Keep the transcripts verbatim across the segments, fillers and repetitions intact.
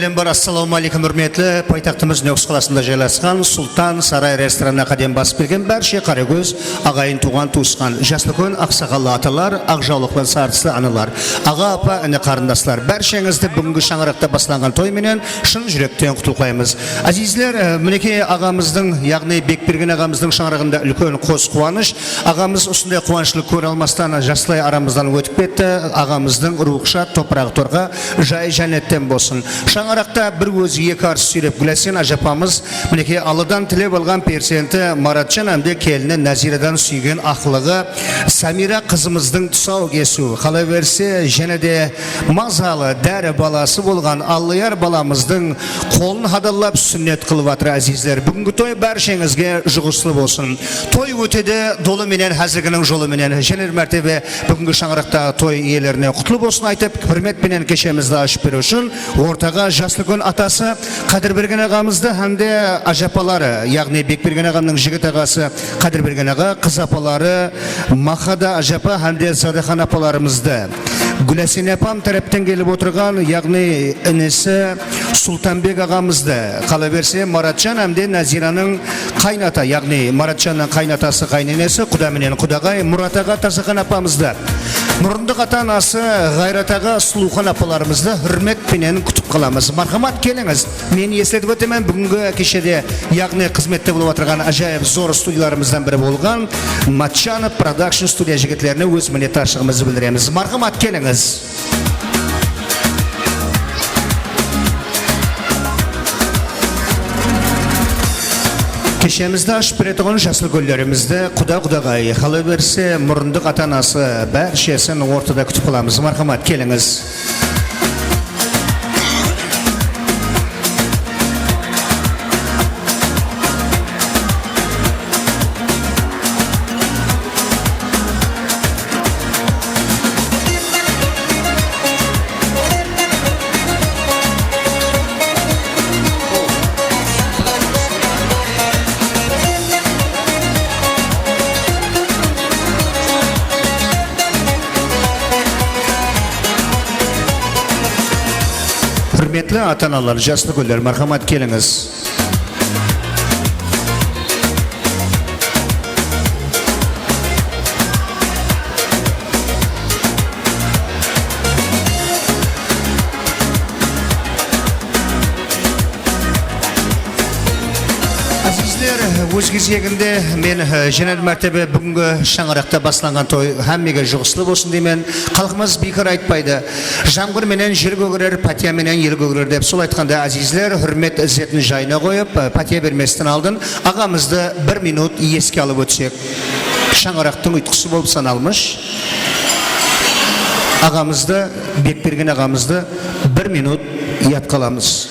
Álembar, assalawma áleykum, húrmetli paytaxtımız Nókis qalasında jaylasqan Sultan Saray restoranına qádem basıp kelgen bárshe qáragóz aǵayin, tuwǵan-tuwısqan, jaslıkón aqsaqallı atalar, aq jawlıqlı sarıslı analar, aǵa-apa, ini-qarındaslar, bársheńizdi búgingi shańaraqta baslanǵan toy menen shın júrekten qutlıqlaymız. Ázizler, e, minekey, aǵamızdıń, yaǵnıy Bekbergen aǵamızdıń shańaraǵında úlken qos quwanısh. Aǵamız usınday quwanıshlı kóre almastan jaslay aramızdan ótip ketti. Aǵamızdıń ruwxı shad, topıraǵı torqa, jayı jánnetten bolsın. Shańaraqta bir ózi eki arız súyrep Gúlásen ájapamız, minekey, Alladan tilep alǵan perzenti Maratjan hám de kelini Náziradan súygen aqlıǵı Samira qızımızdıń tusaw kesiw. Qalaberse, jáne de mazalı dári balası bolǵan Allayar balamızdıń qolın hadallap súnnet qılıp atır, ázizler. Búgingi toy bársheńizge juǵıslı bolsın. Toy ótedi dolı menen, házirginiń jolı menen. Jáne bir mártebe búgingi shańaraqta toy iyelerine qutlı bolsın aytıp, húrmet penen keshemizdi ashıp beriw ushın ortaǵa jaslıkón atası Qádirbergen aǵamızdı hám de ájapaları, yaǵnıy Bekbergen aǵamnıń jigit aǵası Qádirbergen aǵa, qız apaları Mahada ájapa hám de Zadaxan apalarımızdı, Gúlásen apam tárepten kelip otırǵan, yaǵnıy inisi Sultanbek aǵamızdı, qalaberse, Maratjan hám de Náziranıń qaynata, yaǵnıy Maratjannıń qaynatası, qaynenesi, quda menen qudaǵay Murat aǵa, Tasaxan apamızdı, murındıq ata-anası Ǵayrat aǵa, Sulıwxan apalarımızdı húrmet penen kútip qalamız. Marhamat, kelińiz. Men esletip ótemen, búgingi keshede, yaǵnıy xızmette bolıp atırǵan ájayıp zor studiyalarımızdan biri bolǵan Matchanov Production studiya jigitlerine óz minnetdarshılıǵımızdı bildiremiz. Marhamat, kelińiz. Keshemizdi ashıp beretuǵın jaslı gúllerimizdi quda-qudaǵay, qalaberse, murındıq ata-anası, bárshesin ortada kútip qalamız. Marhamat, kelińiz. Húrmetli ata-analar, jaslı gúller, marhamat, kelińiz. Ázizler, óz gezeginde men, e, jáne bir mártebe búgingi shańaraqta baslanǵan toy hámmege juǵıslı bolsın deymen. Xalqımız biykar aytpaydı, "Jamǵır menen jer kógerer, pátiya menen el kógerer", dep. Sol aytqanda, ázizler, húrmet izzetin jayına qoyıp, e, pátiya bermesten aldın aǵamızdı bir minut eske alıp ótsek. Shańaraqtıń uyıtqısı bolıp sanalmısh aǵamızdı, Bekbergen aǵamızdı bir minut yadqa alamız.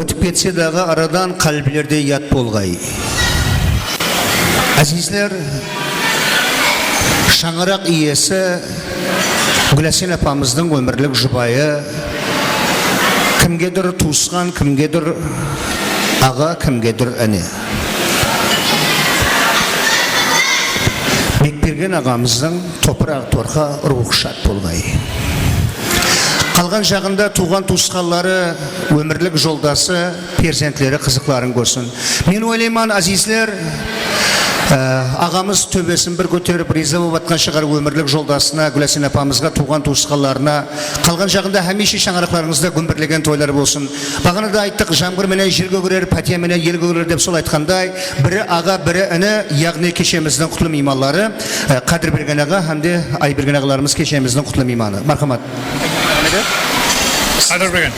Ótip ketse daǵı aradan, qálblerde yad bolǵay. Ázizler, shańaraq iyesi Gúlásen apamızdıń ómirlik jubayı, kimgedur tuwısqan, kimgedur aǵa, kimgedur ine, Bekbergen aǵamızdıń topıraǵı torqa, ruwxı shad bolǵay. Qalǵan jaǵında tuwǵan-tuwısqanları, ómirlik joldası, perzentleri qızıqların kórsin. Men oylayman, ázizler, e, aǵamız tóbesin bir kóterip, riyza bolıp atqan shıǵar ómirlik joldasına, Gúlásen apamızǵa, tuwǵan-tuwısqanlarına. Qalǵan jaǵında hámiyshe shańaraqlarıńızda gúmbirlegen toylar bolsın. Baǵana da ayttıq, "Jamǵır menen jer kógerer, pátiya menen el kógerer", dep. Sol aytqanday, biri aǵa, biri ini, yaǵnıy keshemizdiń qutlı miymanları, e, Qádirbergen aǵa hám de Aybergen aǵalarımız keshemizdiń qutlı miymanı. Marhamat. Qádirbergen.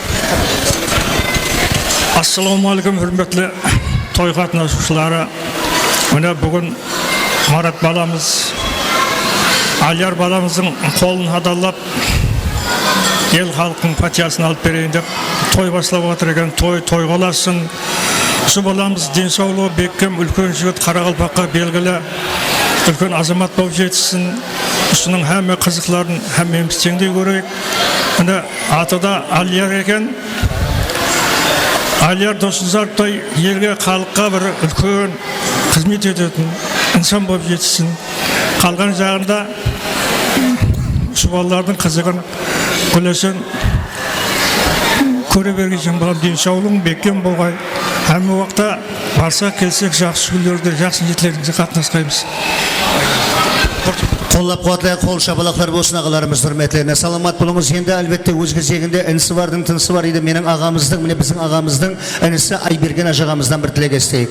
Assalawma áleykum, húrmetli toy qatnasıwshıları. Mine, búgin Marat balamız, Aliyar balamızdıń qolın hadallap, el-xalıqtıń pátiyasın alıp bereyin dep toy baslap atır eken. Toy toyǵa ulasın. Usı balamız densawlıǵı bekkem, úlken jigit, qaraqalpaqqa belgili úlken azamat bolıp jetissin. Usınıń hámme qızıqların hámmemiz teńdey kóreyik. Mine, atı da Aliyar eken. Aliyar Dosnazarov elge, xalıqqa bir úlken xızmet etetin insan bolıp jetissin. Qalǵan jaǵında usı balalardıń qızıǵın Gúlesen kóre bergen, balam, densawlıǵıń bekkem bolǵay. Hámme waqıtta barsaq kelsek, jaqsı kúnlerde, jaqsı niyetlerińizge qatnasqaymız. Qollap-quwatlayıq, qol shapalaqlar bolsın aǵalarımız húrmetlerine. Salamat bolıńız. Endi, álbette, óz gezeginde inisi bardıń tınısı bar deydi. Meniń aǵamızdıń, mine, biziń aǵamızdıń inisi Aybergen ájaǵamızdan bir tilek esiteyik.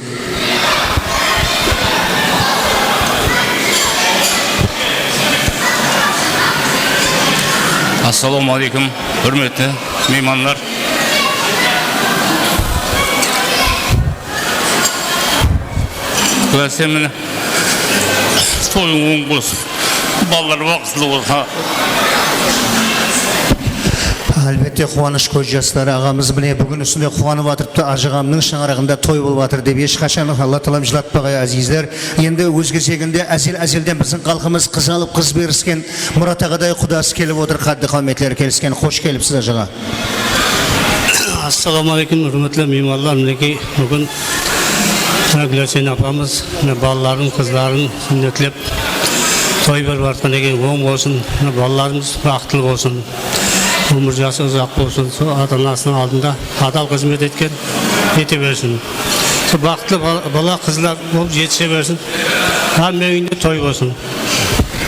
Assalawma áleykum, húrmetli miymanlar. Gúlesen, mine, toyıń oń bolsın. Balalar baxıtlı bolsın. Álbette, quwanısh kóz jasları, aǵamız, mine, búgin usınday quwanıp atırıptı, ájaǵamnıń shańaraǵında toy bolıp atır dep. Hesh qashan Alla taalam jılatpaǵay, ázizler. Endi óz gezeginde ázel-ázelden biziń xalqımız qız alıp, qız berisken, Murat aǵaday qudası kelip otır, qáddi-qáwmetleri kelisken. Xosh kelipsiz, ájaǵa. Assalawma áleykum, húrmetli miymanlar. Minekey, búgin mına Gúlesen apamız, mına balaların, qızların súnnetlep, toy berip atqan eken, oń bolsın. Mına balalarımız baxıtlı bolsın. Ómir jası uzaq bolsın. Sol ata-anasınıń aldında adal xızmet etken, ete bersin. Sol baxıtlı bal-, bala, qızlar bolıp jetise bersin. Hámme úyinde toy bolsın.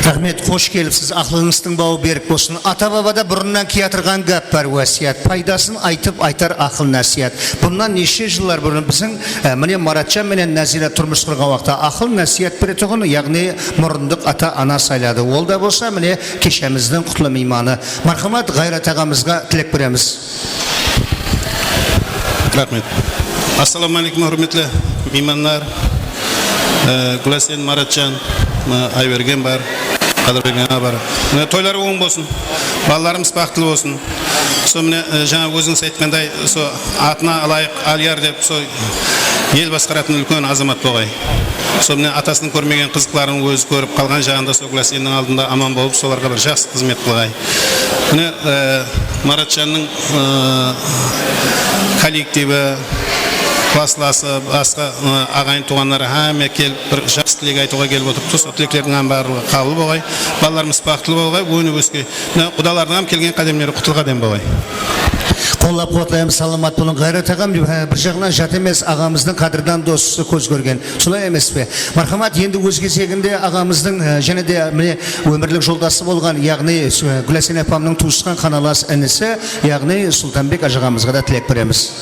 Raxmet, xosh kelipsiz, aqlıńızdıń bawı berik bolsın. Ata-babada burınnan kiyatırǵan gáp bar, wásiyat. Paydasın aytıp aytar aqıl násiyat. Bunnan neshe jıllar burın biziń, e, mine, Maratjan menen Názira turmıs qurǵan waqıtta aqıl násiyat beretuǵın, yaǵnıy murındıq ata-ana sayladı. Ol da bolsa, mine, keshemizdiń qutlı miymanı. Marhamat, Ǵayrat aǵamızǵa tilek beremiz. Raxmet. Assalawma áleykum, húrmetli miymanlar. E, Gúlasen, Maratjan, mına Aybergen bar, Qádirbegen aǵa bar. Mine, toyları oń bolsın. Balalarımız baxıtlı bolsın. Sol mine, e, jańa ózińiz aytqanday, sol atına ılayıq, Aliyar dep, sol el basqaratın úlken azamat bolǵay. Sol mine atasınıń kórmegen qızıqların ózi kórip, qalǵan jaǵında sol Gúlasenniń aldında aman bolıp, solarǵa bir jaqsı xızmet qılǵay. Mine, e, Maratjannıń, e, kollektivi, klasslası, basqa, e, aǵayin tuwǵanları hámme kelip, bir jaqsı tilek aytıwǵa kelip otırıptı. Sol tileklerdiń hám barlıǵı qabıl bolǵay. Balalarımız baxıtlı bolǵay, ónip óske. Mına qudalardıń hám kelgen qádemleri qutlı qádem bolǵay. Qollap-quwatlaymız, salamat bolıń. Ǵayrat aǵam, e, bir jaǵınan jat emes, aǵamızdıń qádirdan dosı, kóz kórgen. Solay emes pe? Marhamat, endi óz gezeginde aǵamızdıń, e, jáne de, mine, ómirlik joldası bolǵan, yaǵnıy, e, Gúlasen apamnıń tuwısqan qanalas inisi, yaǵnıy Sultanbek ájaǵamızǵa da tilek beremiz.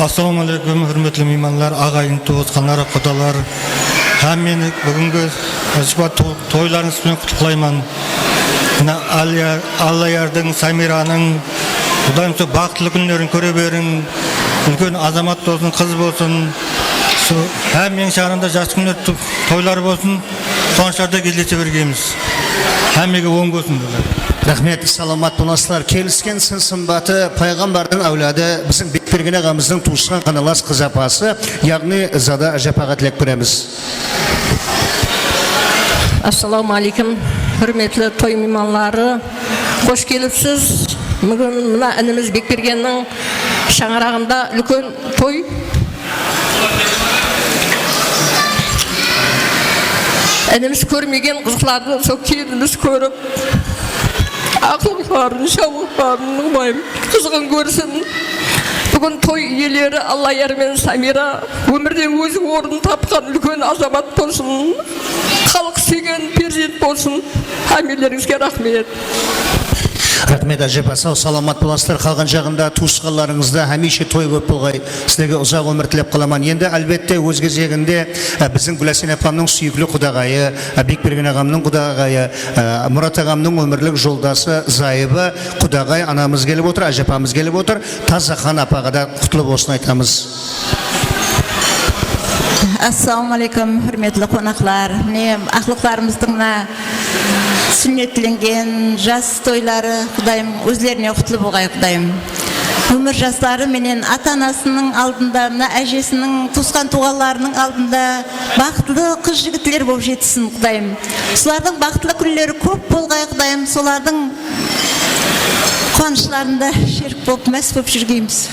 Assalawma áleykum, húrmetli miymanlar, aǵayin, tuwısqanlar, qudalar. Hámmeni búgingi músibet to-, toylarıńız benen qutlıqlayman. Mına Alya-, Allayardıń, Samiranıń, Qudayım, sol baxıtlı kúnlerin kóre beriń. Úlken azamat bolsın, qız bolsın. Sol hámmeniń shańarında jaqsı kúnler, to-, toylar bolsın. Quwanıshlarda gezlese bergeymiz. Hámmege oń bolsın, balalar. Raxmet, salamat bolasızlar. Kelisken sın sımbatı, payǵambardıń áwladı, biziń Bekbergen aǵamızdıń tuwısqan qanalas qız apası, yaǵnıy Zada ájapaǵa tilek beremiz. Assalawma áleykum, húrmetli toy miymanları. Xosh kelipsiz. Búgin mına inimiz Bekbergenniń shańaraǵında úlken toy. Inimiz kórmegen qızıqlardı sol kelinimiz kórip, aqlıqların, shawlıqların, umayım, qızıǵın kórsin. Búgin toy iyeleri Allayar menen Samira ómirde óz ornın tapqan úlken azamat bolsın. Xalıq súygen perzent bolsın. Hámmelerińizge raxmet. Raxmet, ájapa, saw-salamat bolasızlar. Qalǵan jaǵında tuwısqanlarıńızda hámiyshe toy kóp bolǵay. Sizlerge uzaq ómir tilep qalaman. Endi, álbette, óz gezeginde, e, biziń Gúlasen apamnıń súyikli qudaǵayı, e, Bekbergen aǵamnıń qudaǵayı, e, Murat aǵamnıń ómirlik joldası, zayıbı, qudaǵay anamız kelip otır, ájapamız kelip otır. Tazaxan apaǵa da qutlı bolsın aytamız. Assalawma áleykum, húrmetli qonaqlar. Mine, aqlıqlarımızdıń mına súnnetlengen jas toyları, Qudayım, ózlerine qutlı bolǵay, Qudayım. Ómir jasları menen ata-anasınıń aldında, mına ájesiniń, tuwısqan-tuwǵanlarınıń aldında baxıtlı qız-jigitler bolıp jetissin, Qudayım. Solardıń baxıtlı kúnleri kóp bolǵay, Qudayım. Solardıń quwanıshlarında sherik bolıp, más bolıp júrgenbiz.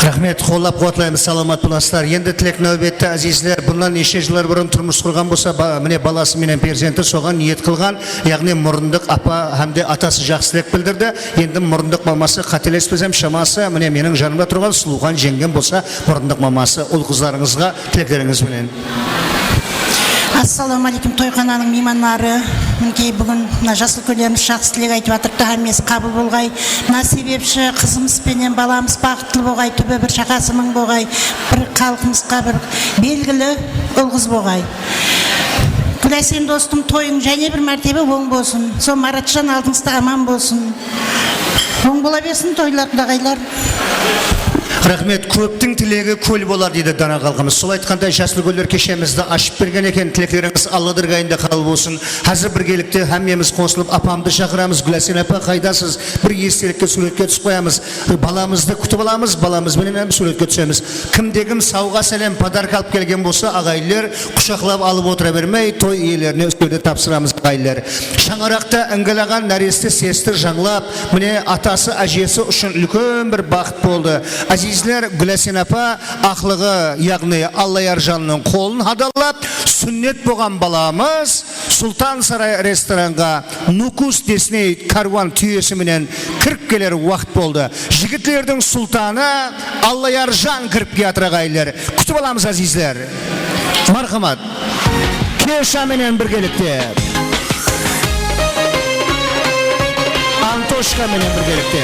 Raxmet, qollap-quwatlaymız, salamat bolasızlar. Endi tilek náwbetti, ázizler. Bunnan neshe jıllar burın turmıs qurǵan bolsa, ba-, mine, balası menen perzenti soǵan niyet qılǵan, yaǵnıy murındıq apa hám de atası jaqsı tilek bildirdi. Endi murındıq maması, qátelespesem, shaması, mine, meniń janımda turǵan Sulıwxan jeńgem bolsa, murındıq maması, ul-qızlarıńızǵa tileklerińiz benen. Assalawma áleykum, toyxananıń miymanları. Minekey, búgin mına jas úlkenlerimiz jaqsı tilek aytıp atırıptı, hámmesi qabıl bolǵay. Mına sebepshi qızımız benen balamız baxıtlı bolǵay, túbi bir shaqası mıń bolǵay, bir xalqımızǵa bir belgili ul-qız bolǵay. Gúlásen dostım, toyıń jáne bir mártebe oń bolsın. Sol Maratjan aldıńızda aman bolsın. Oń bola bersin toylar, qudaǵaylar. Raxmet, kóptiń tilegi kól bolar, deydi dana xalqımız. Sol aytqanday, jas úlkenler keshemizdi ashıp bergen eken, tileklerińiz Alladır gayında qabıl bolsın. Házir birgelikte hámmemiz qosılıp apamdı shaqıramız. Gúlásen apa, qaydasız? Bir estelikke súwretke túsip qoyamız. Balamızdı kútip alamız, balamız benen hám súwretke túsemiz. Kimde kim sawǵa, sálem, podarka alıp kelgen bolsa, aǵayinler, qushaqlap alıp otıra bermey, toy iyelerine ústewde tapsıramız, aǵayinler. Shańaraqta ıńǵılaǵan náreste sesti jańlap, mine, atası, ájesi ushın úlken bir baxıt boldı. Ázizler, Gúlásen apa aqlıǵı, yaǵnıy Allayarjannıń qolın hadalap, súnnet bolǵan balamız Sultan Saray restoranǵa Nukus Disney kárwan túyesi menen kirip keler waqıt boldı. Jigitlerdiń sultanı Allayarjan kirip kiyatır, aǵayinler. Kútip alamız, ázizler. Marhamat. Kesha menen birgelikte. Antoshka menen birgelikte.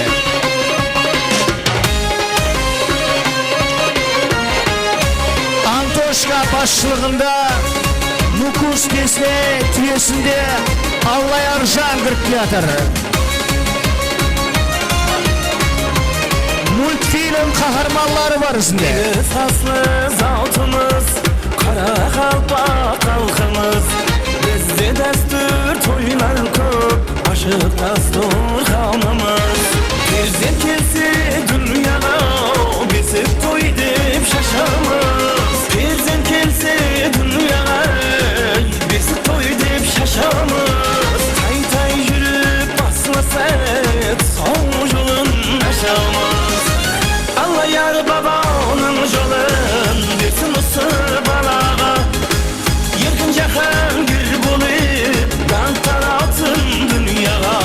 Antoshka basshılıǵında Nukus Disney túyesinde Allayarjan kirip kiyatır. Multfilm qaharmanları bar izinde. Esaslı zawtımız, qaraqalpaq xalqımız. Bizde dástúr, toylar kóp, ashıq dasturxanımız. Perzent kelse dúnyaǵa, besik toy dep shashamız. Perzent kelse dúnyaǵa, besik toy dep shashamız. Tay-tay júrip baslasa, sol jolın ashamız. Allayar babanıń jolın bersin usı balaǵa. Erkin Jáhángir bolıp, dańq taratsın dúnyaǵa.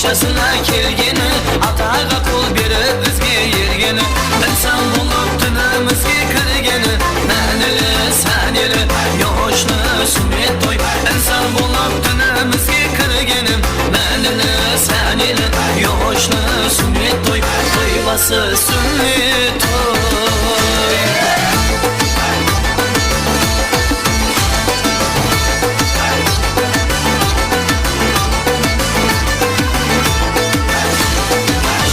Jasına kelgeni, ataǵa qol berip izge ergeni, insan bolıp dinimizge kirgeni, mánili, sáneli, yoshlı súnnet toy. Insan bolıp dinimizge kirgeni, mánili, sáneli, yoshlı súnnet toy. Toy bası súnnet toy.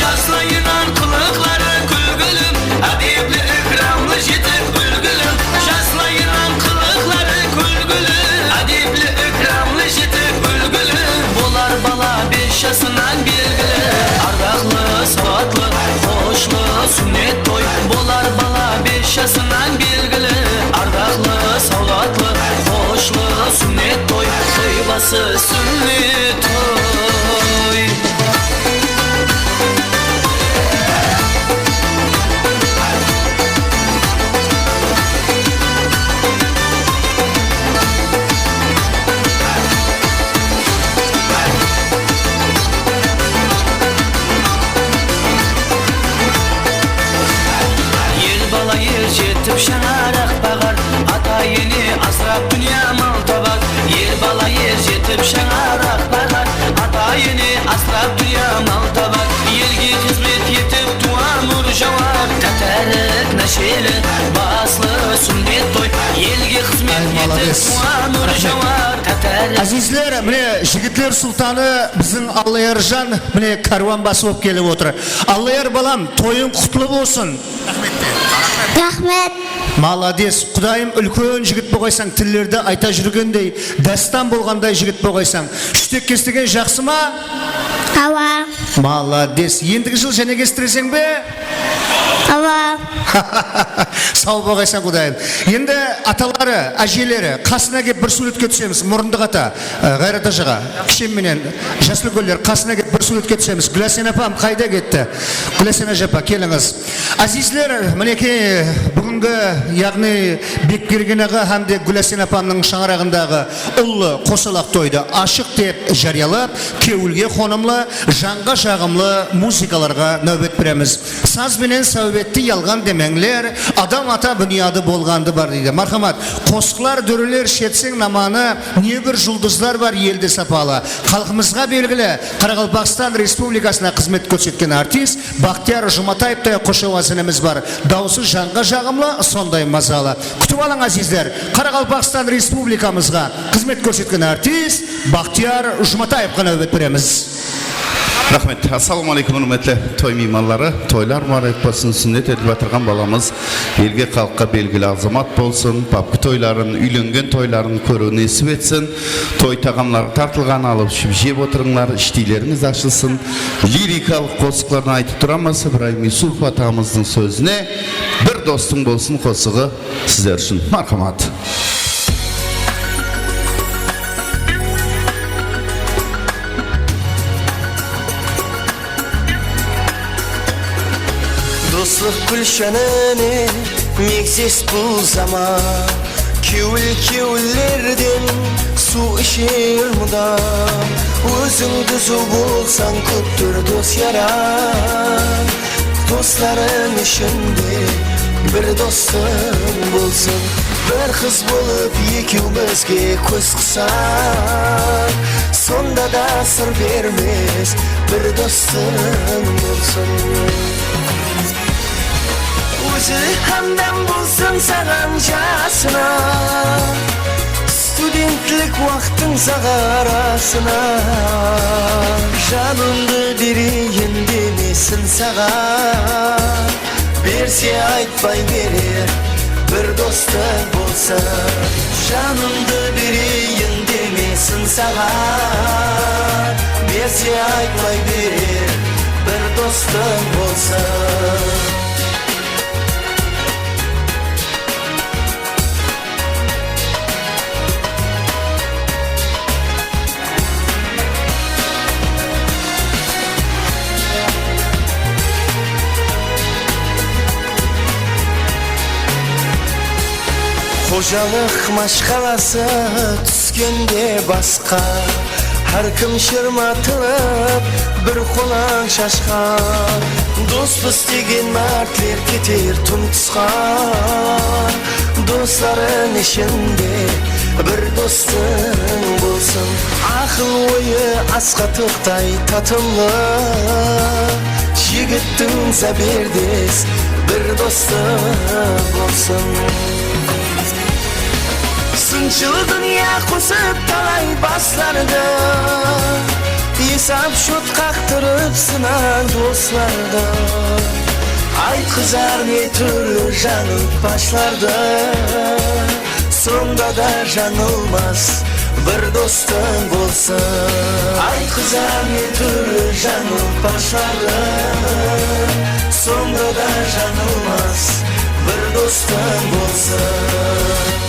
Jaslayınan qılıqları kúlgili, ádepli, ikramlı, jetik, úlgili. Jaslayınan qılıqları kúlgili, ádepli, ikramlı, jetik, úlgili. Bolar bala bes jasınan belgili, ardaqlı, sawatlı, xoshlı súnnet toy. Bolar bala bes jasınan belgili, ardaqlı, sawatlı, xoshlı súnnet toy. Toy bası súnnet toy. Er bala er jetip shańaraq baǵar, ata-ene asırap dúnya mal tabar. Er bala er jetip shańaraq baǵar, ata-ene asırap dúnya mal tabar. Elge xızmet etip tuwamur jawar, tátárik násheli, baslı súnnet toy. Elge xızmet etip tuwamur jawar, tátárik. Ázizler, mine, jigitler sultanı biziń Allayarjan, mine, kárwanbası bolıp kelip otır. Allayar balam, toyıń qutlı bolsın. Raxmet. Malades. Qudayım, úlken jigit bolǵaysań, tillerdi ayta júrgendey, dástan bolǵanday jigit bolǵaysań. Shútek kestegen jaqsı ma? Awa. Malades. Endigi jıl jáne kestireseń be? Awa. Saw bolǵaysań, Qudayım. Endi ataları, ájeleri qasına kelip bir súwretke túsemiz. Murındıq ata, e, Ǵayrat ajaǵa, kishem menen, jaslı úlkenler qasına kelip bir súwretke túsemiz. Gúlasen apam qayda ketti? Gúlasen ájapa, kelińiz. Ázizler, minekey, búgingi, yaǵnıy Bekbergen aǵa hám de Gúlasen apamnıń shańaraǵındaǵı ullı qosalaq toydı ashıq dep járiyalap, kewilge qonımlı, janǵa jaǵımlı muzıkalarǵa náwbet beremiz. Saz benen sáwbetti yalǵan demeńler, adam ata búniyadı bolǵandı bar, deydi. Marhamat, qosıqlar, dóreler sherseń namanı, ne bir juldızlar bar elde sapalı. Xalqımızǵa belgili, Qaraqalpaqstan Respublikasına xızmet kórsetken artist Baxtiyar Jumataevtay qoshawaz inimiz bar. Dawısı janǵa jaǵımlı, sonday mazalı. Kútip alıń, ázizler, Qaraqalpaqstan Respublikamızǵa xızmet kórsetken artist Baxtiyar Jumataevqa náwbet beremiz. Raxmet. Assalawma áleykum, húrmetli toy miymanları. Toylar múbárek bolsın, súnnet etilip atırǵan balamız elge, xalıqqa belgili azamat bolsın, bapkı toyların, úylengen toyların kóriw nesip etsin. Toy taǵamları tartılǵan, alıp-iship jep otırıńlar, ishtiylerińiz ashılsın. Lirikalıq qosıqlardan aytıp turamız, Ibrayım Yusupov atamızdıń sózine Bir dostıń bolsın qosıǵı sizler ushın. Marhamat. Doslıq gúlshanıne megzes bul zaman. Kewil kewillerden suw isher mudam. Óziń dúziw bolsań, kópdir dos-yaram. Doslarıń ishinde bir dostıń bolsın. Bir qız bolıp ekewmizge kóz qısań, sonda da sır bermes bir dostıń bolsın. Ózi hamdam bolsın saǵan jasına, studentlik waqtıń saǵarasına. Janımdı bereyin demesin saǵan, berse aytpay berer bir dostıń bolsın. Janımdı bereyin demesin saǵan, berse aytpay berer bir dostıń bolsın. Xojalıq mashqalası túskende basqa, Hár kim shırmatılıp bir qolań shashqa. Dospız degen mártler keter tún tısqa. Doslarıń ishinde bir dostıń bolsın. Aqıl oyı asqa toqtay tatımlı. Jigittiń záberdes bir dostı bolsın. Sınshıl dúnya qosıp talay baslardı. Esap shot qaqtırıp sına doslardı. Aytqızar ne túrli jańıl pashlardı. Sonda da jańılmas bir dostıń bolsın. Aytqızar ne túrli jańıl pashlardı. Sonda da jańılmas bir dostıń bolsın.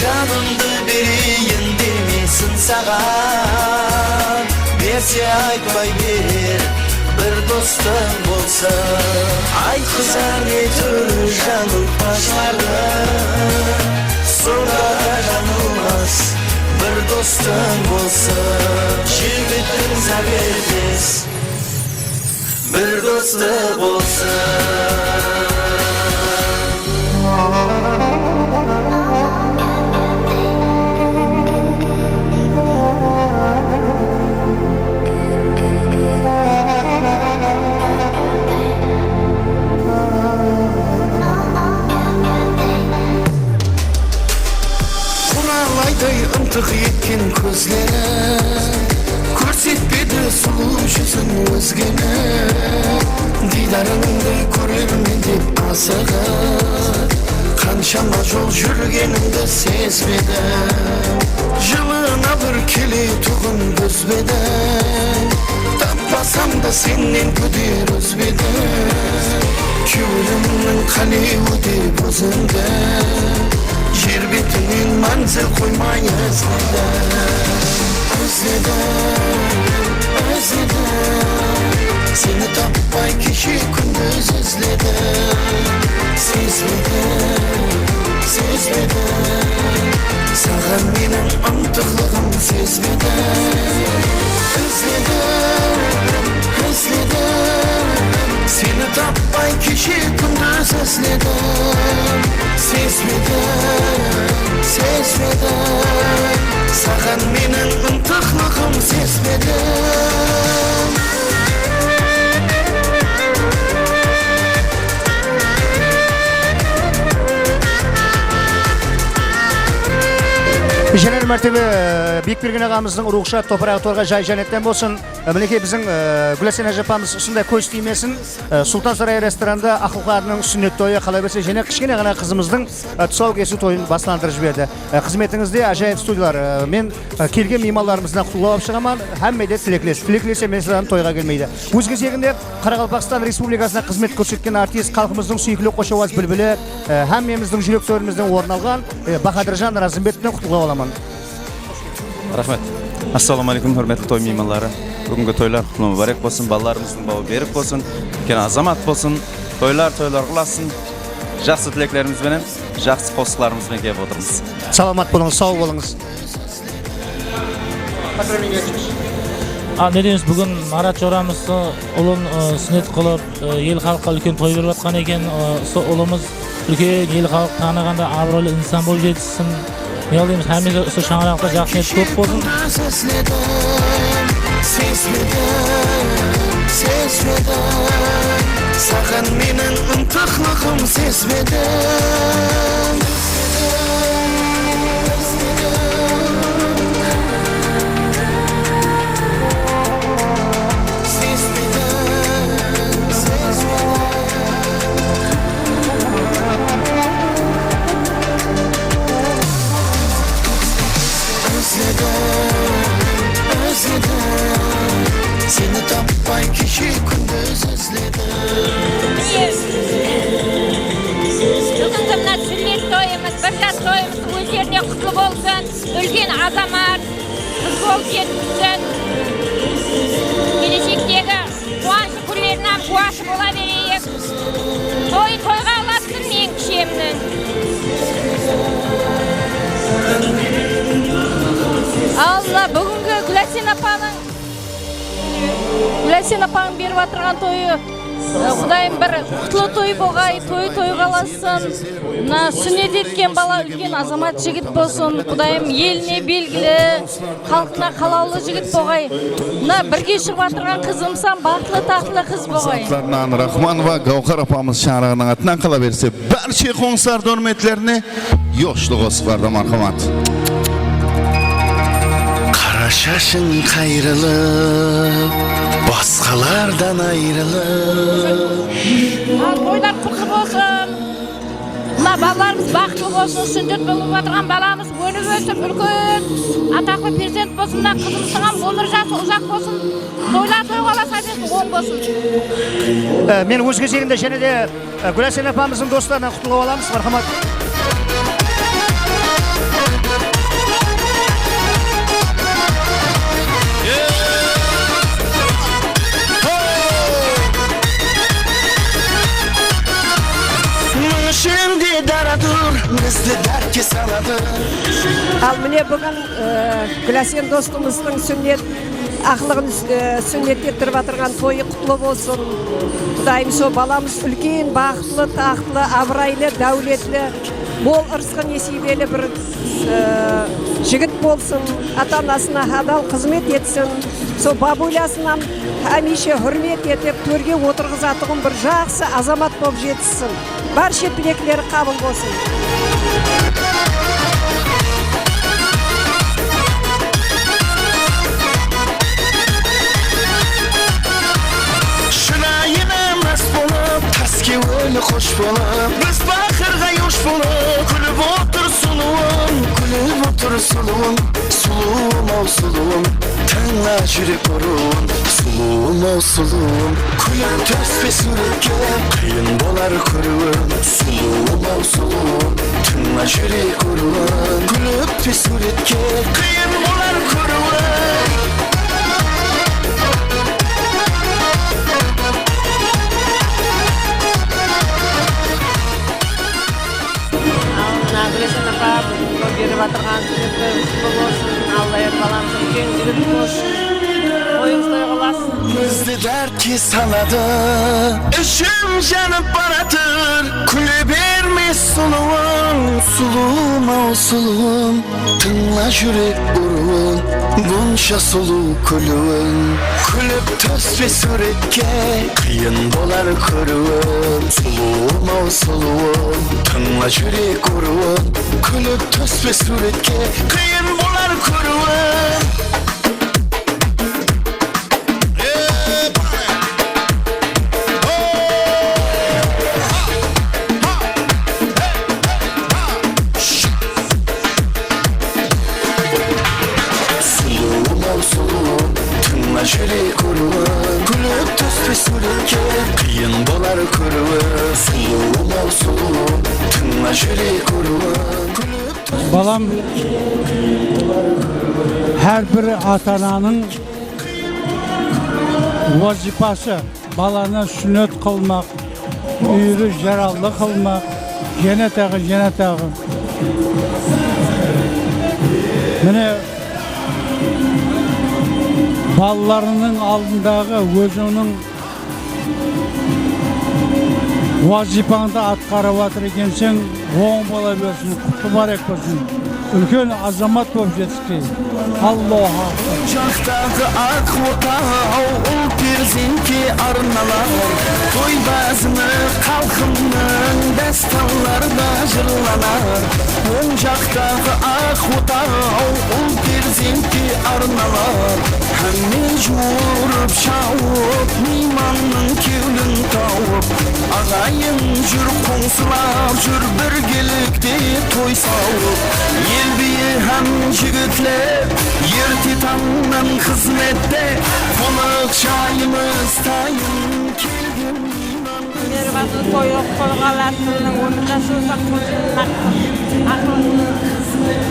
Janımdı bereyin demesin saǵan. Berse aytpay ber, bir dostıń bolsın. Aytqızar ne túrli jańıl pashlardı. Sonda da jańılmas bir dostıń bolsın. Jigittiń záberdes bir dostı bolsın. Quralayday ıntıq etken kózleri, kórsetpedi sulıw júzin ózgeni. Diydarıńdı kórermen dep asıǵıp, qanshama jol júrgenińdi sezbedim. Jılına bir keletuǵın búzbedim. Tappasam da sennen kúder úzbedim. Kewlimniń qálewi dep ózińdi, jer betinen mánzil qoymay izledim. Izledim, izledim. Seni tappay keshe kúndiz izledim. Sezbedim, sezbedim. Saǵan meniń ıntıqlıǵım sezbedim. Izledim, izledim. Seni tappay keshe kúndiz izledim. Sezbedim, sezbedim. Saǵan meniń ıntıqlıǵım sezbedim. Jáne bir mártebe, e, Biyikbergen aǵamızdıń ruwxı shad, topıraǵı torǵa, jayı jánnetten bolsın. E, minekey, biziń, e, Gúlasena ájapamız usınday kóz tiymesin. E, Sultan Saray restoranda aqılqarınıń súnnet toyı, qala berse, jáne kishkene ǵana qızımızdıń, e, tusawı kesiw toyın baslandırıp jiberdi. E, xızmetińizde ájayıp studiyalar. E, men, e, kelgen miymanlarımızdan qutlıqlaw alıp shıǵaman. Hámme de tilekles. Tilekles emes adam toyǵa kelmeydi. Óz gezeginde Qaraqalpaqstan Respublikasına xızmet kórsetken artist, xalqımızdıń súyikli qosh awaz búlbili, e, hámmemizdiń júreklerimizden orın alǵan, e, Bahadırjan Razımbetovten qutlıqlaw alaman. Raxmet. Assalawma áleykum, húrmetli toy miymanları. Búgingi toylar qutlı múbárek bolsın, balalarımızdıń bawı berik bolsın, úlken azamat bolsın, toylar toylar ulasın. Jaqsı tileklerimiz benen, jaqsı qosıqlarımız benen kelip otırmız. Salamat bolıńız, saw bolıńız. A, ne deymiz, búgin Marat joramız, ı, ulın, ı, súnnet qılıp, ı, el xalıqqa úlken toy berip atqan eken. I, usı ulımız úlken el xalıq tanıǵanda abıroylı insan bolıp jetissin. Ne deymiz, hámmege usı shańaraqta jaqsı niyet kóp bolsın. Kúndiz izledim, sezbedim, sezbedim. Saǵan meniń ıntıqlıǵım sezbedim. Seni tappay keshe kúndiz izledim. Búgin mına súnnet toyı Bir jas toyımız ózlerine qutlı bolsın. Úlken azamat qız bolıp jetkizsin. Keleshektegi quwanıshlı kúnleriniń hám guwası bola bereyik. Toy toyǵa ulassın meniń kúshemniń. Al, mına búgingi Gúlásen apanıń Gúlásen apań berip atırǵan toyı, e, Qudayım bir qutlı toy bolǵay, toy toyǵa ulassın. Mına súnnet etken bala úlken azamat jigit bolsın. Qudayım eline belgili, xalqına qalawlı jigit bolǵay. Mına birge shıǵıp atırǵan qızımız hám baxıtlı, taxtlı qız bolǵay. Zatlarınan Raxmanova Gáwhar apamız shańaraǵınıń atınan qala berse, bárshe qońsılardıń húrmetlerine yoshlı qosıqlarda marhamat. Qara shashıń qayrılıp, basqalardan ayrılıp. Al, toylar qutlı bolsın. Mına balalarımız baxıtlı bolsın, súnnet bolıp atırǵan balamız ónip ósip, úlken ataqlı perzent bolsın. Mına qızımızdıń hám ómir jası uzaq bolsın. Toylar toyǵa ulasa bersin, oń bolsın. E, men óz gezegimde jáne de E, Gúlásen apamızdıń doslarınan qutlıǵıw alamız, marhamat. Mıń ishinde dara dur, bizdi dártke saladı. Al, mine, búgin, e, Gúlásen dostımızdıń súnnet Aqlıǵın, e, súnnet ettirip atırǵan toyı qutlı bolsın. Qudayım, sol balamız úlken, baxıtlı, taxtlı, abıraylı, dáwletli, mol ırısqı nesiybeli bir, e, jigit bolsın. Ata-anasına hadal xızmet etsin. Sol babuylasın hám hámiyshe húrmet etip, tórge otırǵızatuǵın bir jaqsı azamat bolıp jetissin. Bárshe tilekleri qabıl bolsın. Shırayına más bolıp, tas kewil xosh bolıp, biz baqırǵa yosh bolıp, kúlip otır sulıwım, kúlip otır sulıwım. Sulıwım-aw, sulıwım, tıńla júrek urıwın. Sulıwım-aw, sulıwım, kúlip túspe súwretke, qıyın bolar kóriwim. Sulıwım-aw, sulıwım, tıńla júrek urıwın. Kúlip túspe súwretke, qıyın bolar kóriwim. Al, mına, Gúlásen apa, búgingi berip atırǵan súnnet toyı qutlı bolsın. Alla er balamız úlken jigit bolsın. Toyıńız toyǵa ulasın. Bizdi dártke saladı, ishim janıp baratır. Kúle berme, sulıwım, sulıwım-aw, sulıwım. Tıńla júrek urıwın, bunsha sulıw kúliwin. Kúlip túspe súwretke, qıyın bolar kóriwim. Sulıwım-aw, sulıwım, tıńla júrek urıwın. Kúlip túspe súwretke, qıyın bolar kóriwim. Sulıwım-aw, sulıwım, tıńla júrek urıwın. Kúlip túspe súwretke, qıyın bolar kóriwim. Sulıwım-aw, sulıwım, tıńla júrek urıwın. Kúlip túspe Balam, hár bir ata-ananıń wazıypası, balanı súnnet qılmaq, úyli jaraqlı qılmaq, jáne taǵı, jáne taǵı. Mine, balalarınıń aldındaǵı ózińniń wazıypańdı atqarıp atır ekenseń, oń bola bersin, qutlı márek bolsın. Úlken azamat bolıp jetiskey. Allahu akbar. Jaqtaǵı aq otaw ul perzentke arnalar. Toy bázimi xalqımnıń dástanlarda jırlanar. Oń jaqtaǵı aq otaw ul perzentke arnalar. Hámme juwırıp shawıp, miymannıń kewlin tawıp. Aǵayin júr qońsılar júr birgelikte toy sawıp. El biyi hám jigitler erte tańnan xızmette. Qonaq jayımız tayın kelgen miyman. Berip atır, toy, toyǵa alasın, ómir jasıwsın, qılshın, aqılın,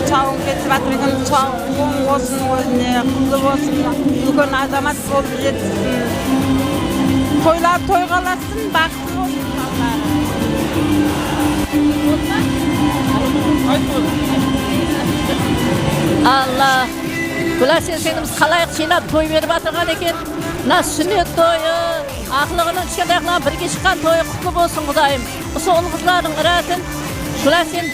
sawın kesip atır eken, saw, oń bolsın, ózine qutlı bolsın, úlken azamat bolıp jetsin. Toylar toyǵa ulasın, baxıtlı bolsın, balları. Alla, Gúlasen singlimiz qalayıq jıynap toy berip atırǵan eken. Mına súnnet toyı, Aqlıǵınıń kishkentay aqlıǵınıń birge shıqqan toyı qutlı bolsın, Qudayım. Usı ul-qızlardıń iratin Gúlasen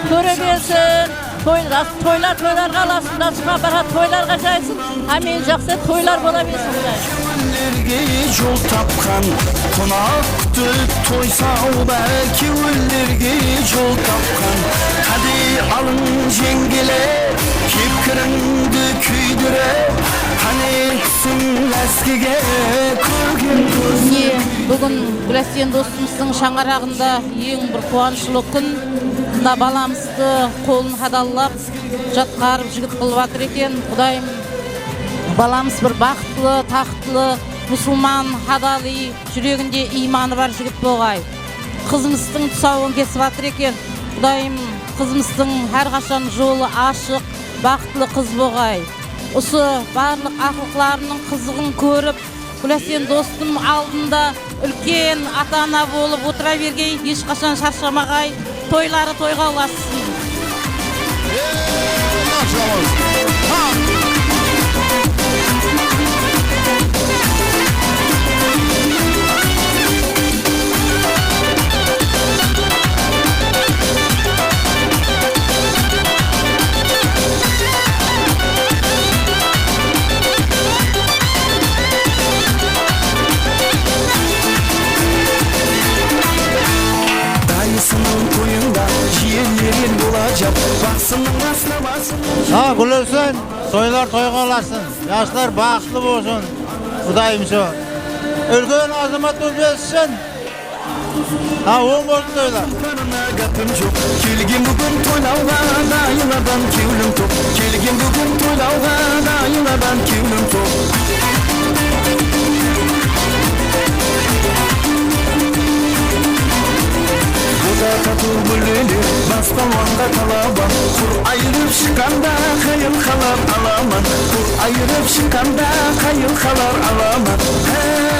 kóre bersin. Toy, ras, toylar toylarǵa ulasın, ras shıqqan barǵan toylarǵa jaysın. Hámmege jaqsı toylar bola bersin, Qudayım. Kewillerge jol tapqan, qonaq kútip toy sawda, kewillerge jol tapqan. Qáne alıń jeńgeler, kepkirińdi kúydirip, qáne túsiń láskige, kórgen kózdi. Mine, búgin Gúlasen dostımızdıń shańaraǵında eń bir quwanıshlı kún. Mına balamızdı qolın hadallap, jatqarıp jigit qılıp atır eken. Qudayım, balamız bir baxıtlı, taxıtlı, musılman, hadaliy, júreginde iymanı bar jigit bolǵay. Qızımızdıń tusawın kesip atır eken. Qudayım, qızımızdıń hár qashan jolı ashıq, baxıtlı qız bolǵay. Usı barlıq aqlıqlarımnıń qızıǵın kórip, Gúlasen dostım aldında úlken ata-ana bolıp otıra bergey, hesh qashan sharshamaǵay, toyları toyǵa ulasın. Dayısınıń toyında jiyenlerin bolajaq, basınıń asına basın. Ha, Gúlasen, toylar toyǵa ulasın, jaslar baxıtlı bolsın, Qudayım sol úlken azamat bolıp jetsin. Ha, oń bolsın toylar. Tuwǵanına gápim joq. Kelgen búgin toylawǵa, dayılardan kewlim toq. Kelgen búgin toylawǵa, dayılardan kewlim toq. Bu da tatıw gúlleler, bas palwanǵa talaban. Qur ayırıp shıqqanda, qayıl qalar alaman. Qur ayırıp shıqqanda, qayıl qalar alaman. Hey!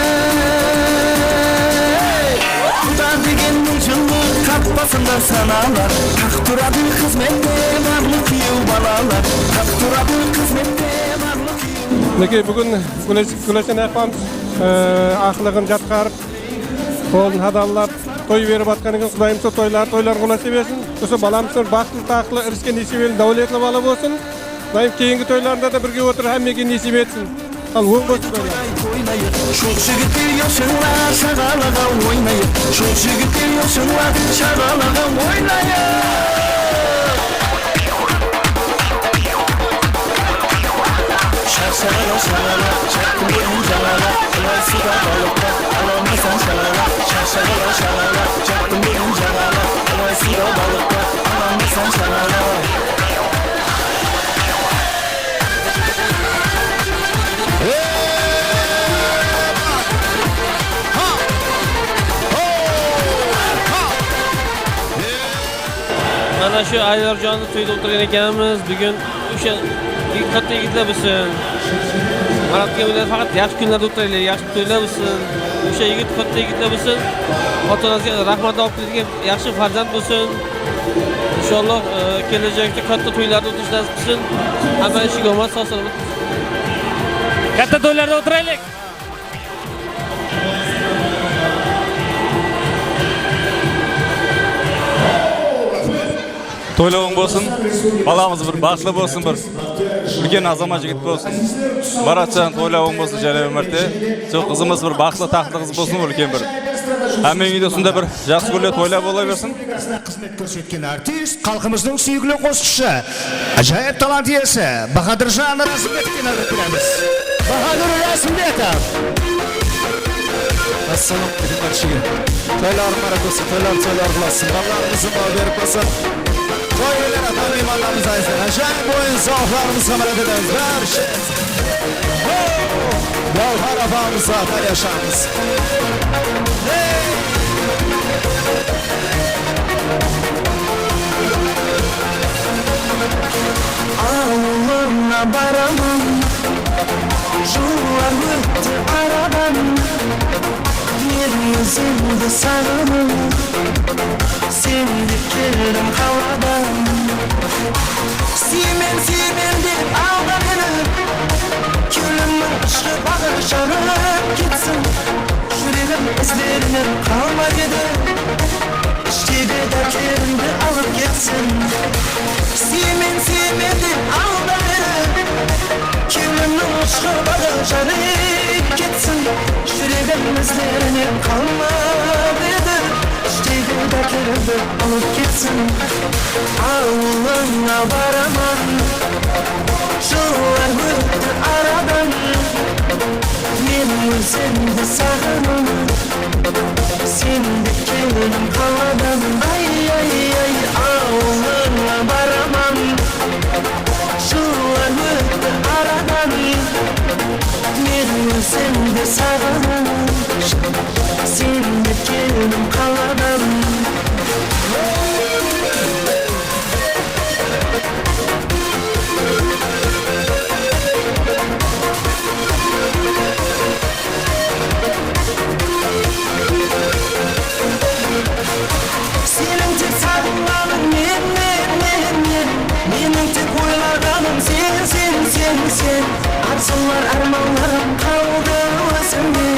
Quda degen mıń jıllıq qapbasında sanalar. Taq turadı xızmette barlıq kúyew balalar. Taq turadı xızmette barlıq kúyew. Minekey, búgin Gúles-, Gúlasen apamız, e, aqlıǵın jatqarıp, qolın hadallap, toy berip atqan eken. Qudayım sol toyları toylarǵa ulasıp bersin. Usı balamız baxıtlı, taxıtlı, iriske nesibeli, dáwletli bala bolsın. Qudayım keyingi toylarında da birge otırıp, hámmege nesip etsin. Al, oń bolsın toylar. Oynayıq, jol jigitler, yawshıńlar, shaǵalaǵa oynayıq. Jol jigitler, yawshıńlar, shaǵalaǵa oynayıq. Shaǵala, shaǵala, jaqtım men jańala, ılay suwda balıq bar, ala almaysań shaǵala. Shaǵala, shaǵala, jaqtım men jańala, ılay suwda balıq bar, ala almaysań shaǵala. Mana shu Aydarjonni to'yda o'tirgan ekanmiz. Bugun o'sha katta yigitlar bo'lsin. Maratga bular faqat yaxshi kunlarda o'tiraylik, yaxshi to'ylar bo'lsin. O'sha yigit katta yigitlar bo'lsin. Ota-onasiga rahmat olib kelgan yaxshi farzand bo'lsin. Inshaalloh, e, kelajakda katta to'ylarda o'tirish nasib qilsin. Hamma ishiga omad, sog' salomat. Katta to'ylarda o'tiraylik. Toylawıń bolsın. Balamız bir baxıtlı bolsın, bir úlken azamat jigit bolsın. Maratjan, toylawıń bolsın jáne bir márte. Sol qızımız bir baxıtlı, taxtlı qız bolsın, bir úlken bir. Hámmeńe de usınday bir jaqsı kúnler, toylar bola bersin. Xızmet kórsetken artist, xalqımızdıń súyikli qosıqshısı, ájayıp talant iyesi Bahadırjan Razımbetovke náwbet beremiz. Bahadur Razımbetov. Assalawma áleykum bárshege. Toylar márekesi, toylar, toylar qılasın. Balalarımızdıń baǵı berip bolsın. Toy eler, ata miymanlarımız aytsa, ájayıp oyın zawıqlarımızǵa márek etemiz. Bárshege. Gawhar apamızǵa, Táliyashamiz. Hey! Baraman, jıllar ótti aradan, men ózimdi saǵınıp, sen dep keldim qaladan. Súymen, súymen dep aldap edi, kewlimniń ushqı baǵı jarıp ketsin. Júregim izlerinen qalmap edi, ishtegi dártlerimdi alıp ketsin. Súymen, súymen dep aldap edi, kewlimniń ushqı baǵı jarıp ketsin. Júregim izlerinen qalmap edi, ishtegi dártlerimdi alıp ketsin. Awılıńa baraman, jıllar ótti aradan. Men ózimdi saǵınıp, sen dep keldim qaladan. Ay, ay, ay, awılıńa baraman, jıllar ótti aradan. Men ózimdi saǵınıp, sen dep keldim qaladan. Seniń tek saǵınǵanıń men, men, men, men. Meniń tek oylarǵanım sen, sen, sen, sen. Arzıwlar, ármanlarım qaldı ózimde.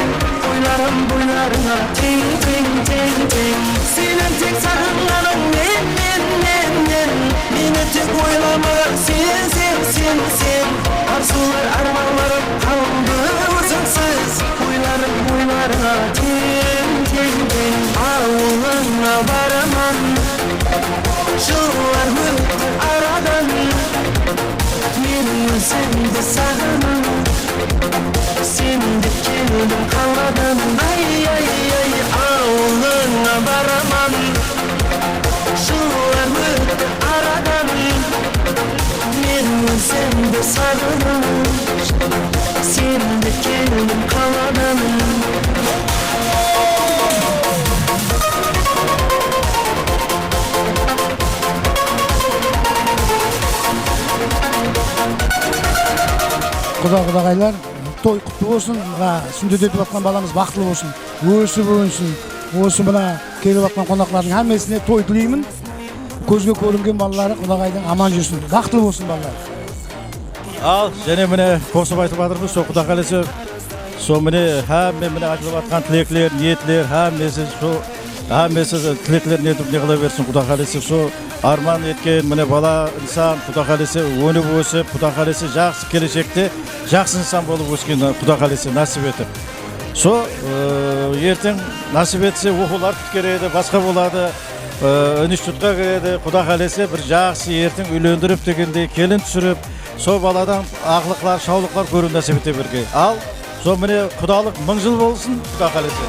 Qoylarım boylarıńa teń, teń, teń, teń. Seniń tek saǵınǵanıń men, men, men, men. Meni tek oylamaǵan sen, sen, sen, sen. Arzıwlar, ármanlarım qaldı ózińsiz. Qoylarım boylarıńa teń, teń, teń. Awılıńa baraman, jıllar ótti aradan. Men ózimdi saǵınıp, sen dep keldim qaladan. Ay, ay, ay, awılıńa baraman, jıllar ótti aradan. Men ózimdi saǵınıp, sen dep keldim qaladan. Quda-, qudaǵaylar, toy qutlı bolsın. Mına, Súndet etip atqan balamız baxıtlı bolsın. Ósip ónsin. Osı mına kelip atqan qonaqlardıń hámmesine toy tileymin. Kózge kóringen balaları qudaǵaydıń aman júrsin. Baxıtlı bolsın balalar. Al, jáne mine qosıp aytıp atırmız, sol Quda qálese, sol mine hámme mine aytılıp atqan tilekler, niyetler, hámmesi sol, hámmesi tilekler niyetip ne qıla bersin, Quda qálese, sol árman etken mine bala insan, Quda qálese, ónip ósip, Quda qálese, jaqsı keleshekte jaqsı insan bolıp ósken, Quda qálese, násip etip. Sol, ıı, erteń násip etse, oqıwlar pitkeredi, basqa boladı, ıı, institutqa kiredi, Quda qálese, bir jaqsı erteń úylendirip degendey, kelin túsirip, sol baladan aqlıqlar, shawlıqlar kóriw násip ete bergey. Al, sol mine qudalıq mıń jıl bolsın, Quda qálese.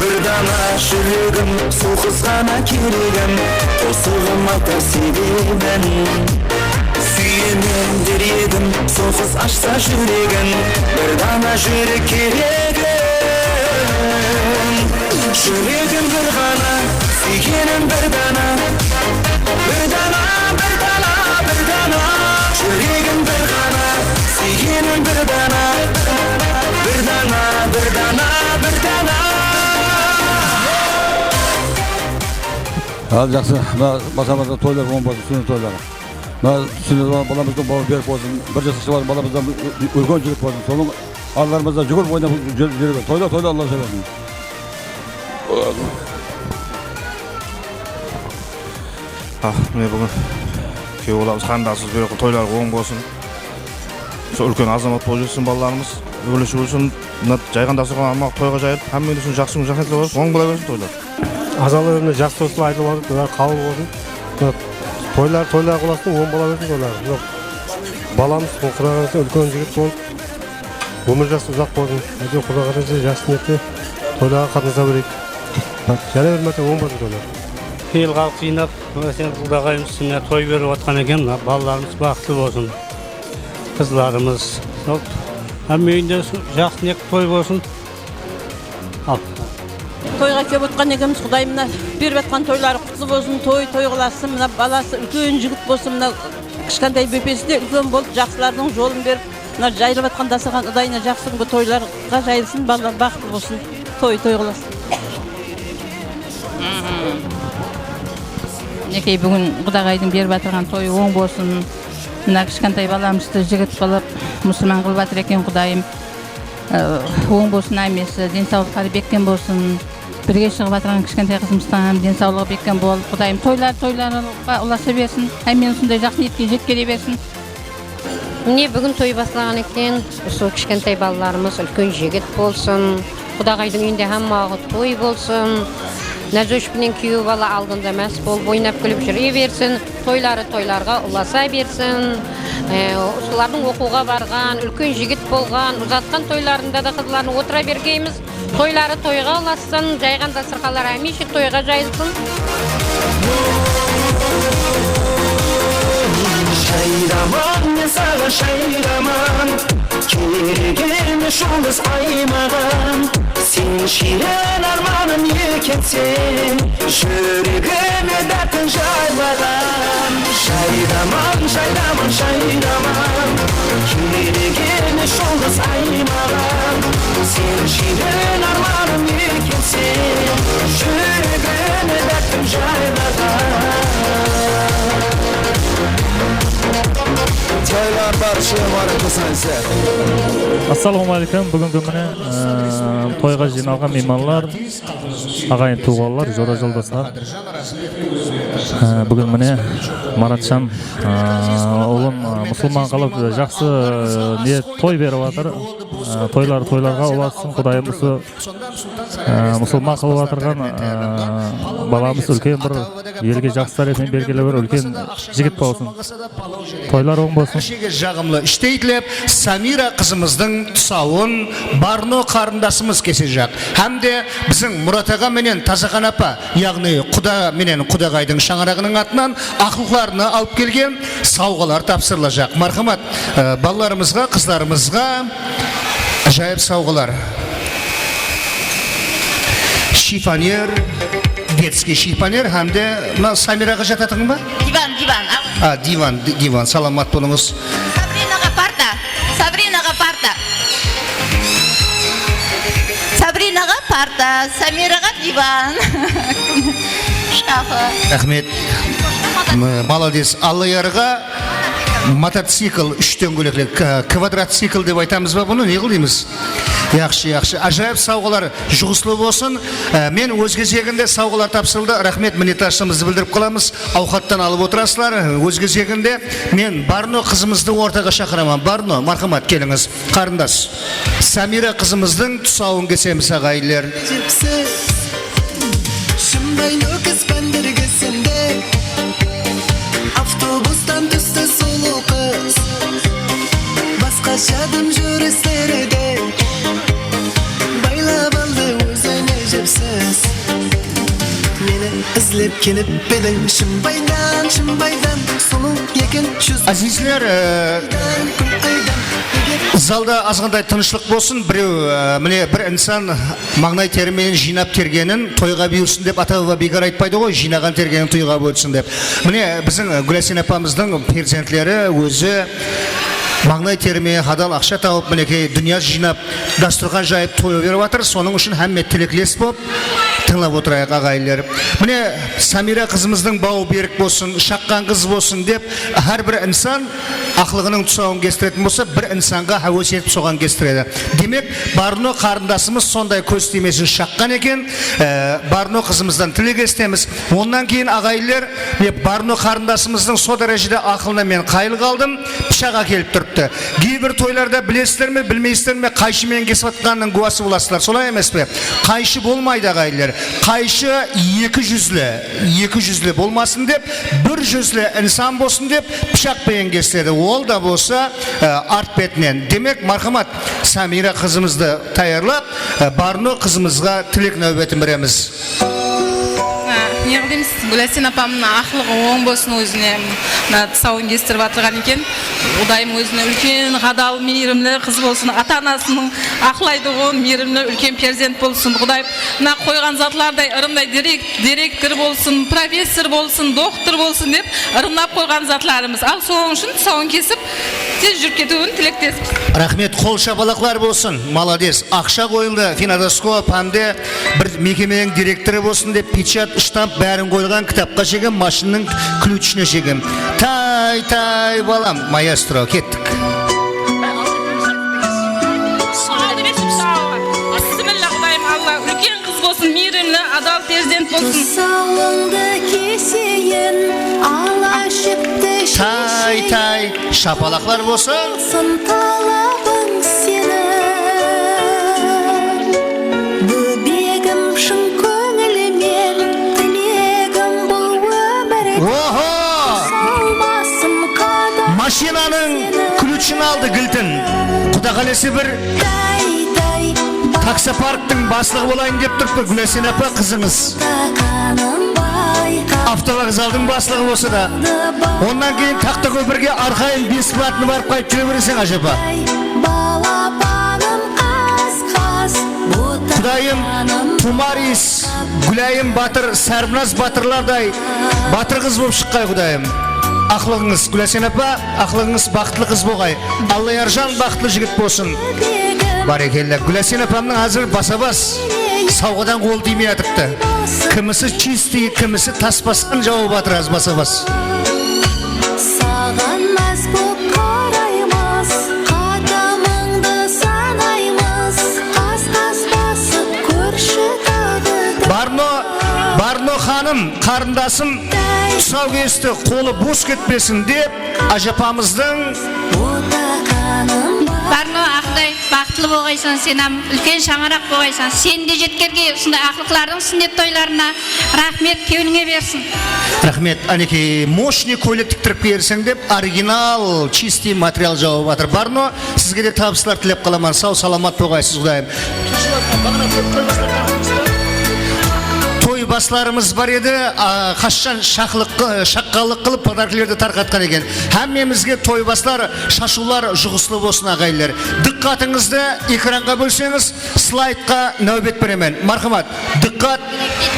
Bir dana júregim, sol qız ǵana keregim, qosıǵım aytar sebebin. Súyemen der edim, sol qız ashsa júregin, bir dana júrek keregim. Júregim bir ǵana, súygenim bir dana. Bir dana, bir dana, bir dana. Júregim bir ǵana, súygenim bir dana. Bir dana, bir dana, bir dana. Al, jaqsı. Mına, barshasına toylar oń bolsın, súnnet toyları. Mına, súnnet balamızdıń bawı berk bolsın, bir jasqa shıǵarǵan balamızdan úl-, úlken jigit bolsın. Sonıń allarımızda júgirip oynap júr-, júre bersin. Toylar, toylar, Alla jaratsın. Ah, mine búgin kúyew balamız, qarındasımız berip atqan toyları oń bolsın. Sol úlken azamat bolıp júrsin balalarımız. Ógileship júrsin. Mına jayǵan dasturxan almaq toyǵa jayılıp, hámmeniń úshin jaqsı kún, jaqsı niyetler bolıp, oń bola bersin toylar. Azalar mine jaqsı dostlar aytılıp atır, bular qabıl bolsın. Mına toylar, toylar qulasın, oń bola bersin toylar. Mına balamız, Quda qálese, úlken jigit bolıp, ómir jası uzaq bolsın. Áytewir, Quda qálese, jaqsı niyette toylarǵa qatnasa bereyik. Jáne bir márte oń bolsın toylar. Peyil xalıq jıynap, mına sen qudaǵayımız, mına toy berip atqan eken, mına balalarımız baxıtlı bolsın. Qızlarımız. Sol, hámme úyinde jaqsı niyetli toy bolsın. Al. Toyǵa kelip otqan ekenbiz, Qudayım mına berip atqan toyları qutlı Bolsın, toy toy qılasın, mına balası úlken jigit bolsın, mına kishkentay bópesi de úlken bolıp, jaqsılardıń jolın berip, mına jayılıp atqan dasturxan udayına jaqsı kúngi toylarǵa jayılsın, balalar baxıtlı bolsın, toy toy qılasın. Minekey, búgin qudaǵaydıń berip atırǵan toyı oń bolsın. Mına kishkentay balamızdı jigit qılıp, musılman qılıp atır eken qudayım. Ee, oń bolsın hámmesi, densawlıqları bekkem bolsın. Birge shıǵıp atırǵan kishkentay qızımızdıń hám densawlıǵı bekkem bolıp, qudayım toylar toylarǵa ulasa bersin. Hámmeni usınday jaqsı niyetke jetkere bersin. Mine, búgin toy baslaǵan eken, usı kishkentay balalarımız úlken jigit bolsın. Qudaǵaydıń úyinde hámme waqıt toy bolsın. Názosh penen kúyew bala aldında más bolıp, oynap kúlip júre bersin. Toyları toylarǵa ulasa bersin. E, usılardıń oqıwǵa barǵan, úlken jigit bolǵan, uzatqan toylarında da qızların otıra bergeymiz. Toyları toyǵa ulassın, jayǵan dasturxanları hámiyshe toyǵa jayılsın. Shaydaman, men saǵan shaydaman. Kerek emes juldız ay maǵan. Sen shiyren ármanım ekenseń, júregime báktiń jaylaǵan. Shaydaman, shaydaman, shaydaman. Kerek emes juldız ay maǵan. Sen shiyren ármanım ekenseń, júregime báktiń jaylaǵan. Jaylar barshaya, máreke sansa. Assalawma áleykum. Búgingi mine, e, toyǵa jıynalǵan miymanlar, aǵayin tuwǵanlar, jora joldaslar. E, búgin mine Maratjan, e, ulın, e, musılman qılıp, jaqsı, e, ne toy berip atır. E, toylar toylarǵa ulassın, qudayım usı Á, musılman qılıp atırǵan, á, balamız úlken bir elge jaqsı tárepinen belgili bir úlken jigit bolsın. Toylar oń bolsın. Áshege jaǵımlı ishte tilep, Samira qızımızdıń tusawın Barno qarındasımız kesejaq. Hám de biziń Murat aǵa menen Tazaxan apa, yaǵnıy quda menen qudaǵaydıń shańaraǵınıń atınan aqlıqlarına alıp kelgen sawǵalar tapsırılajaq. Marhamat, á, balalarımızǵa, qızlarımızǵa ájayıp sawǵalar. Shifoner, detskiy shifoner hám de mına Samiraǵa jatatuǵın ba? Divan, divan. A, divan, di-, divan. Salamat bolıńız. Sabrinaǵa parta. Sabrinaǵa parta. Sabrinaǵa parta, Samiraǵa divan. Shkafı. Raxmet. M-, malades. Allayarǵa motocikl, úsh dóńgelekli, k-, kvadrocikl dep aytamız ba bunı? Ne qıl deymiz? Yaqshı, yaqshı. Ájayıp sawǵalar juǵıslı bolsın. Á, men óz gezeginde sawǵalar tapsırıldı. Raxmet, minnetdarshılıǵımızdı bildirip qalamız. Awqattan alıp otırasızlar. Óz gezeginde men Barno qızımızdı ortaǵa shaqıraman. Barno, marhamat, kelińiz. Qarındas. Samira qızımızdıń tusawın kesemiz, aǵayinler. Shımbay Nókis pándirgesinde avtobustan tústi sulıw qız. Basqasha dım júrisleri de baylap aldı ózine jipsiz. Meni izlep kelip pediń Shımbaydan, Shımbaydan sulıw eken júz. Ázizler, e, zalda azǵantay tınıshlıq bolsın. Birew, e, mine, bir insan mańlay teri menen jıynap tergenin toyǵa buyırsın dep ata-baba biykar aytpaydı ǵoy, jıynaǵan tergenin toyǵa buyırsın dep. Mine, biziń Gúlasen apamızdıń perzentleri ózi mańlay teri menen hadal aqsha tawıp, minekey, dúnya jıynap, dasturxan jayıp, toy berip atır. Sonıń ushın hámme tilekles bolıp, tıńlap otırayıq, aǵayinler. Mine, Samira qızımızdıń bawı berik bolsın, shaqqan qız bolsın dep, hár bir insan aqlıǵınıń tusawın kestiretin bolsa, bir insanǵa háwes etip soǵan kestiredi. Demek, Barno qarındasımız sonday kóz tiymesin shaqqan eken. E, Barno qızımızdan tilek esitemiz. Onnan keyin, aǵayinler, mine, Barno qarındasımızdıń sol dárejede aqılına men qayıl qaldım. Pıshaq ákelip turıptı. Geybir toylarda, bilesizler me, bilmeysizler me, qayshı menen kesip atqanınıń gúwası bolasızlar. Solay emes pe? Qayshı bolmaydı, aǵayinler. Qayshı eki júzli, eki júzli bolmasın dep, bir júzli insan bolsın dep, pıshaq penen kesiledi. Ol da bolsa, e, art betinen. Demek, marhamat, Samira qızımızdı tayarlap, e, Barno qızımızǵa tilek náwbetin beremiz. Ne qılaymız, Gúlásen apamnıń aqlıǵı oń bolsın, ózine mına tusawın kestirip atırǵan eken. Qudayım ózine úlken, adal, miyrimli qız bolsın, ata-anasınıń aqlaytuǵın, miyrimli úlken perzent bolsın. Qudayım mına qoyǵan zatlarday, ırımday direk-, direktor bolsın, professor bolsın, doktor bolsın dep ırımlap qoyǵan zatlarımız. Al, sonıń ushın tusawın kesip, tez júrip ketiwin tilektespin. Raxmet, qol shapalaqlar bolsın. Malades. Aqsha qoyıldı. Finodoskop hám de bir mekemeniń direktorı bolsın dep, pechat, shtamp, bárin qoyılǵan kitapqa shekem, mashinnıń klyuchına shekem. Tay, tay, balam, maestro, kettik. Bismillah, Qudayım Alla, úlken qız bolsın, miyrimli, adal perzent bolsın. Tusawıńdı keseyin, ala jipti. Tay, tay, shapalaqlar bolsın. Bolsın talabıń seniń, bóbegim, shın kóńilmen tilegim bul ómirde. Oho! Salmasın qadam. Mashinanıń seniń klyuchın aldı, giltin. Quda qálese bir Tay-tay, taksoparktıń baslıǵı bolayın dep turıptı Gúlásen apa, qızıńız. Avtovokzaldıń baslıǵı bolsa da. Onnan keyin Taxtakópirge arqayın besplatno barıp qaytıp júre bereseń, ájapa. Balapanım qas-qas, Qudayım, Tumaris, Gúlayım batır, Sárbinaz batırlarday batır qız bolıp shıqqay, Qudayım. Aqlıǵıńız, Gúlásen apa, aqlıǵıńız baxıtlı qız bolǵay. Allayarjan baxıtlı jigit bolsın. Bárekella, Gúlásen apamnıń házir basa-bas. Sawǵadan qolı tiymey atırıptı. Kimisi чистый, kimisi tas basqan jawap atır, házir basa-bas. Saǵan más bolıp qaraymız, qadamıńdı sanaymız, qas-qas basıp kórshi taǵı da. Barno, Barno xanım, qarındasım, tusaw kesti, qolı bos ketpesin dep, ájapamızdıń. Barno aqday, baxıtlı bolǵaysań sen hám, úlken shańaraq bolǵaysań. Sen de jetkergey usınday aqlıqlardıń súnnet toylarına. Raxmet, kewlińe bersin. Raxmet, Anekey, мощный kóylek tiktirip berseń dep, original, чистый material jawap atır. Barno, sizge de tabıslar tilep qalaman. Saw-salamat bolǵaysız, Qudayım. Toy baslarımız bar edi, a, qashshan shaqlıq, shaqqanlıq qılıp podarkalardı tarqatqan eken. Hámmemizge toy baslar, shashıwlar juǵıslı bolsın, aǵayinler. Dıqqatıńızdı ekranǵa bólseńiz, slaydqa náwbet beremen. Marhamat, dıqqat.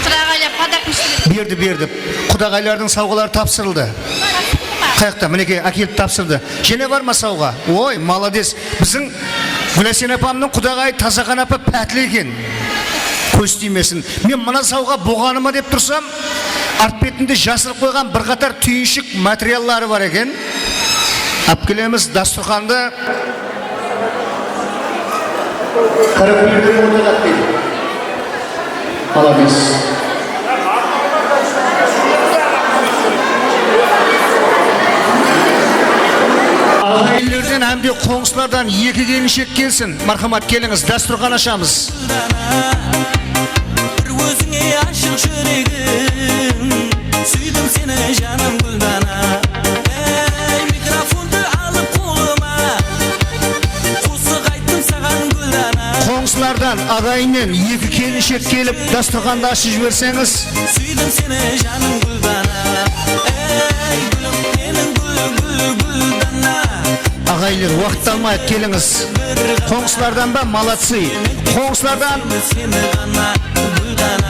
Qıraǵaylar podarkasın berdi, berdi. Qudaǵaylardıń sawǵaları tapsırıldı. Qayaqta? Minekey, ákelip tapsırdı. Jáne bar ma sawǵa? Oy, malades. Biziń Gúlásen apamnıń qudaǵayı Tazaxan apa pátli eken. Kóz tiymesin. Men mına sawǵa boǵanı ma dep tursam, art betinde jasırıp qoyǵan bir qatar túyinshik materialları bar eken. Alıp kelemiz dasturxandı. Qarapilerden ortaǵa deydi. Malades. Aǵayinlerden hám de qońsılardan eki kelinshek kelsin. Marhamat, kelińiz, dasturxan ashamız. Bir ózińe ashıq júregim, súydim seni, janım Gúldana. Ey, mikrofondı alıp qolıma, qosıq ayttım saǵan, Gúldana. Qońsılardan, aǵayinnen eki kelinshek kelip, dasturxandı ashıp jiberseńiz. Súydim seni, janım Gúldana. Ey, gúlim meniń, gúl, gúl, gúldana. Aǵayinler, waqıt almayıq, kelińiz. Qońsılardan ba? Молодцы. Qońsılardan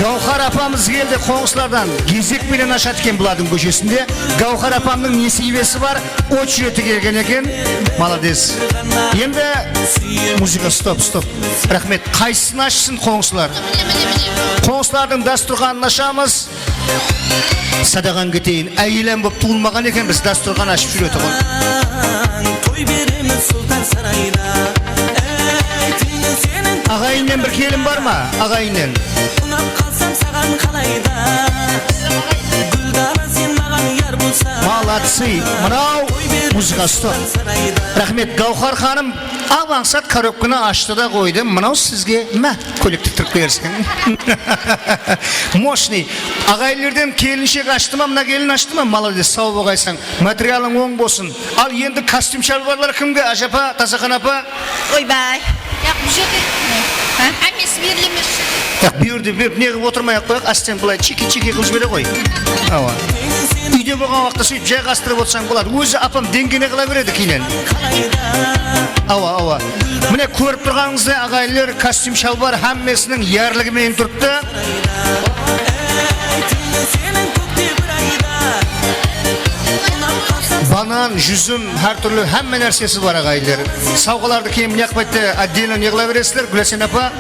Gáwhar apamız keldi, qońsılardan. Gezek penen ashadı eken bulardıń kóshesinde. Gáwhar apamnıń nesiybesi bar, очередь kelgen eken. Молодец. Endi muzıka, stop, stop. Raxmet. Qaysısın ashsın qońsılar? Qońsılardıń dasturxanın ashamız. Sadaǵan keteyin, áyelem bolıp tuwılmaǵan ekenbiz, dasturxan ashıp júretuǵın. Toy beremiz Sultan sarayda. Ey, tilin seniń. Aǵayinnen bir kelin bar ma? Aǵayinnen. Unap qalsam saǵan qalayda. Gúldana, sen maǵan yar bolsań. Молодцы. Mınaw muzıka, stop. Raxmet, Gáwhar xanım. Ap ańsat korobkanı ashtı da qoydı. Mınaw sizge, má, kóylek tiktirip berseń. Мощный. Aǵayinlerden kelinshek ashtı ma, mına kelin ashtı ma? Молодец, saw bolǵaysań. Materialıń oń bolsın. Al, endi kostyum shalbarlar kimge, ájapa, Tazaxan apa? Oybay. Yaq, bul jerde. Há? Hámmesi berili emes. Yaq, bul jerde berip ne qılıp otırmay-aq qoyaq, ásten bılay chiki-chiki qılıp jibere ǵoy. Awa. Úyde bolǵan waqıtta sóytip jayǵastırıp otırsań boladı. Ózi apam deńgene qıla beredi keyninen. Awa, awa. Mine, kórip turǵanıńızday, aǵayinler, kostyum shalbar hámmesiniń yarligi menen turıptı. Banan, júzim, hár túrli hámme nársesi bar, aǵayinler. Sawǵalardı keyin mına jaqqa otdelno ne qıla beresizler, Gúlásena apa?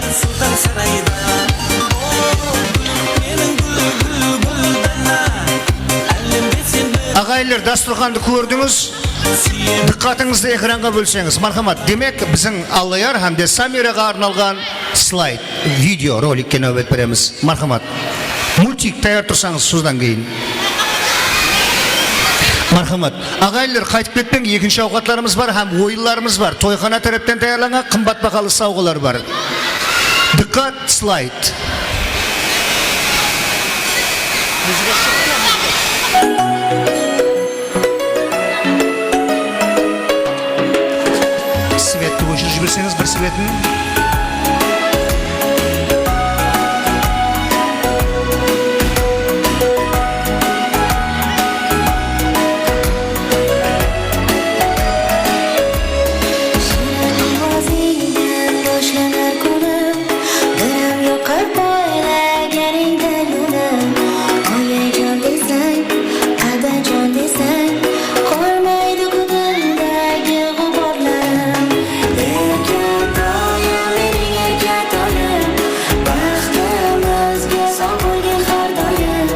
Aǵayinler, dasturxandı kórdińiz. Dıqqatıńızdı ekranǵa bólseńiz, marhamat. Demek, biziń Allayar hám de Samiraǵa arnalǵan slayd, video rolikke náwbet beremiz. Marhamat. Multik tayar tursańız, sozdan keyin. Marhamat. Aǵayinler, qaytıp ketpeń, ekinshi awqatlarımız bar hám oyınlarımız bar. Toyxana tárepten tayarlanǵan qımbat bahalı sawǵalar bar. Dıqqat, slayd. Svetti óshirip jiberseńiz, bir svetin. Shirin ovozingdan boshlanar kunim, birov yoqqa poylaganingda yunim. Oyijon desang, adajon desang, qolmaydi kunimdagi g'uborlarim. Erkatoyim, mening erkatoyim, baxtimizga sog' bo'lgin har doim.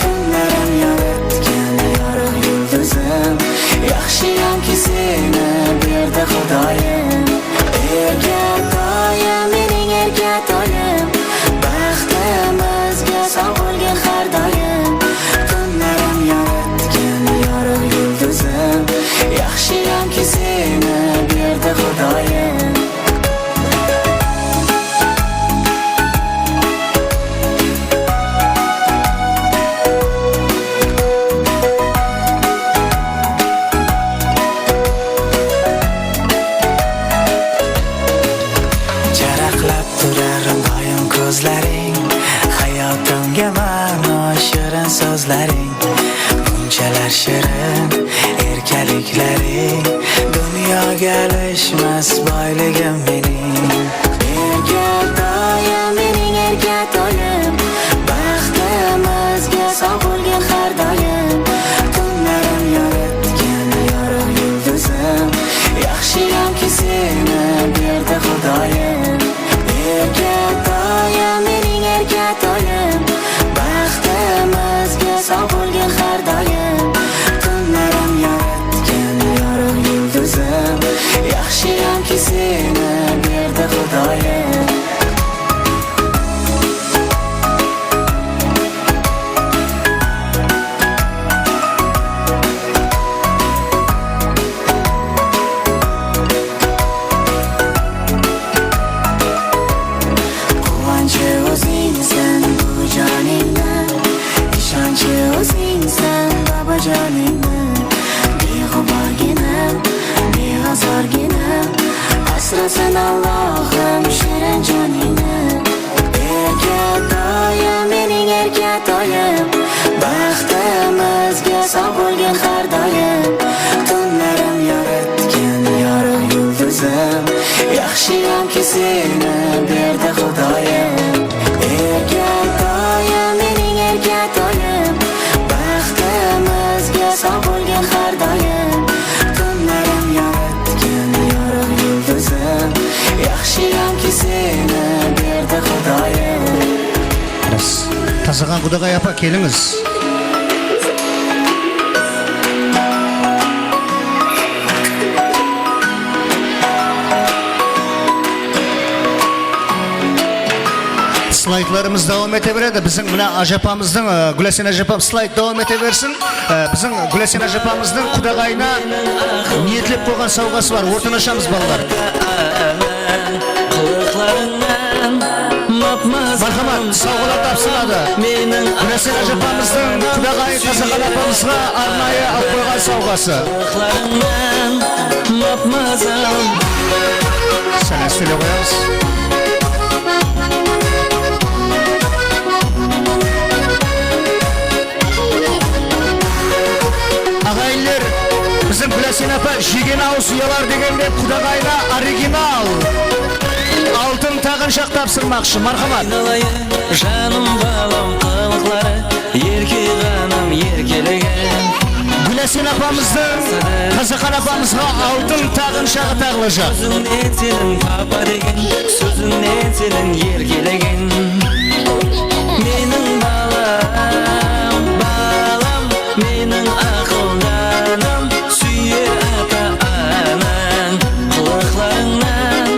Tunlarim yoritgan yorug' yulduzim, yaxshiyamki seni berdi Xudoyim. Erkatoyim, mening erkatoyim, baxtimizga sog' bo'lgin har doim. Tunlarim yoritgan yorug' yulduzim, yaxshiyamki seni berdi Xudoyim. Jaraqlab turar doim ko'zlaring, hayotimga ma'no, shirin so'zlaring. Bunchalar shirin erkaliklaring, dunyoga alishmas boyligim mening. Erkatoyim, mening erkatoyim, baxtimizga sog' bo'lgin har doim. Tunlarim yoritgan yorug' yulduzim, yaxshiyamki seni berdi Xudoyim. Erkatoyim, mening erkatoyim, baxtimizga sog' bo'lgin har doim. Tunlarim yoritgan yorug' yulduzim, yaxshiyamki seni berdi Xudoyim. Quvonchi o'zingsan bu jonimni, ishonchi o'zingsan bobojonimni. Beg'uborgina, beg'azorgina, asrasin Allohim shirin joningni. Erkatoyim, mening erkatoyim, baxtimizga sog' bo'lgin har doim. Tunlarim yoritgan yorug' yulduzim, yaxshiyamki seni berdi Xudoyim. Erkatoyim, mening erkatoyim, baxtimizga sog' bo'lgin har doim. Tunlarim yoritgan yorug' yulduzim, yaxshiyamki seni berdi Xudoyim. Ras. Tasaxan Qudag'ay apa, kelińiz. Slaydlarımız dawam ete beredi. Biziń mına ájapamızdıń, e, Gúlásena ájapam, slayd dawam ete bersin. E, biziń Gúlásena ájapamızdıń qudaǵayına niyetlep qoyǵan sawǵası bar. Ortanı ashamız, balalar. Marhamat, sawǵalar tapsırıladı. Gúlásena ájapamızdıń qudaǵayı Tasaxan apamızǵa arnayı alıp qoyǵan sawǵası. Sál ástele qoyamız. Biziń Gúlásen apa jegen awız uyalar degende qudaǵayına original altın taǵınshaq tapsırmaqshı. Marhamat. Aynalayın, janım balam qılıqları, erke ǵanam erkelegen. Gúlásen apamızdıń Tazaxan apamızǵa altın taǵınshaǵı taǵılajaq. Sózińnen seniń papa degen, sózińnen seniń erkelegen. Meniń balam, balam, meniń aqıldanım, súyer ata-anań qılıqlarıńnan.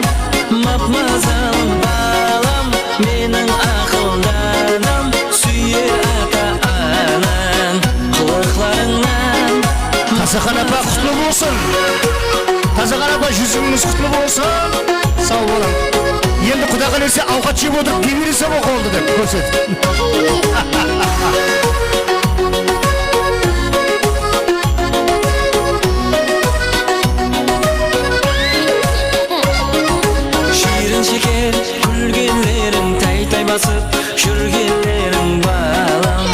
Map-mazalım balam, meniń aqıldanım, súyer ata-anań qılıqlarıńnan. Tazaxan apa, qutlı bolsın! Tazaxan apa, júzińiz qutlı bolsın! Saw bolıń. Endi Quda qálese awqat jep otırıp, debereseń ǵo qoldı dep kórset. Shiyrin sheker kúlgenleriń, tay-tay basıp júrgenleriń, balam.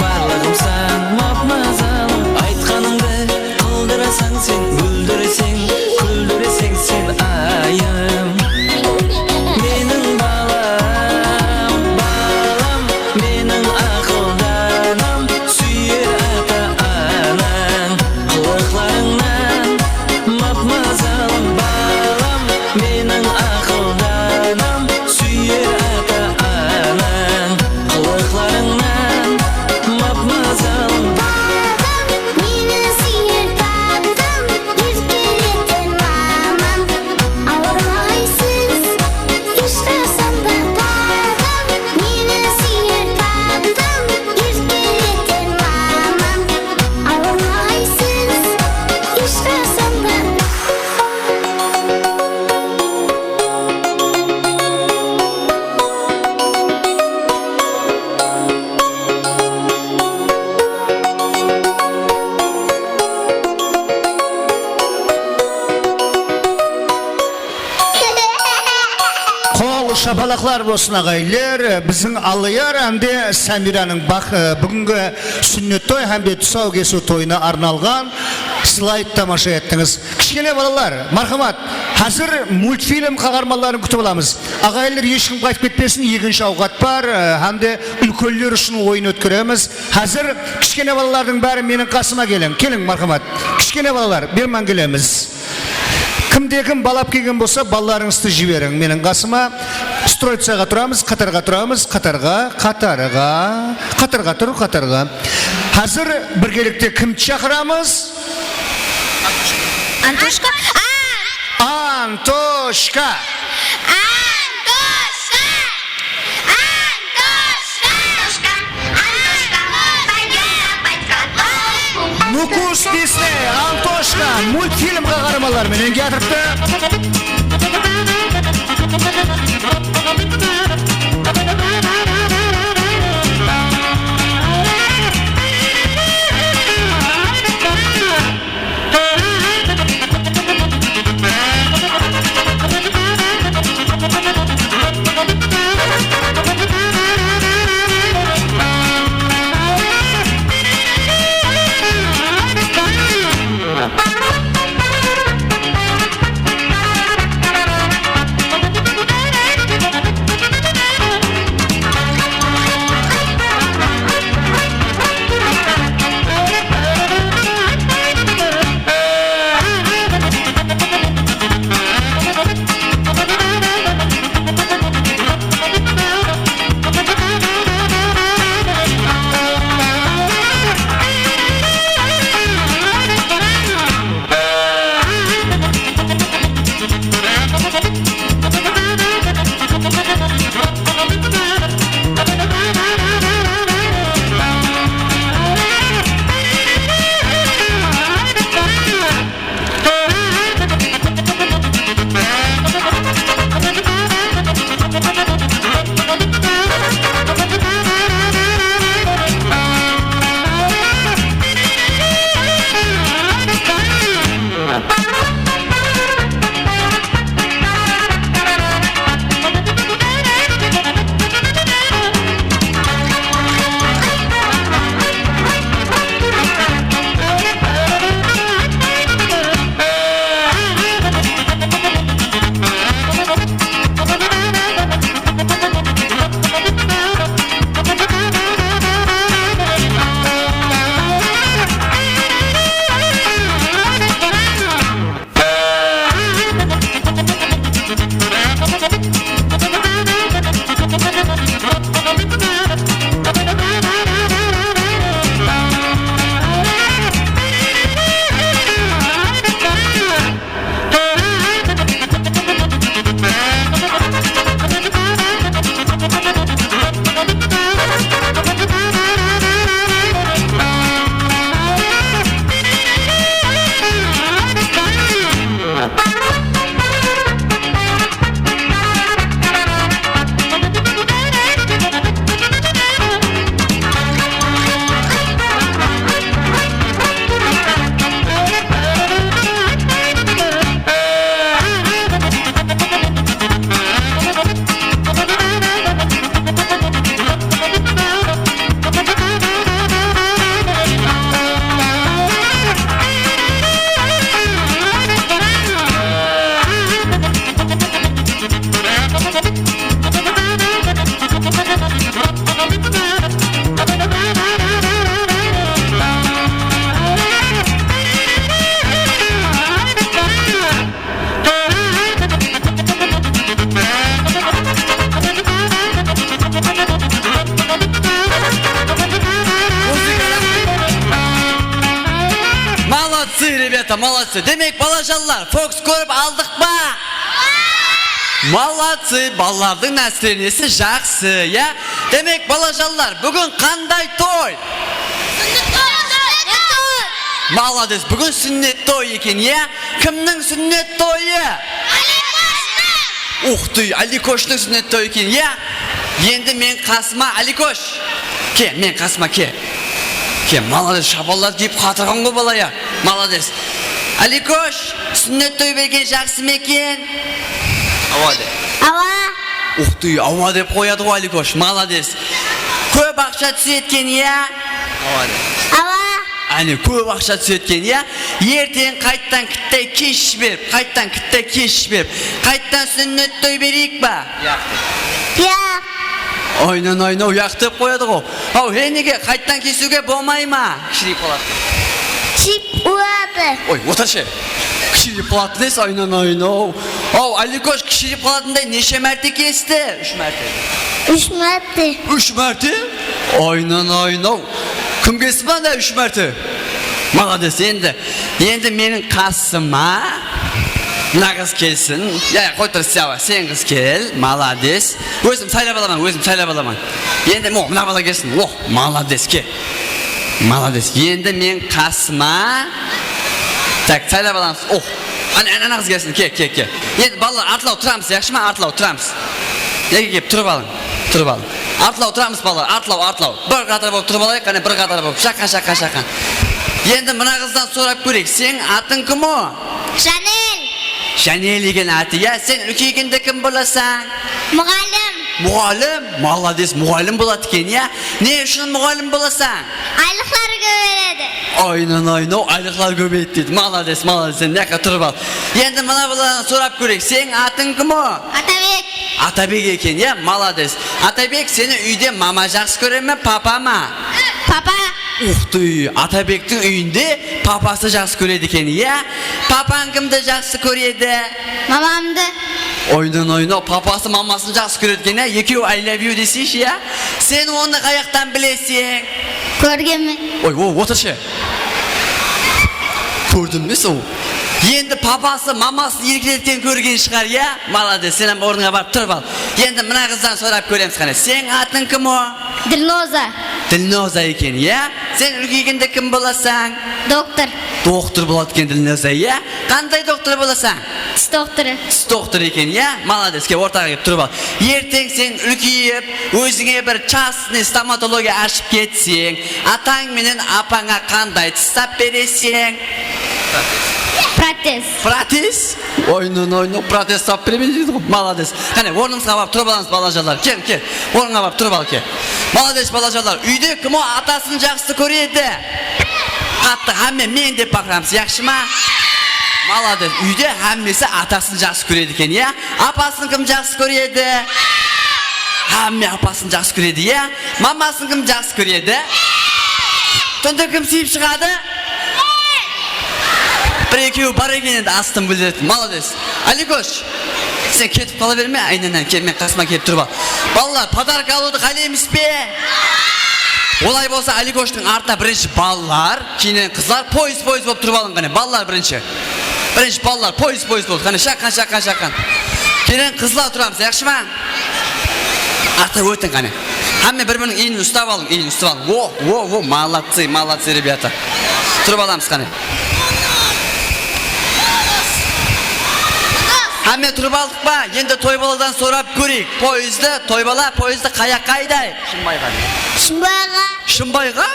Barlıǵımsań, map-mazalım, aytqanıńdı qıldırasań sen, gúldireseń, kúldireseń sen, ayım. Meniń balam, balam, meniń aqıldanım, súyer ata-anań qılıqlarıńnan. Map-mazalım balam, meniń aqıldanım, súyer ata-anań qılıqlarıńnan. Map-mazalım. Taǵım, meni súyer taǵım, erkeleten mamam. Awırmaysız hesh qashan da, taǵım, meni súyer taǵım, erkeleten mamam. Awırmaysız hesh qashan da. Qol shapalaqlar bolsın, aǵayinler. Biziń Allayar hám de Samiranıń baq-, e, búgingi súnnet toy hám de tusaw kesiw toyına arnalǵan slayd tamasha ettińiz. Kishkene balalar, marhamat, házir multfilm qaharmanların kútip alamız. Aǵayinler, hesh kim qaytıp ketpesin, ekinshi awqat bar, e, hám de úlkenler ushın oyın ótkeremiz. Házir kishkene balalardıń bári meniń qasıma keliń. Keliń, marhamat. Kishkene balalar, berman kelemiz. Kimde kim balap kelgen bolsa, balalarıńızdı jiberiń meniń qasıma. Stroycaǵa turamız, qatarǵa turamız, qatarǵa, qatarǵa, qatarǵa tur, qatarǵa. Házir birgelikte kimdi shaqıramız? Antoshka. A! Antoshka. Antoshka. Antoshka. Antoshka. Antoshka. Пойдём копать картошку. Nukus Disney, Antoshka multfilm qaharmanları menen kiyatırıptı. Молодцы, ребята, молодцы. Demek, balajanlar, fokus kórip aldıq pa? Молодцы, balalardıń nástreniyesi jaqsı, ya? Demek, balajanlar, búgin qanday toy? Молодец, búgin súnnet toy eken, ya? Kimniń súnnet toyı? Uxtıy, Alikoshtıń súnnet toyı eken, ya? Endi men qasıma, Alikosh. Ke, men qasıma ke. Ke, молодец, shapallar kiyip qatırǵan ǵoy bala, ya. Молодец. Alikosh, súnnet toy bergen jaqsı ma eken? Awa de. Awa. Uxtıy, awa dep qoyadı ǵoy Alikosh, молодец. Kóp aqsha túsedi eken, ya? Awa de. Awa. Áne, kóp aqsha túsedi eken, ya? Erteń qayttan kittay kesh berip, qayttan kittay kesh berip, qayttan súnnet toy bereyik pa? Yaq. Yaq. Aynan aynaw yaq dep qoyadı ǵo. Haw, he nege, qayttan kesiwge bolmay ma? Kishireyip qaladı. Kishireyip qaladı. Oy, otırshe. Kishireyip qaladı deysiz, aynan aynaw. Haw, Alikosh kishireyip qalatınday neshe márte kesti? Úsh márte. Úsh márte. Úsh márte? Aynan aynaw. Kim kesti mınanday úsh márte? Молодец, endi, endi meniń qasıma mına qız kelsin. Ya, ya, qoy tur, sen qız kel, молодец. Ózim saylap alaman, ózim saylap alaman. Endi, mo, mına bala kelsin. Oh, молодец, ke. Молодец. Endi men qasıma. Tak, saylap alamız. Oh. Ana, ana, ana qız kelsin, ke, ke, ke. Endi balalar, artlaw turamız, yaqshı ma? Artlaw turamız. Eke kelip turıp alıń, turıp alıń. Artlaw turamız balalar, artlaw, artlaw. Bir qatar bolıp turıp alayıq, qáne, bir qatar bolıp. Shaqqan, shaqqan, shaqqan. Endi mına qızdan sorap kóreyik, seniń atıń kim o? Janel. Janel eken atı, ya? Sen úlkeygende kim bolasań? Muǵallim. Muǵallim? Молодец, muǵallim boladı eken, ya? Ne ushın muǵallim bolasań? Aylıqlar kóbeyedi. Aynan aynaw, aylıqlar kóbeyedi deydi. Молодец, молодец, sen mına jaqqa turıp al. Endi mına baladan sorap kóreyik, seniń atıń kim o? Atabek. Atabek eken, ya? Молодец. Atabek, seni úyde mama jaqsı kóre me, papa ma? Papa. Uxtıy, Atabektiń úyinde papası jaqsı kóredi eken, ya? Papań kimdi jaqsı kóredi? Mamamdı. Aynan aynaw, papası mamasın jaqsı kóredi eken, ya? Ekewi I love you deseyshi, ya? Sen onı qayaqtan bileseń? Kórgenmen. Oy, o, otırshe. Kórdim be sol. Endi papası mamasın erkeletken kórgen shıǵar, ya? Молодец, sen hám ornıńa barıp turıp al. Endi mına qızdan sorap kóremiz qáne. Seniń atıń kim o? Dilnoza. Dilnoza eken, ya? Sen úlkeygende kim bolasań? Doktor. Doktor boladı eken Dilnoza, ya? Qanday doktor bolasań? Tish doktorı. Tish doktorı eken, ya? Молодец, ke, ortaǵa kelip turıp al. Erteń sen úlkeyip, ózińe bir chastnıy stomatologiya ashıp ketseń, atań menen apańa qanday tish sap bereseń? Protez. Protez? Oynan, oynan, protez sap beremen deydi ǵoy. Молодец. Qáne, ornıńızǵa barıp turıp alamız, balajanlar. Kel, kel. Ornıńa barıp turıp al, kel. Молодец, balajanlar. Úyde kim o atasın jaqsı kóredi? Qattı hámme men dep baqıramız, yaqshı ma? Молодец. Úyde hámmesi atasın jaqsı kóredi eken, ya? Apasın kim jaqsı kóredi? Hámme apasın jaqsı kóredi, ya? Mamasın kim jaqsı kóredi? Túnde kim súyip shıǵadı? Bir-ekewi bar eken endi, astın bildiredi. Молодец. Alikosh, sen ketip qala berme, aynanan kel, men qasıma kelip turıp al. Balalar, podarka alıwdı qáleymiz be? Olay bolsa, Alikoshtıń artına birinshi balalar, keyninen qızlar, poyız-poyız bolıp turıp alıń, qáne, balalar birinshi. Birinshi balalar, poyız-poyız bolıp, qáne, shaqqan, shaqqan, shaqqan. Keyin qızlar turamız, yaqshı ma? Artıq ótiń qáne. Hámme bir-biriniń iynin ustap alıń, iynin ustap alıń. Wo, wo, wo, молодцы, молодцы, ребята. Turıp alamız qáne. Hámme turıp aldıq pa? Endi toy baladan sorap kóreyik. Poyezdi, toy bala, poyezdi qayaqqa aydayıq? Shımbayǵa. Shımbayǵa. Shımbayǵa?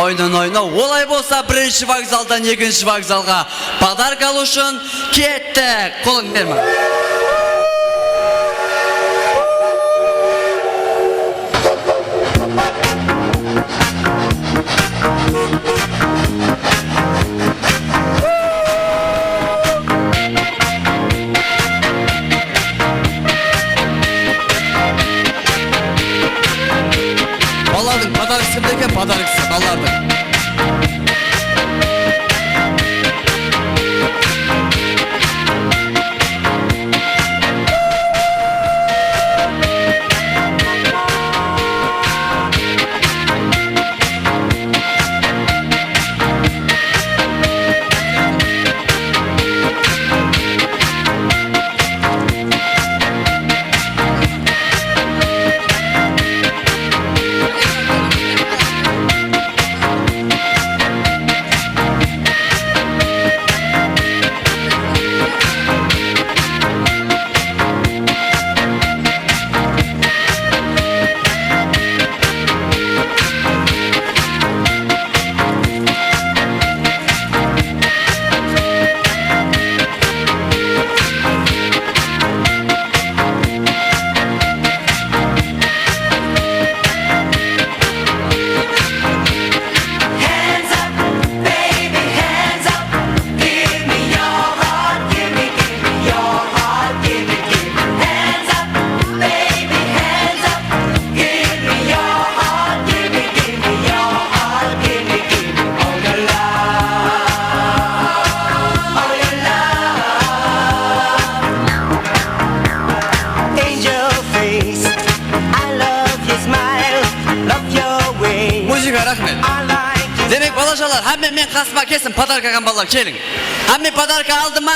Oynan, oyna. Olay bolsa, birinshi vokzaldan ekinshi vokzalǵa podarka alıw ushın kettik. Qolın berme. Balalardıń podarkası kimde eken? Podarkası balalardıń. Balalar, hámme men qasıma kelsin, podarka alǵan balalar, keliń. Hámme podarka aldı ma?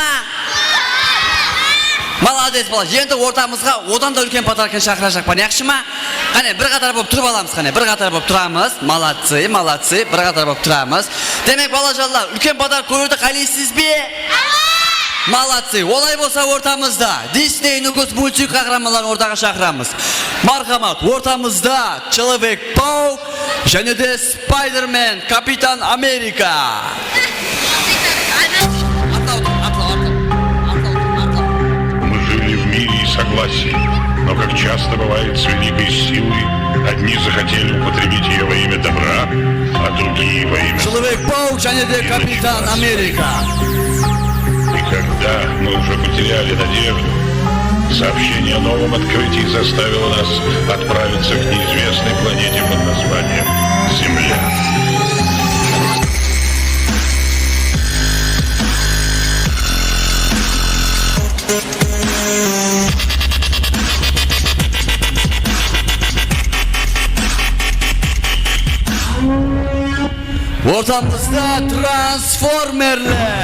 Malades, bala. Endi ortamızǵa odan da úlken podarkanı shaqırajaqpan, yaqshı ma? Qáne, bir qatar bolıp turıp alamız, qáne, bir qatar bolıp turamız. Молодцы, молодцы, bir qatar bolıp turamız. Demek, balajanlar, úlken podarka kóriwdi qáleysiz be? Молодцы, olay bolsa ortamızda Disney Nukus multik qahramanların ortaǵa shaqıramız. Marhamat, ortamızda Человек-паук jáne de Spider-Man, Kapitan Amerika. Atla, atla, atla, atla, atla. Мы жили в мире и согласии, но, как часто бывает с великой силой, одни захотели употребить её во имя добра, а другие во имя зла. Человек-паук jáne de Kapitan Amerika. И когда мы уже потеряли надежду, сообщение о новом открытии заставило нас отправиться к неизвестной планете под названием Земля. Ortamızda transformerler.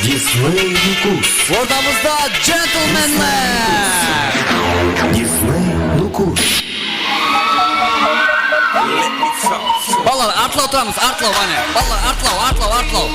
Disney Nukus. Ortamızda djentlemenler. Disney Nukus. Balalar, artlaw turamız, artlaw, qáne. Balalar, artlaw, artlaw, artlaw.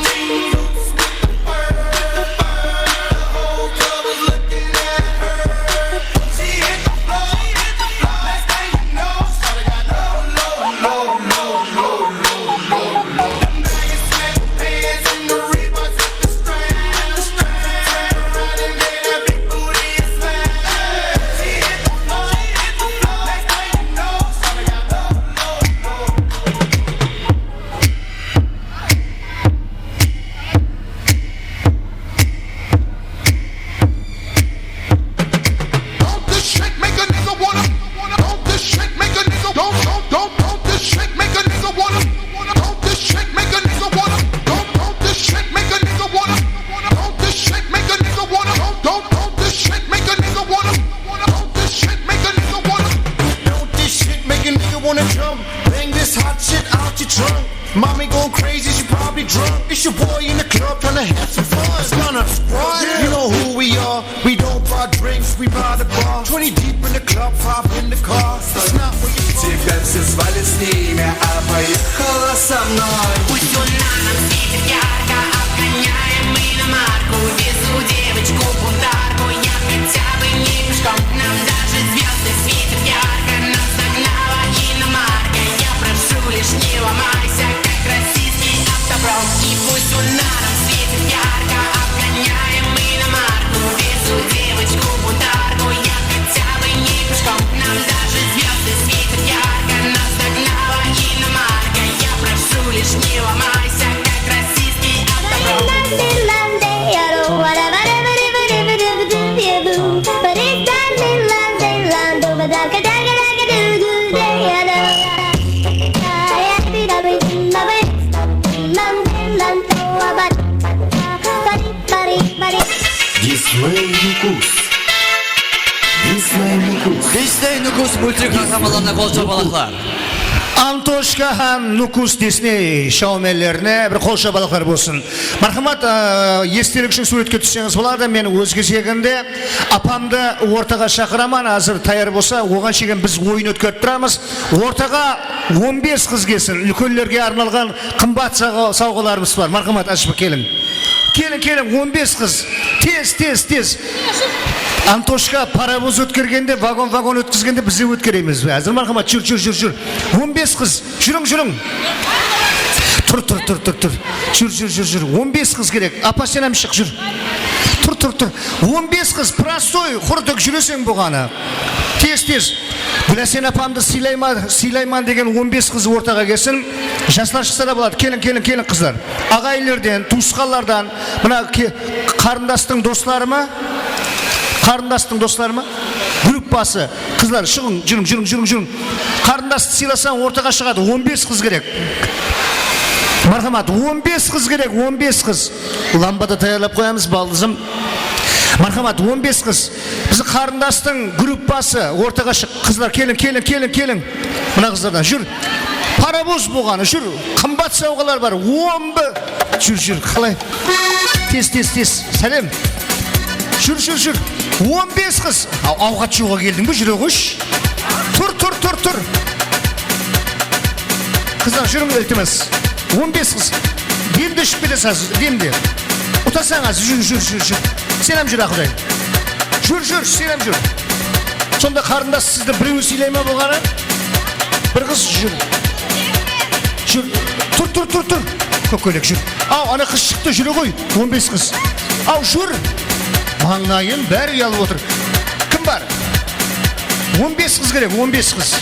Don't this shit make a nigga wanna, don't this shit make a nigga, don't, don't, don't, don't this shit make a nigga wanna, don't this shit make a nigga wanna, don't, don't this shit make a nigga wanna, don't this shit make a nigga wanna, don't, don't, don't this shit make a nigga wanna, don't this shit make a nigga wanna, don't this shit make a nigga wanna jump, bang this hot shit out your trunk. Mommy going crazy, she probably drunk. It's your boy in the club tryna have some fun. It's gonna squad. You know who we are. We don't buy drinks, we buy the bar. Twenty deep in the club, five in the car. It's not what you Тебя все звали с ними, а поехала со мной. Пусть луна нам светит ярко, обгоняем мы иномарку. Везу девочку бунтарку, я хотя бы не пешком. Нам даже звёзды светят ярко, нас догнала иномарка. Я прошу, лишь не ломайся, как российский автопром. И пусть луна нам светит ярко, обгоняем мы иномарку. Везу девочку бунтарку, я хотя бы не пешком. Нам даже звёзды светят ярко, нас догнала иномарка. Я прошу, лишь не ломайся, как российский автопром. Disney Nukus. Disney Nukus. Disney Nukus multik qahramanlarına qol shapalaqlar. Antoshka hám Nukus Disney shoumenlerine bir qol shapalaqlar bolsın. Marhamat, ı, estelik ushın súwretke tússeńiz boladı. Men óz gezeginde apamdı ortaǵa shaqıraman. Házir tayar bolsa, oǵan shekem biz oyın ótkerip turamız. Ortaǵa on bes qız kelsin. Úlkenlerge arnalǵan qımbat sawǵa-, sawǵalarımız bar. Marhamat, Ashıbek, keliń. Keliń, keliń, on bes qız. Tez, tez, tez. Antoshka parovoz ótkergende, vagon-vagon ótkizgende biz de ótkeremiz. Házir, marhamat, júr, júr, júr, júr. On bes qız, júriń, júriń. Tur, tur, tur, tur, tur. Júr, júr, júr, júr. On bes qız kerek. Apa, sen hám shıq, júr. Tur, tur, tur. On bes qız, prostoy, qurı tek júreseń bolǵanı. Tez, tez. Gúlásen apamdı sıylayma-, sıylayman degen on bes qız ortaǵa kelsin. Jaslar shıqsa da boladı. Keliń, keliń, keliń, qızlar. Aǵayinlerden, tuwısqanlardan, mına ke-, qarındastıń dosları ma? Qarındastıń dosları ma? Gruppası. Qızlar, shıǵıń, júriń, júriń, júriń, júriń. Qarındastı sıylasań, ortaǵa shıǵadı. On bes qız kerek. Marhamat, on bes qız kerek, on bes qız. Lamba da tayarlap qoyamız, baldızım. Marhamat, on bes qız. Biziń qarındastıń gruppası ortaǵa shıq. Qızlar, keliń, keliń, keliń, keliń. Mına qızlardan júr. Parovoz bolǵanı, júr. Qımbat sawǵalar bar. On bir. Júr, júr. Qalay? Tez, tez, tez. Sálem. Júr, júr, júr. On bes qız. Aw, awqat jıwǵa keldiń be, júre ǵoyshı. Tur, tur, tur, tur. Qızlar, júriń, iltimas. On bes qız. Demde iship ketesiz, demde. Utasań, júr, júr, júr, júr. Sen hám júr, Aquday. Júr, júr, sen hám júr. Sonda qarındas sizdi birew sıylayma bolǵanı? Bir qız júr. Júr. Tur, tur, tur, tur. Kók kóylek, júr. Aw, ana qız shıqtı, júre ǵoy. On bes qız. Aw, júr. Mańlayın bári uyalıp otır. Kim bar? On bes qız kerek, on bes qız.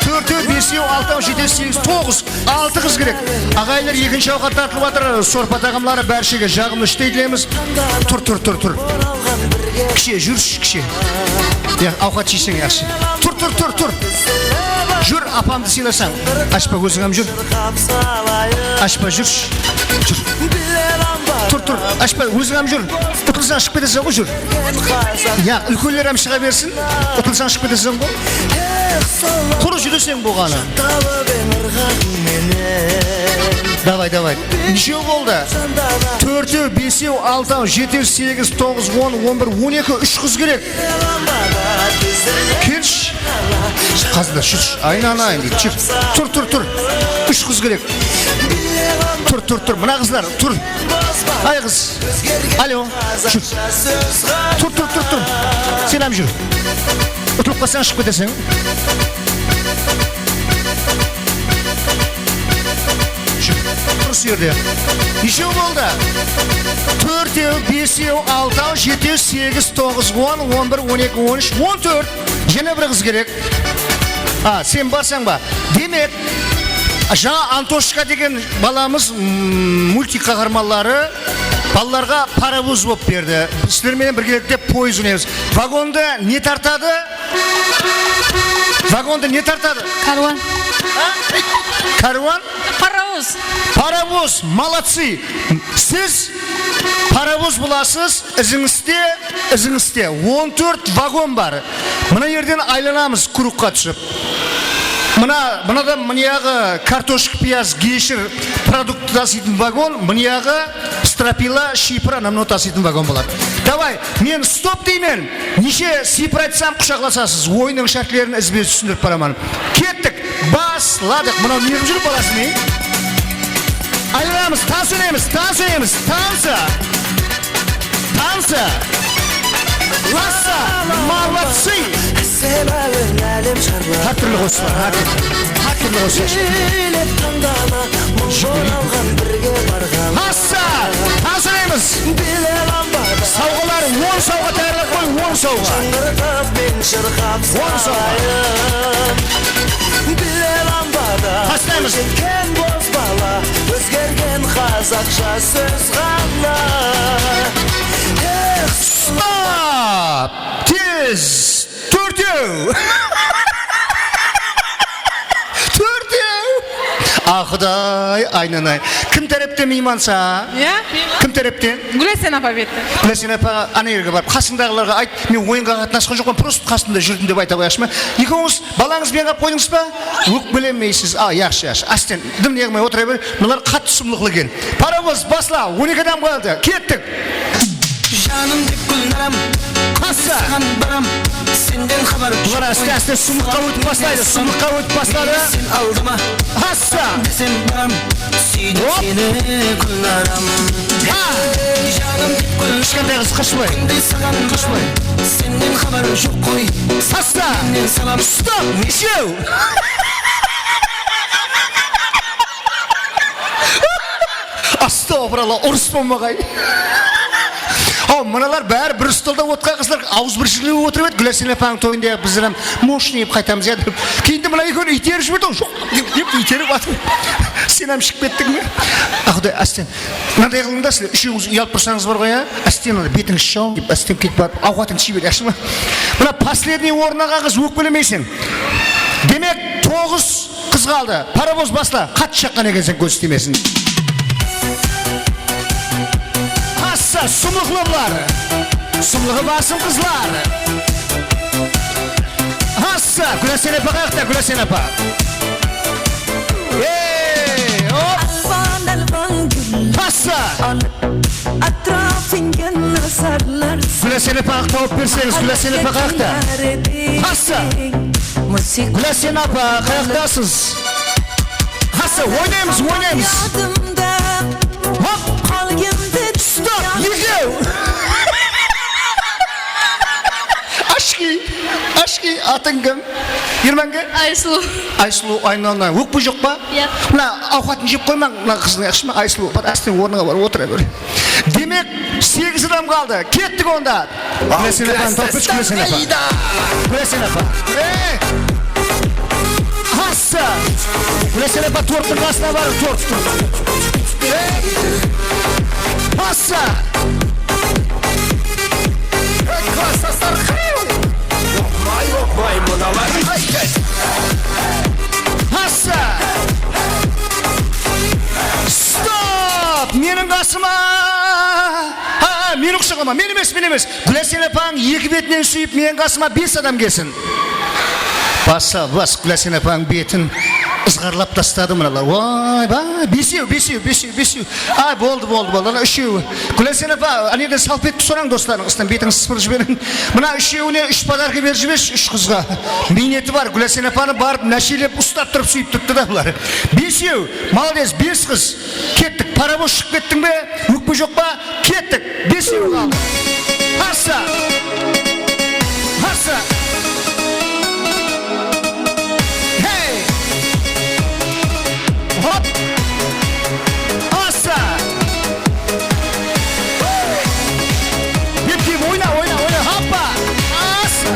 Tórtew, besew, altaw, jetew, segiz, toǵız. Altı qız kerek. Aǵayinler, ekinshi awqat tartılıp atır. Sorpa taǵamları bárshege jaǵımlı ishtey tileymiz. Tur, tur, tur, tur. Kishe, júrshi, kishe. Ya, awqat jeyseń, yaqshı. Tur, tur, tur, tur. Júr, apamdı sıylasań. Ashpa, óziń hám júr. Ashpa, júrshi. Júr. Tur, tur, Ashpa, óziń hám júr. Utılsań, shıǵıp keteseń ǵoy, júr. Ya, úlkenler hám shıǵa bersin. Utılsań, shıǵıp keteseń ǵoy. Qurı júreseń bolǵanı. Davay, davay. Neshew boldı? Tórtew, besew, altaw, jetew, segiz, toǵız, on, on bir, on eki, úsh qız kerek. Kelshi. Qasında júrshi. Aynanayın deydi. Júr. Tur, tur, tur. Úsh qız kerek. Tur, tur, tur. Mına qızlar, tur. Ay qız. Alo. Júr. Tur, tur, tur, tur. Sen hám júr. Utılıp qalsań, shıǵıp keteseń. Júr. Tur usı jerde. Neshew boldı? Tórtew, besew, altaw, jetew, segiz, toǵız, on, on bir, on eki, on úsh, on tórt. Jáne bir qız kerek. A, sen barsań ba? Demek, jańa Antoshka degen balamız, mm, multik qaharmanları balalarǵa parovoz bolıp berdi. Sizler menen birgelikte poezd oynaymiz. Vagondı ne tartadı? Vagondı ne tartadı? Kárwan. Ha? Kárwan? Parovoz. Parovoz, молодцы. Siz parovoz bolasız, izińizde, izińizde on tórt vagon bar. Mına jerden aylanamız, krugqa túsip. Mına, mınadan mınayaǵı kartoshka, piyaz, geshir, produkt tasıytın vagon, mınayaǵı stropila, shiypır, anamnı tasıytın vagon boladı. Davay, men stop deymen. Neshe sıypır aytsam, qushaqlasasız. Oyınnıń shártlerin izbe-iz túsindirip baraman. Kettik. Basladıq. Mınaw ne qılıp júr, balası ne? Aylanamız, tans oynaymiz, tans oynaymiz, tansı. Tansı. Lassa, молодцы. Hár túrli qosıq bar, hár túrli. Hár túrli qosıq. Lassa, tans oynaymız. Sawǵalar, on sawǵa tayarlap qoy, on sawǵa. On sawǵa. Taslaymız. Stop! Tez! Tórtew! Tórtew! A, Quday, aynanay. Kim tárepten miymansa? Iya, miyman. Kim tárepten? Gúlasen apa betti. Gúlasen apa, ana jerge barıp, qasıńdaǵılarǵa ayt, men oyınǵa qatnasqan joqpan, prosto qasımda júrdim dep ayta qoyayıqshı ma? Ekewińiz balańız benen qap oynadıńız ba? Ókpelenbeysiz. A, yaqshı, yaqshı. Ásten, dım ne qılmay otıra ber. Mınalar qattı sumlıqlı eken. Parovoz, basla, on eki adam qaldı. Kettik. Janım dep Gúlnaram, Hassa! Saǵan baram, senden xabar joq. Bular áste-áste sumlıqqa ótip baslaydı, sumlıqqa ótip basladı. Sen aldıma. Hassa! Desem baram, súydim seni, Gúlnaram. Ha! Ey, janım dep gúl. Kishkentay qız, qashpay. Kúnde saǵan qashpay. Senden xabar joq qoy. Hassa! Senden salam. Stop! Neshew? Astagfirullah, urıs bolmaǵay. Haw, mınalar bári bir stolda otırǵan qızlar, awız bir jırlap otırıp edi, Gúlasen apanıń toyında bizler hám moshniy qıp qaytamız ya dep. Keyin de mına ekewin iyterip jiberdi, joq dep, dep iyterip atır. Sen hám shıǵıp kettiń be? A, Quday, ásten. Mınaday qılıń da sizler, úshewińiz uyalıp tursańız bar ǵoy, ya? Ásten, ana, betińiz shaw dep, ásten ketip barıp, awqatıńdı iy ber, yaqshı ma? Mına, последний orın alǵan qız ókpelemeyseń. Demek, toǵız qız qaldı. Parovoz basla. Qattı shaqqan ekenseń, kóz tiyemesin. Hassa, sumlıqlı bular. Sumlıǵı basım qızlar. Hassa, Gúlasen apa qayaqta, Gúlasen apa? Ey, hop! Alban-alban gúl. Hassa! Alıp, átirapıńa nazarlar. Gúlasen apa tawıp berseńiz, Gúlasen apa qayaqta? Hassa! Gúlasen apa, qayaqtasız? Hassa, oynaymız, oynaymız. Yadımda. Hop! Qalǵan dep. Stop, ekew! Ashki, Ashki, atıń kim? Ermange? Aysulıw. Aysulıw, aynana, ókpe joq pa? Yaq. Mına awqatın jep qoymań, mına qızdıń, yaqshı ma? Aysulıw, bar, ásten ornıńa barıp otıra ber. Demek, segiz adam qaldı. Kettik onda. Gúlasen apanı tawıp bershi, Gúlasen apa. Gúlasen apa. Ey! Hassa! Gúlasen apa, torttıń qasına barıń, tort, tort. Ey! Hassa! Ey, klassdaslar, qıw! Oqpay, oqpay, mınalar. Hassa! Stop! Meniń qasıma! Ha, ha, meni qushaqlama, men emes, men emes. Gúlasen apań eki betinen súyip, meniń qasıma bes adam kelsin. Basa bas, Gúlasen apań betin ızǵarlap tastadı mınalar. Oy, bay, besew, besew, besew, besew. Ay, boldı, boldı, boldı. Ana úshewi. Gúlasen apa, áne jerden salfetka sorań doslarıńızdan, betińizdi sıpırıp jiberiń. Mına úshewine úsh podarka berip jibershi, úsh qızǵa. Miyneti bar, Gúlasen apanı barıp, náshelep, uslap turıp, súyip turıptı da bular. Besew, molodec, bes qız. Kettik, parovoz shıǵıp kettiń be? Ókpe joq pa? Kettik. Besew qaldı. Hassa! Hassa! Hey! Hop! Hassa! Dep, dep, oyna, oyna, oyna, hoppa! Hassa!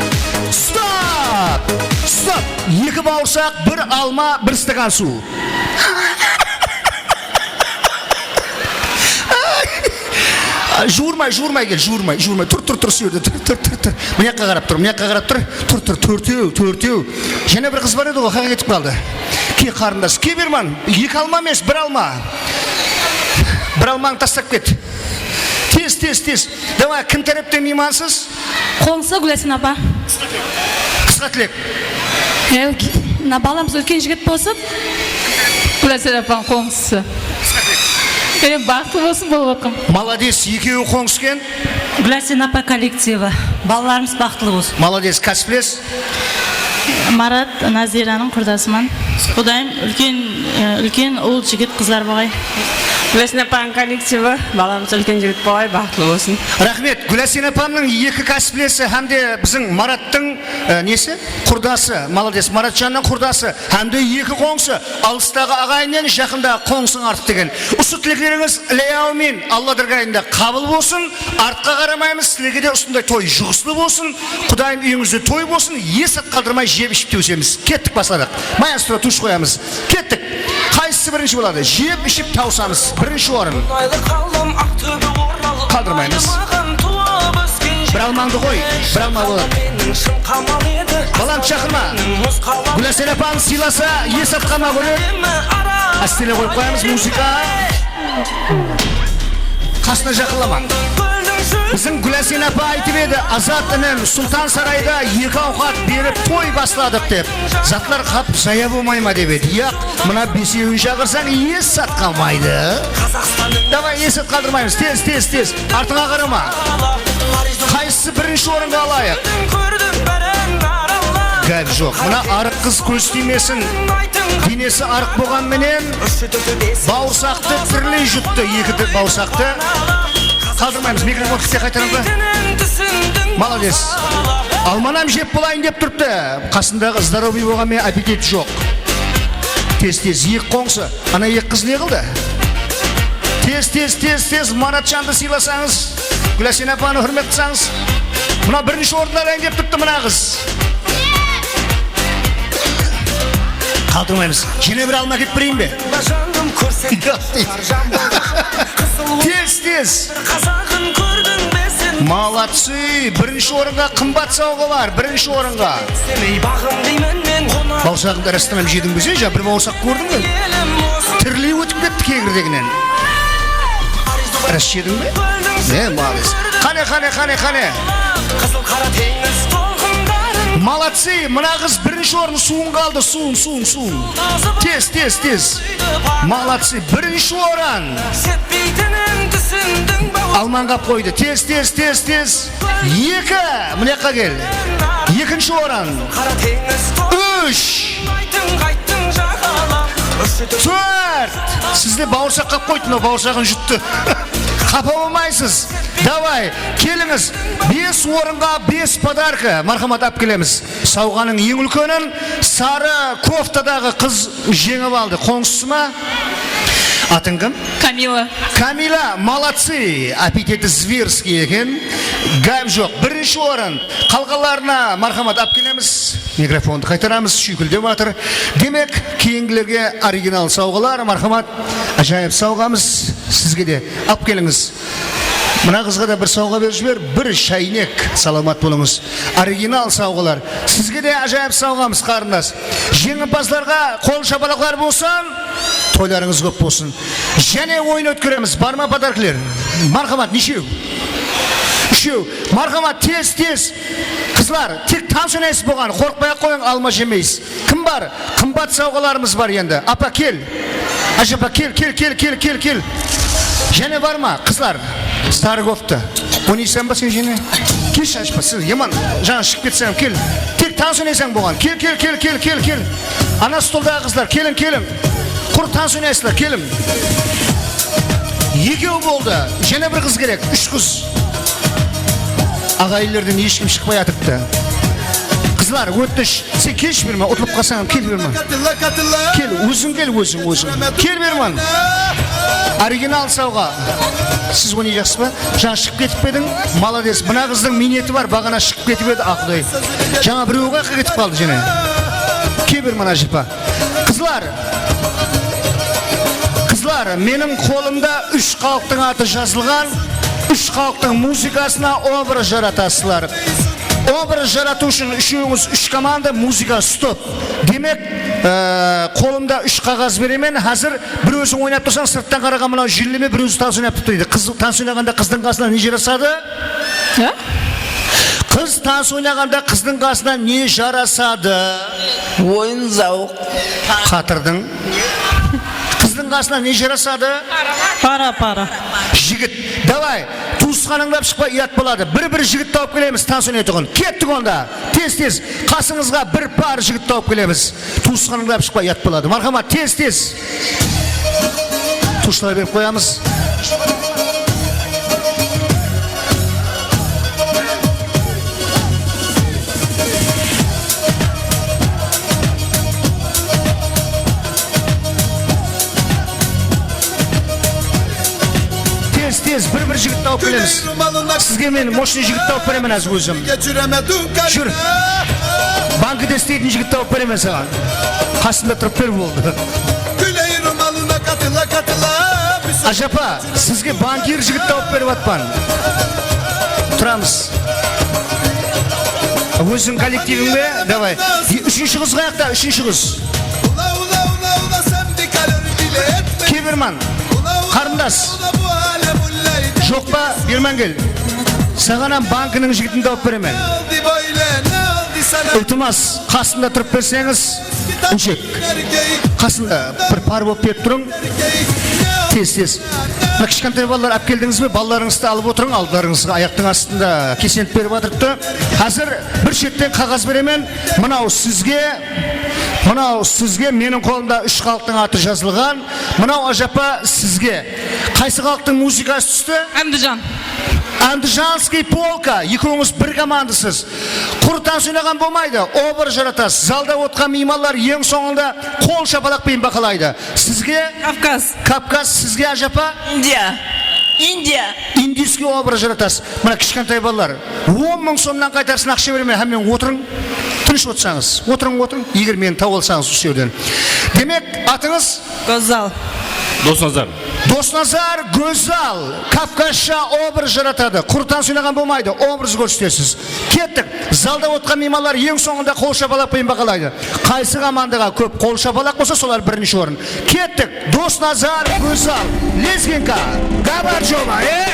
Stop! Stop! Eki bawırsaq, bir alma, bir stakan suw. Juwırmay, juwırmay kel, juwırmay, juwırmay. Tur, tur, tur, usı jerde, tur, tur, tur, tur. Mına jaqqa qarap tur, mına jaqqa qarap tur. Tur, tur, tórtew, tórtew. Jáne bir qız bar edi ǵoy, qayǵa ketip qaldı? Ke, qarındas, ke, berman, eki alma emes, bir alma. Bir almańdı taslap ket. Tez, tez, tez. Davay, kim tárepten miymansız? Qońsı Gúlasen apa. Qısqa tilek. E, mına balamız úlken jigit bosıp, Gúlasen apań qońsısı. E, baxıtlı bolsın bolıp atqan. Molodec, ekewi qońsı eken. Gúlasen apa kollektivi. Balalarımız baxıtlı bolsın. Molodec, kásiples? Marat, Naziranıń qurdasıman. Qudayım úlken, e, úlken ul jigit qızlar bolǵay. Gúlasen apanıń kollektivi, balamız úlken jigit bolǵay, baxıtlı bolsın. Raxmet. Gúlasen apamnıń eki kásiplesi hám de biziń Marattıń, e, nesi? Qurdası, molodec, Maratjannıń qurdası hám de eki qońsı, alıstaǵı aǵayinnen jaqındaǵı qońsıń artıq degen. Usı tileklerińiz, iláyáwmin, Alla dárgayında qabıl bolsın. Artqa qaramaymız, sizlerge de usınday toy juǵıslı bolsın. Qudayım, úyińizde toy bolsın, es at qaldırmay jep iship tewsemiz. Kettik, basladıq. Maestro, tush qoyamız. Kettik. Qaysısı birinshi boladı? Jep iship tawsamız. Birinshi orın. Qaldırmaymız. Bir almańdı qoy, bir alma boladı. Balamdı shaqırma. Gúlasen apań sıylasa, es at qalma, kóre. Ástele qoyıp qoyamız muzıka. Qasına jaqınlamań. Biziń Gúlasen apa aytıp edi, Azat inim, Sultan Sarayda eki awqat berip toy basladıq dep. Zatlar qap zaya bolmay ma dep edi. Yaq, mına besewin shaqırsań, es at qalmaydı. Davay, es at qaldırmaymız. Tez, tez, tez. Artıńa qarama. Qaysı birinshi orınǵa alayıq? Gáp joq. Mına arıq qız kóz tiymesin. Denesi arıq bolǵan menen bawırsaqtı birley juttı, eki de bawırsaqtı. Qaldırmaymız, mikrofon kette qaytarıńız. Молодец. Almanam jep bolayın dep turıptı. Qasındaǵı здоровый bolǵan menen apetit joq. Tez-tez, eki qońsı. Ana eki qız ne qıldı? Tez, tez, tez, tez, Manatjandı sıylasańız, Gúlasen apanı húrmet qılsańız. Mına birinshi orındı alayın dep turıptı mına qız. Qaldırmaymız. Jáne bir alma kelip bereyin be? Tez, tez. Молодцы! Birinshi orınǵa qımbat sawǵa bar, birinshi orınǵa. Bawırsaǵıńdı rastan jediń be sen, ja bir bawırsaq kórdiń be? Tiriley ótip ketti kegirdeginen. Ras jediń be? E, молодец. Qáne, qáne, qáne, qáne. Молодцы! Mına qız birinshi orın, suwıńa aldı, suwıń, suwıń, suwıń. Tez, tez, tez. Молодцы! Birinshi orın. Almań qap qoydı. Tez, tez, tez, tez. Eki. Mına jaqqa kel. Ekinshi orın. Úsh. Tórt. Sizde bawırsaq qap qoydı, mınaw bawırsaǵın juttı. Qapa bolmaysız. Davay, kelińiz. Bes orınǵa bes podarka. Marhamat, alıp kelemiz. Sawǵanıń eń úlkenin sarı koftadaǵı qız jeńip aldı. Qońsısı ma? Atıń kim? Kamila. Kamila, молодцы! Apetiti zverskiy eken. Gáp joq. Birinshi orın. Qalǵanlarına marhamat alıp kelemiz. Mikrofondı qaytaramız. Shúykildep atır. Demek, keyingilerge original sawǵalar. Marhamat. Ájayıp sawǵamız. Sizge de alıp kelińiz. Mına qızǵa da bir sawǵa berip jiber, bir sháynek, salamat bolıńız. Original sawǵalar. Sizge de ájayıp sawǵamız, qarındas. Jeńimpazlarǵa qol shapalaqlar bolsın, toylarıńız kóp bolsın. Jáne oyın ótkeremiz, bar ma podarkalar? Marhamat, neshew? Úshew. Marhamat, tez, tez. Qızlar, tek tans oynaysız bolǵan, qorqpay-aq qoyıń, alma jemeysiz. Kim bar? Qımbat sawǵalarımız bar endi. Apa, kel. Ájapa, kel, kel, kel. Jáne bar ma, qızlar? Starıgovtı. Oynaysań ba sen jáne? Kelshi, ájapa, sen yaman jańa shıǵıp ketseń, kel. Tek tans oynaysań bolǵan. Kel, kel, kel. Ana stoldaǵı qızlar, keliń, keliń. Qurı tans oynaysızlar, keliń. Ekew boldı. Jáne bir qız kerek, úsh qız. Aǵayinlerden hesh kim shıqpay atırıptı. Qızlar, ótinish. Sen kelshi berman, utılıp qalsań, kel berman. Kel, óziń kel, óziń, óziń. Kel berman. Original sawǵa. Siz oynayjaqsız ba? Jańa shıǵıp ketip pe ediń? Молодец. Mına qızdıń miyneti bar, baǵana shıǵıp ketip edi, a quday. Jańa birew qayaqqa ketip qaldı jáne. Kel berman, ájapa. Qızlar. Qızlar, meniń qolımda úsh xalıqtıń atı jazılǵan, úsh xalıqtıń muzıkasına obraz jaratasızlar. Obraz jaratıw ushın úshewińiz úsh komanda, muzıka stop. Demek, e, qolımda úsh qaǵaz beremen. Házir bir óziń oynap tursań, sırttan qaraǵan mınaw jilleme, bir ózi tans oynap turıptı deydi. Qız tans oynaǵanda qızdıń qasına ne jarasadı? Há? Qız tans oynaǵanda qızdıń qasına ne jarasadı? Oyın zawıq. Qatırdıń. Qızdıń qasına ne jarasadı? Para, para. Jigit. Davay, tuwısqanıńdı alıp shıqpa, uyat boladı. Bir-bir jigit tawıp kelemiz, tans oynaytuǵın. Kettik onda. Tez-tez qasıńızǵa bir par jigit tawıp kelemiz. Tuwısqanıńdı alıp shıqpa, uyat boladı. Marhamat, tez-tez. Tuşlar berip qoyamız. Tez, tez, bir-bir jigit tawıp kelemiz. Sizge men мощный jigit tawıp beremen házir ózim. Júr. Bankide isleytin jigit tawıp beremen saǵan. Qasımda turıp ber, boldı. Ájapa, sizge bankir jigit tawıp berip atpan. Turamız. Óziń kollektiviń be? Davay. Úshinshi qız qayaqta? Úshinshi qız. Kel berman. Qarındas. Joq pa? Berman kel. Saǵan hám bankiniń jigitin tawıp beremen. Iltimas, qasımda turıp berseńiz. Únshek. Qasımda bir par bolıp berip turıń. Tez, tez. Kishkentay balalar, ápkeldińiz be? Balalarıńızdı alıp otırıń, aldılarıńızǵa, ayaqtıń astında kesent berip atırıptı. Házir bir shetten qaǵaz beremen. Mınaw sizge, mınaw sizge, meniń qolımda úsh xalıqtıń atı jazılǵan. Mınaw, ájapa, sizge. Qaysı xalıqtıń muzıkası tústi? Ándijan. Ándijanskiy polka, ekewińiz bir komandasız. Qurı tans oynaǵan bolmaydı, obraz jaratasız. Zalda otırǵan miymanlar eń sońında qol shapalaq penen baqalaydı. Sizge? Kavkaz. Kavkaz, sizge, ájapa? Indiya. Indiya. Indiyskiy obraz jaratasız. Mına, kishkentay balalar, on mıń somnan qaytarsın aqsha beremen, hámme otırıń. Tınısh otsańız, otırıń, otırıń. Eger meni tawıp alsańız usı jerden. Demek, atıńız? Gózzal. Dosnazar. Dosnazar Gózzal. Kavkazsha obraz jaratadı. Qurı tans oynaǵan bolmaydı. Obraz kórsetesiz. Kettik. Zalda otırǵan miymanlar eń sońında qol shapalaq penen baqalaydı. Qaysı komandaǵa kóp qol shapalaq bolsa, solar birinshi orın. Kettik. Dosnazar Gózzal. Lezginka. Gabar joba, e?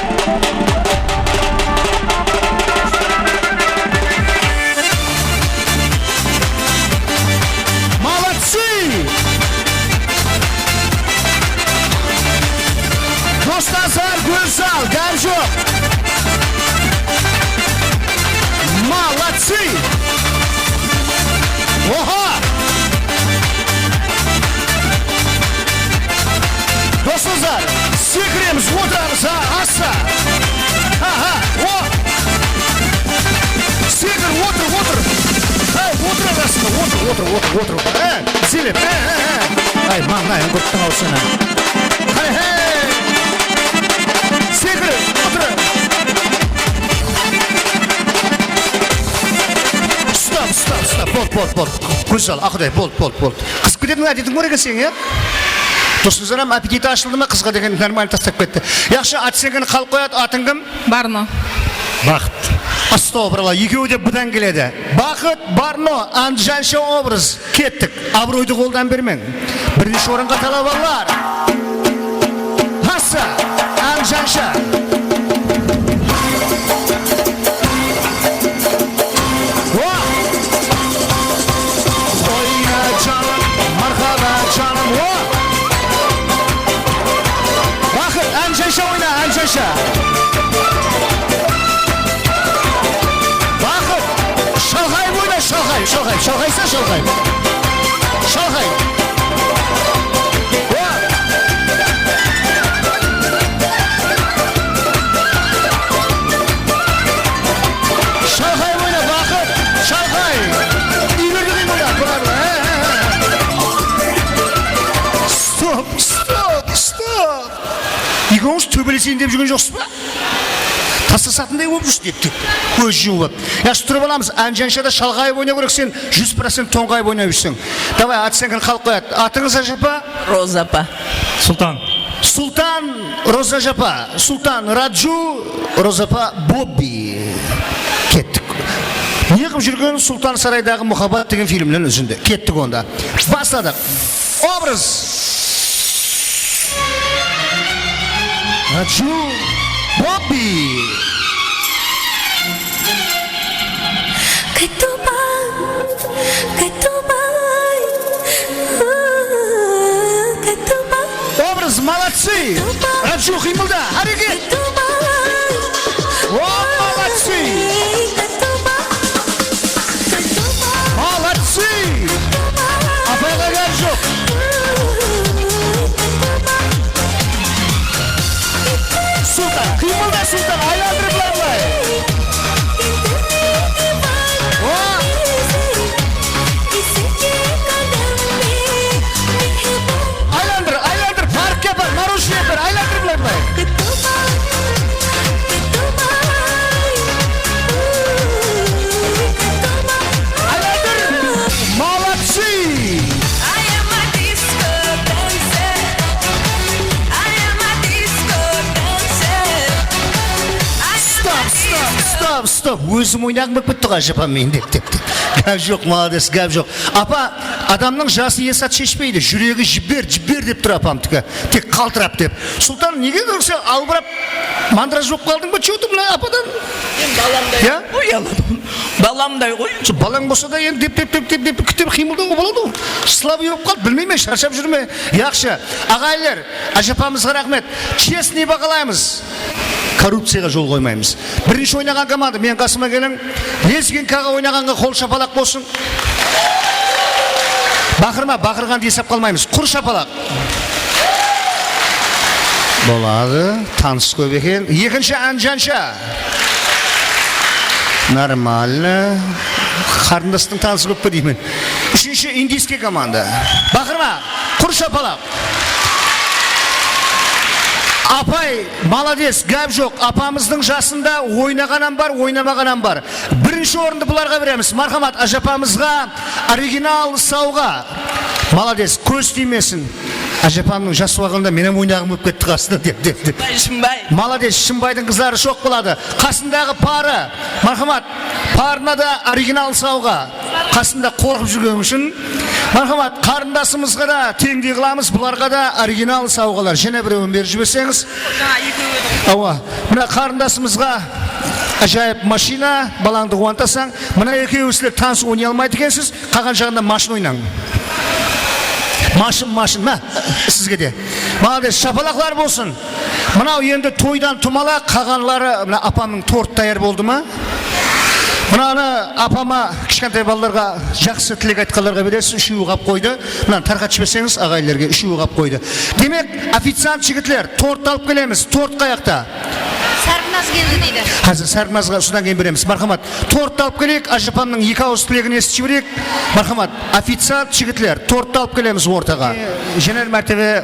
Молодцы! Dosnazar Gózzal, gáp joq. Молодцы! Oho! Dosnazar, sekiremiz, otıramız, ha, asta. Ha, ha, o! Sekir, otır, otır. Ay, otır arasında, otır, otır, otır, otır. He, dizilip, he, he, he. Ay, mańlayın qurttıń-aw seni. Hay, hey! Sekir, otır. Stop, stop, stop. Bol, bol, bol. Gózzal, Aquday, bol, bol, bol. Qızıp ketetiń ádetiń bar eken seniń, ya? Dosnazar hám apetiti ashıldı ma? Qızǵa degen normalno taslap ketti. Yaqshı, otsyenkini xalıq qoyadı. Atıń kim? Barno. Baxıt. Astagfirullah, ekewi de budan keledi. Baxıt, Barno, ándijansha obraz. Kettik. Abıroydı qoldan bermeń. Birinshi orınǵa talabalar. Hassa, ándijansha. O! Oyna, janım, marhaba, janım, o! Baxıt, ándijansha oyna, ándijansha. Baxıt, shalqayıp oyna, shalqayıp, shalqayıp, shalqaysa shalqayıp. Shalqayıp. O! Shalqay oyna, Baxıt, shalqay. Úylerdi qıymılda, bıra, bıra. He, he, he. Stop, stop, stop. Ekewińiz tóbeleseyin dep júrgen joqsız ba? Taslasatınday bolıp júrsiz depti. Kóz jumıp. Yaqshı, turıp alamız. Ándijanshada shalqayıp oynawı kerek, sen júz procent tońqayıp oynap júrseń. Davay, otsyenkini xalıq qoyadı. Atıńız, ájapa? Roza apa. Sultan. Sultan, Roza ájapa. Sultan, Radju, Roza apa, Bobbi. Kettik. Ne qılıp júrgen Sultan saraydaǵı muhabbat degen filmnen úzindi. Kettik onda. Basladıq. Obraz. Radju, Bobbi. Qaytıwma, qaytıwma, qaytıwma. Obraz, молодцы! Radju, qıymılda, háreket! O, молодцы! Молодцы! Apayǵa gáp joq. Sultan, qıymılda, Sultan, aylandırıp bılay-bılay. O! Aylandır, aylandır, parkka bar, narochniy ber, aylandır bılay-bılay. Молодцы! I am a disco dancer. I am a disco dancer. Stop, stop, stop, stop. Ózim oynaǵım kelip ketti ǵoy, ájapa, men dep, dep, dep. Gáp joq, молодец, gáp joq. Apa, Adamnıń jası esat sheshpeydi, júregi jiber, jiber dep tur apamdiki, tek qaltırap dep. Sultan, nege sen albırap, mandraj bolıp qaldıń ba, что ты mına apadan? Men balamday, ya? Qoy, aladım. Balamday qoy. Sol balań bolsa da endi dep, dep, dep, dep, dep, dep qıymıldaw boladı ǵoy. Slabıy bolıp qaldı, bilmeymen, sharshap júrme. Yaqshı, aǵayinler, ájapamızǵa raxmet. Честный baǵalaymız. Korrupciyaǵa jol qoymaymız. Birinshi oynaǵan komanda, meniń qasıma keliń. Lezginkaǵa oynaǵanǵa qol shapalaq bolsın. Baqırma, baqırǵandı esap qalmaymız. Qur shapalaq. Boladı, tanıs kóp eken. Ekinshi ánjansha. Нормально. Qarındastıń tanısı kóp pe deymen. Úshinshi indiyskiy komanda. Baqırma, qur shapalaq. Apay, malades, gáp joq. Apamızdıń jasında oynaǵan hám bar, oynamaǵan hám bar. Birinshi orındı bularǵa beremiz. Marhamat, ájapamızǵa original sawǵa. Malades, kóz tiymesin. Ájapamnıń jas waqtında men hám oynaǵım kep ketti qasında dep, dep, dep. Shımbay, Shımbay. Malades, Shımbaydıń qızları shoq boladı. Qasındaǵı parı, marhamat, parına da original sawǵa. Qasında qorqıp júrgeni ushın. Marhamat, qarındasımızǵa da teńdey qılamız, bularǵa da original sawǵalar. Jáne birewin berip jiberseńiz. Awa, mına qarındasımızǵa ájayıp mashina, balańdı quwantasań. Mına ekewi sizler tanıs oynay almaydı ekensiz, qalǵan jaǵında mashın oynań. Mashın, mashın, mına, sizge de. Malades, shapalaqlar bolsın. Mınaw endi toydan tumalaq, qalǵanları, mına apamnıń tort tayar boldı ma? Mınanı apama, kishkentay balalarǵa, jaqsı tilek aytqanlarǵa beresiz, úshewi qap qoydı. Mınanı tarqatıp jiberseńiz, aǵayinlerge, úshewi qap qoydı. Demek, oficiant jigitler, torttı alıp kelemiz. Tort qayaqta? Sáripnaz keldi deydi. Házir Sáripnazǵa usıdan keyin beremiz. Marhamat, torttı alıp keleyik, ájapamnıń eki awız tilegin esitip jibereyik. Marhamat, oficiant jigitler, torttı alıp kelemiz ortaǵa. Jáne bir mártebe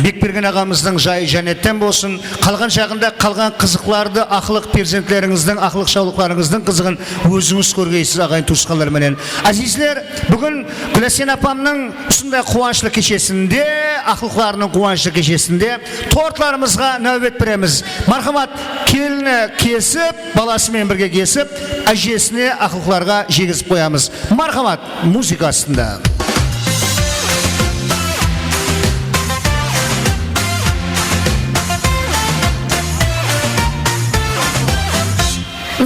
Bekbergen aǵamızdıń jayı jánnetten bolsın. Qalǵan jaǵında qalǵan qızıqlardı, aqlıq perzentlerińizdiń, aqlıq-shawlıqlarıńızdıń qızıǵın ózińiz kórgeysiz, aǵayin-tuwısqanlar menen. Ázizler, búgin Gúlasen apamnıń usınday quwanıshlı keshesinde, aqlıqlarınıń quwanıshlı keshesinde tortlarımızǵa náwbet beremiz. Marhamat, kelini kesip, balası menen birge kesip, ájesine, aqlıqlarǵa jegizip qoyamız. Marhamat, muzıka astında.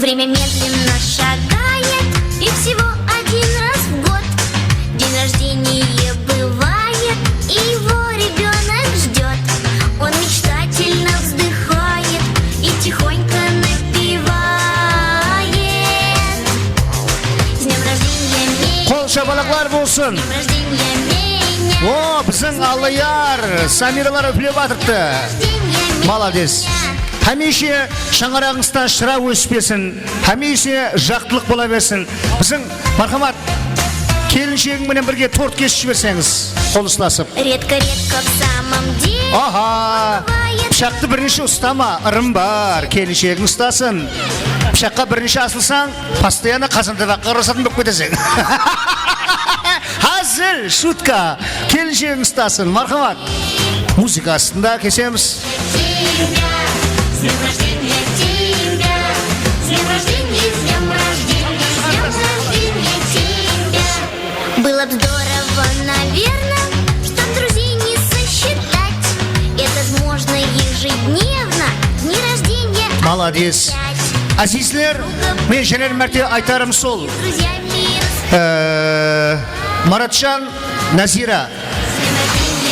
Время медленно шагает, и всего один раз в год день рождения бывает, и его ребёнок ждёт. Он мечтательно вздыхает и тихонько напевает: С днём рождения меня! Qol shapalaqlar bolsın. С днём рождения меня! O, biziń Allıyar, Samiralar úplep atırıptı. С днём рождения меня! Malades. Hámiyshe shańaraǵıńızdan shıra óspesin, hámiyshe jaqtılıq bola bersin. Biziń, marhamat, kelinshegim menen birge tort kesip jiberseńiz, qol uslasıp. Редко-редко в самом деле. Aha, bıvayet. Pıshaqtı birinshi ustama, ırım bar, kelinshegiń ustasın. Pıshaqqa birinshi asılsań, postoyanno qazan-tabaqqa urasatın bolıp keteseń. Házil, shutka. Kelinshegiń ustasın, marhamat. Muzıka astında kesemiz. Тебя, с днём рождения тебя, с днём рождения, с днём рождения, с днём рождения тебя. Было б здорово, наверно, чтоб друзей не сосчитать. Это ж можно ежедневно, дни рождения отмечать. Malades. Ázizler, men jáne bir márte aytarım sol. С друзьями рас- Ee, Maratjan, Nazira.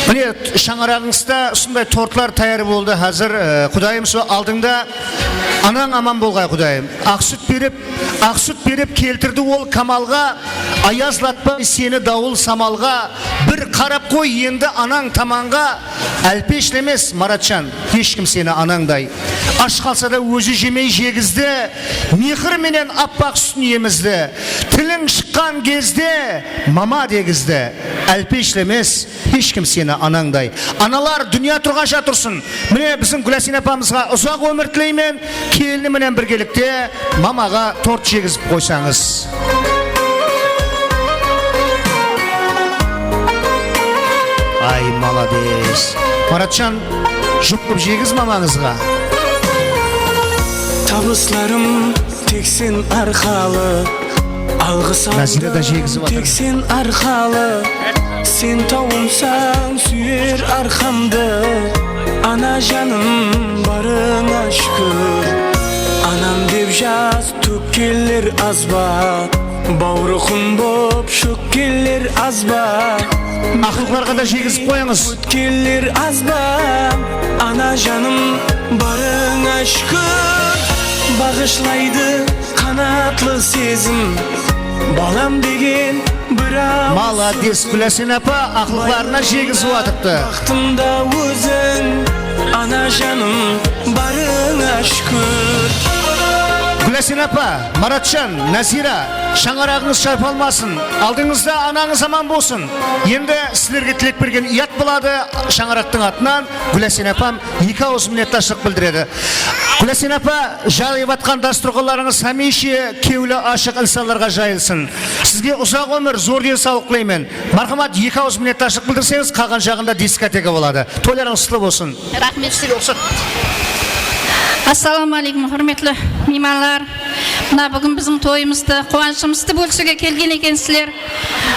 Mine, shańaraǵıńızda usınday tortlar tayar boldı. Házir, e, Qudayım, sol aldıńda anań aman bolǵay, Qudayım. Aq sút berip, aq sút berip keltirdi ol kamalǵa. Ayazlatpay seni dawıl samalǵa. Bir qarap qoy endi anań tamanǵa. Álpeshlemes, Maratjan, hesh kim seni anańday. Ash qalsa da ózi jemey jegizdi. Mehir menen appaq sútin emizdi. Tiliń shıqqan gezde mama degizdi. Álpeshlemes, hesh kim seni anańday. Analar dúnya turǵansha tursın. Mine, biziń Gúlasen apamızǵa uzaq ómir tileymen. Kelini menen birgelikte mamaǵa tort jegizip qoysańız. Ay, malades. Maratjan, jup qılıp jegiz mamańızǵa. Tabıslarım tek sen arqalı, alǵıs aldım tek sen arqalı. Nazira da jegizip atır. Sen tawımsań súyer arqamdı, ana janım, barıńa shúkir. Anam dep jas tókkenler az ba? Bawrıqım bop shókkenler az ba? Aqlıqlarǵa da jegizip qoyıńız. Ótkenler az ba? Ana janım, barıńa shúkir. Baǵıshlaydı qanatlı sezim, balam degen bir awız. Malades, Gúlasen apa aqlıqlarına jegizip atıptı. Baxtımda óziń, ana janım, barıńa shúkir. Gúlasen apa, Maratjan, Nazira, shańaraǵıńız shaypalmasın. Aldıńızda anańız aman bolsın. Endi sizlerge tilek bergen uyat boladı. Shańaraqtıń atınan Gúlasen apam eki awız minnetdarshılıq bildiredi. Gúlasen apa, jayıp atqan dasturxanlarıńız hámiyshe kewli ashıq insanlarǵa jayılsın. Sizge uzaq ómir, zor densawlıq tileymen. Marhamat, eki awız minnetdarshılıq bildirseńiz, qalǵan jaǵında diskoteka boladı. Toylarıńız qutlı bolsın. Raxmet. Sizge ruxsat. Assalawma áleykum, húrmetli miymanlar. Mına, búgin biziń toyımızdı, quwanıshımızdı bólisiwge kelgen ekensizler.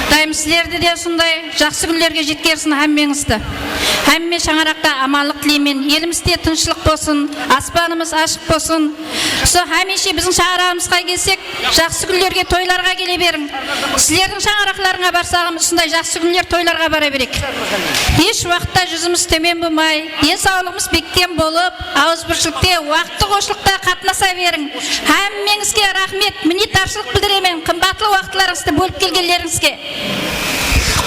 Qudayım sizlerdi de usınday jaqsı kúnlerge jetkersin, hámmeńizdi. Hámme shańaraqqa amanlıq tileymen. Elimizde tınıshlıq bolsın, aspanımız ashıq bolsın. Usı hámiyshe biziń shańaraǵımızǵa kelsek, jaqsı kúnlerge, toylarǵa kele beriń. Sizlerdiń shańaraqlarıńa barsaǵım, usınday jaqsı kúnler, toylarǵa bara berek. Hesh waqıtta júzimiz tómen bolmay, densawlıǵımız bekkem bolıp, awızbirshilikte, waqıtlı qoshılıqta qatnasa beriń. Hámmeńizge raxmet, minnetdarshılıq bildiremen, qımbatlı waqıtlarıńızdı bólip kelgenlerińizge.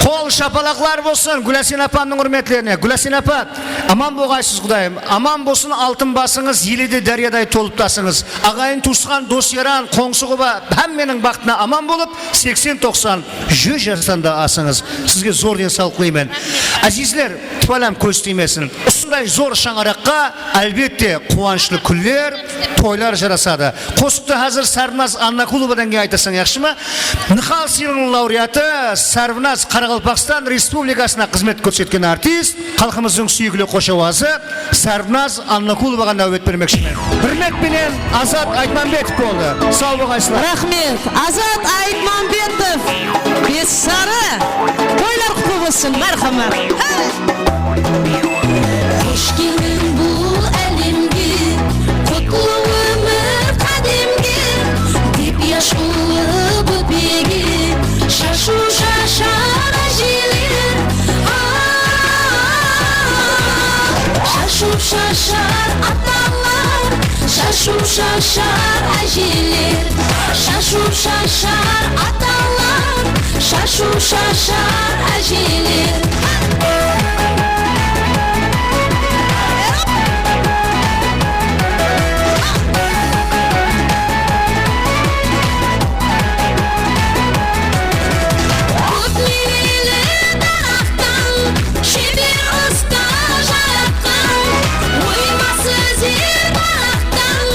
Qol shapalaqlar bolsın Gúlasen apamnıń húrmetlerine. Gúlasen apa, aman bolǵaysız, Qudayım. Aman bolsın altın basıńız, ele de dáryaday tolıp tasıńız. Aǵayin, tuwısqan, dos-yaran, qońsı-qoba, hámmeniń baxtına aman bolıp, seksen, toqsan, júz jastan da asıńız. Sizge zor densawlıq tileymen. Ázizler, tupalám kóz tiymesin. Usınday zor shańaraqqa, álbette, quwanıshlı kúnler, toylar jarasadı. Qosıqtı házir Sarbinaz Annakulovadan keyin aytasań, yaqshı ma? Nıhal sıylıǵınıń laureatı Sarbinaz, Qaraqalpaqstan Respublikasına xızmet kórsetken artist, xalqımızdıń súyikli xosh awazı Sarbinaz Annakulovaǵa náwbet bermekshimen. Húrmet penen Azat Aytmambetov boldı. Saw bolıńızlar. Raxmet. Azat Aytmambetov, Bessarı. Toylar qutlı bolsın, márhamat. Xosh keldiń bul álemge, qutlı ómir qádemge, dep yash ulıwı bege, shashıw shashar ájeler. Shashıw shashar atalar, shashıw shashar ájeler. Shashıw shashar atalar, shashıw shashar ájeler. Kóp miyeli daraqtan sheber usta jaratqan, oyması zerbaraqtan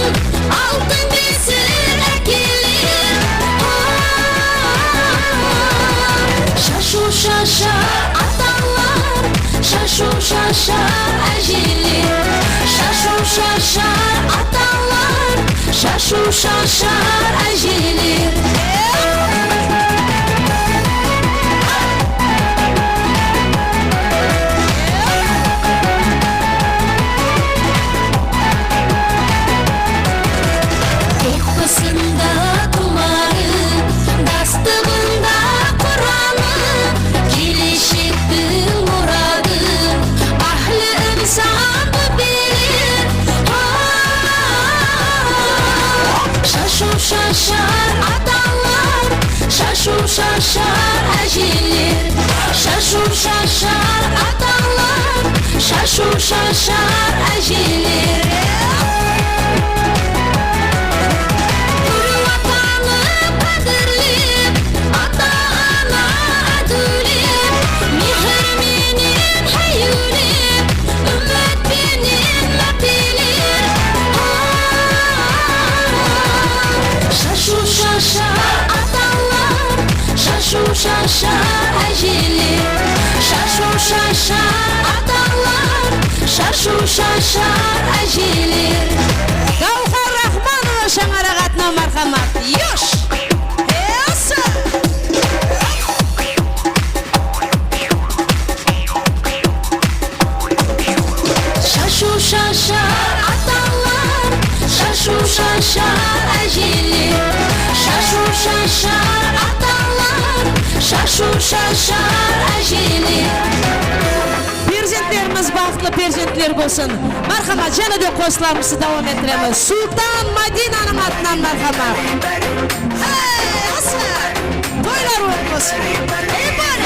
altın besik ákeler. Shashıw shashar atalar, shashıw shashar ájeler. Shashıw shashar atalar, shashıw shashar ájeler. Doppısında tumarı, dastıǵında Quranı, keleshektiń muradı, áhli insan bul beler. Shashıw shashar atalar, shashıw shashar ájeler. Shashıw shashar atalar, shashıw shashar ájeler. Gúl watanı qádirlep, ata-ana ádiwlep, mehir menen háyiwlep, úmit penen márteler. Shashıw shashar atalar, shashıw shashar ájeler. Shashıw shashar atalar, shashıw shashar ájeler. Gáwhar Raxmanova, shańaraq atına márhamat. Yosh! Esa! Shashar atalar, shashıw shashar ájeler. Shashıw shashar atalar, shashıw shashar ájeler. Perzentlerimiz baxıtlı perzentler bolsın. Marhamat, jáne de qosıqlarımızdı dawam ettiremiz. Sultan Madinanıń atınan marhamat. Ey, jaqsı! Toylar olıp bolsın! Ey, bári!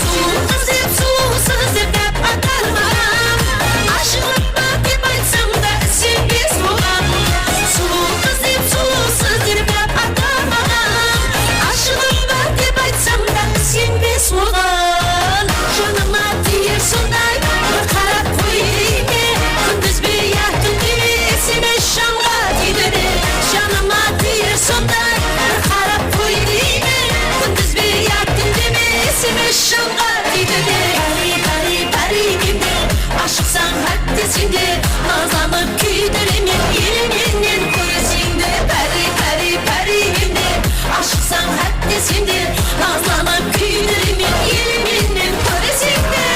Sulıw qız dep, sulıwsız dep dáp atarmaǵan. Ashıǵım bar dep aytsam da, isenbes oǵan. Sulıw qız dep, sulıwsız dep dáp atarmaǵan. Ashıǵım bar dep aytsam da, isenbes oǵan. Janıma tiyer sonday, bir qarap qoy deyme. Kúndiz be ya túnde me, S M S janǵa tiydi de. Janıma tiyer sonday, bir qarap qoy deyme. Kúndiz be ya túnde me, S M S janǵa tiydi de. Pári, pári, pári mende, ashıqsań hátte sen de, nazlanıp kúydiremen, el menen kóreseń de. Pári, pári, pári mende, ashıqsań hátte sen de, nazlanıp kúydiremen, el menen kóreseń de.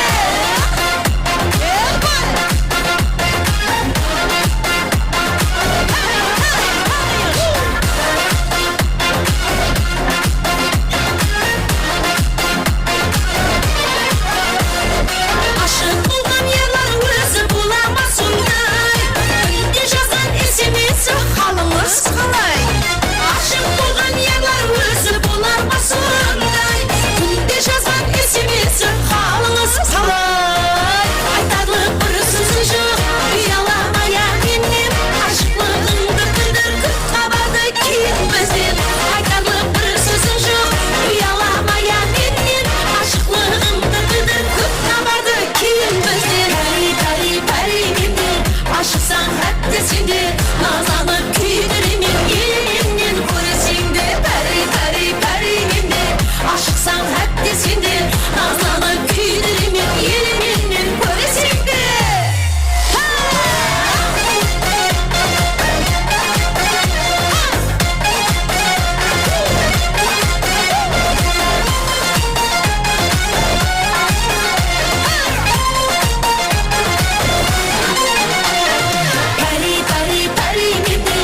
Ashıq bolǵan yarlar ózi bola ma sonday? Kúnde jazǵan S M S-i halıńız qalay? Ashıq bolǵan yarlar ózi bolar ma sonday? Kúnde jazǵan S M S-i halıńız qalay? Aytarlıq bir sózi joq, uyalamay-aq mennen. Ashıqlıǵıńdı bildir, kút xabardı keyin bizden. Aytarlıq bir sózi joq, uyalamay-aq mennen. Ashıqlıǵıńdı bildir, kút xabardı keyin bizden. Pári, pári, pári mende, ashıqsań hátte sen de, nazlanıp kúydiremen, el menen kóreseń de. Pári, pári, pári mende, ashıqsań hátte sen de, nazlanıp kúydiremen, el menen kóreseń de. Pári, pári, pári mende,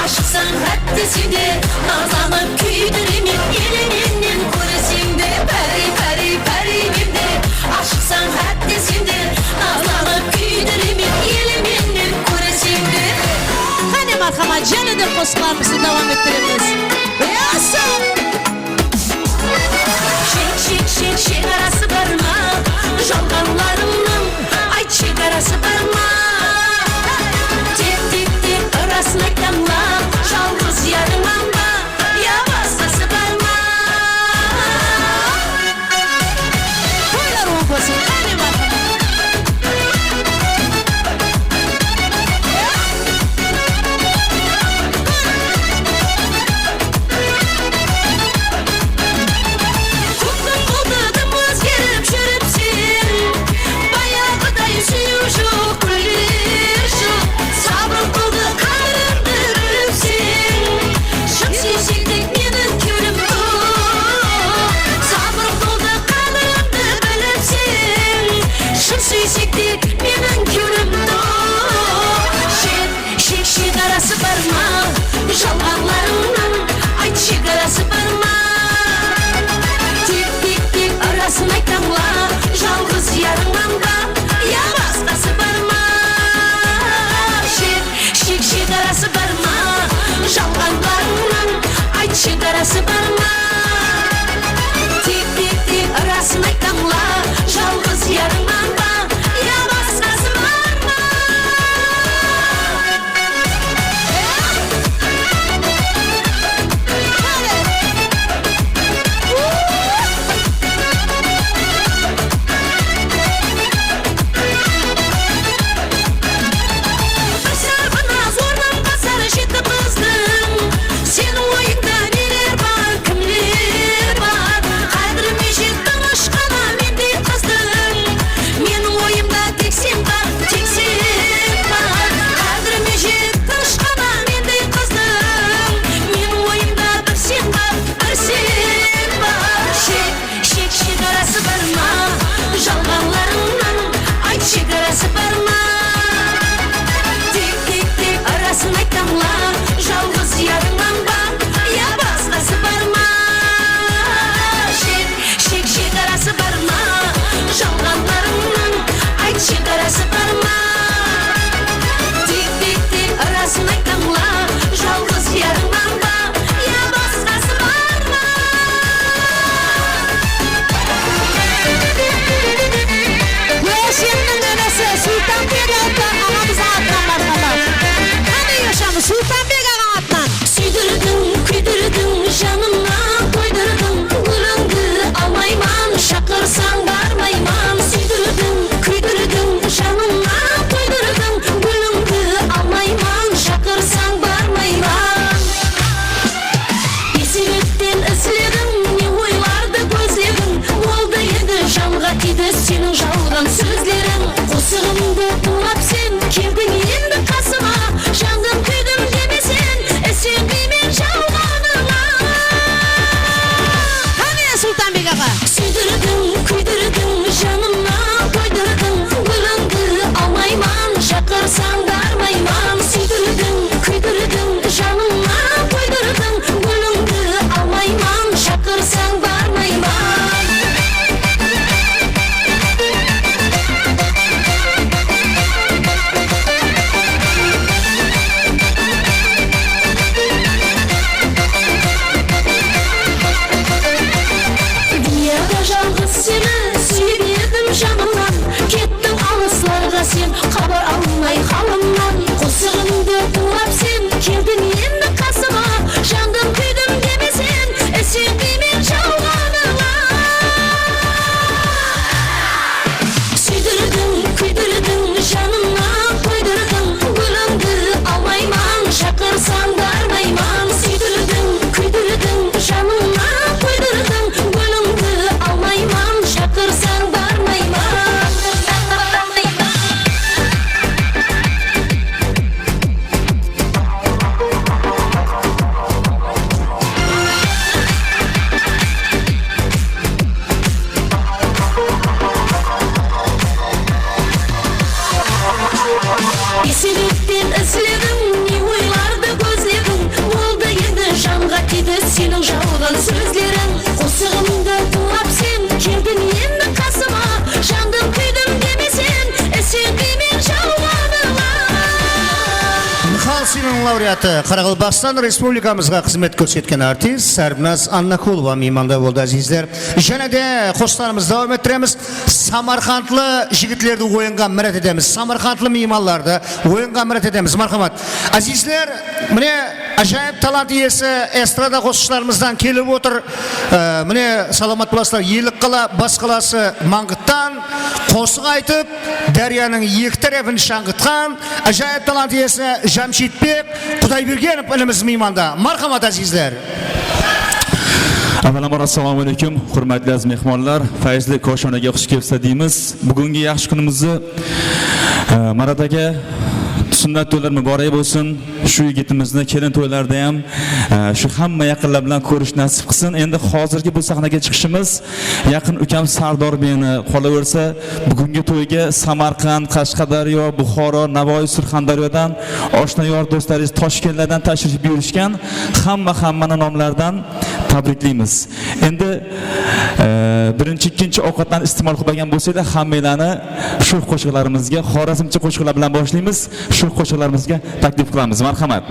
ashıqsań hátte sen de, nazlanıp kúydiremen, el menen kóreseń de. Pári, pári, pári mende, ashıqsań hátte sen de, nazlanıp kúydiremen, el menen kóreseń de. Qáne, marhamat, jáne de qosıqlarımızdı dawam ettiremiz. Yaqshı! Shek, shek, shek, shegarası bar ma? Jalǵanlarımnıń, ayt, shegarası bar ma? Tek, tek, tek, ırasın aytań la, jalǵız yarıńman ba, ya basqası bar ma? Toylar oń bolsın, qáne, marhamat! Kóktiń bultıdım ózgerip júripseń, bayaǵıday súyiw joq, gúller joq. Sabır qıldı, qádirimdi bilipseń. Shın súysek tek meniń kewlim toq. Sabır qıldı, qádirimdi bilipseń. Shın súysek tek meniń kewlim toq. Shek, shek, shegarası bar ma? Jalǵanlarıńnıń, ayt, shegarası bar ma? Tek, tek, tek, ırasın aytań la, jalǵız yarıńman ba, ya basqası bar ma? Shek, shek, shegarası bar ma? Jalǵanlarıńnıń, ayt, shegarası bar ma? Tek, tek, tek, ırasın aytań la, jalǵız yarıńman ba, ya basqası bar ma? Bir sarǵınaz ornın basar jeti qızdıń. Seniń oyıńda neler bar? Laureatı, Qaraqalpaqstan Respublikamızǵa xızmet kórsetken artist Sárbinaz Annakulova miymanda boldı, ázizler. Jáne de qosıqlarımızdı dawam ettiremiz. Samarqandlı jigitlerdi oyınǵa mirát etemiz. Samarqandlı miymanlardı oyınǵa mirát etemiz. Marhamat. Ázizler, mine, ájayıp talant iyesi, estrada qosıqshılarımızdan kelip otır. Ee, mine, salamat bolasızlar, Ellikqala bas qalası Mańǵıttan qosıq aytıp, dáryanıń eki tárepin shańǵıtqan ájayıp talant iyesi Jamshidbek Qudaybergenov inimiz miymanda. Marhamat, ázizler! Avalambar, assalomu alaykum, hurmatli aziz mehmonlar, fayzli koshonaga xush kelibsizlar deymiz. Bugungi yaxshi kunimizni, e, Marat aka, sunnat to'ylari muborak bo'lsin. Shu yigitimizni kelin to'ylarida ham, e, shu hamma yaqinlar bilan ko'rish nasib qilsin. Endi hozirgi bu sahnaga chiqishimiz yaqin ukam Sardor meni, qolaversa, bugungi to'yga Samarqand, Qashqadaryo, Buxoro, Navoiy, Surxondaryodan oshna yor do'stlaringiz Toshkentlardan tashrif buyurishgan hamma, hammani nomlaridan tabriklaymiz. Endi, e, birinchi, ikkinchi ovqatlarni iste'mol qilib olgan bo'lsanglar, hammanglarni sho'x qo'shiqlarimizga, xorazmcha qo'shiqlar bilan boshlaymiz. Sho'x qo'shiqlarimizga taklif qilamiz. Marhamat.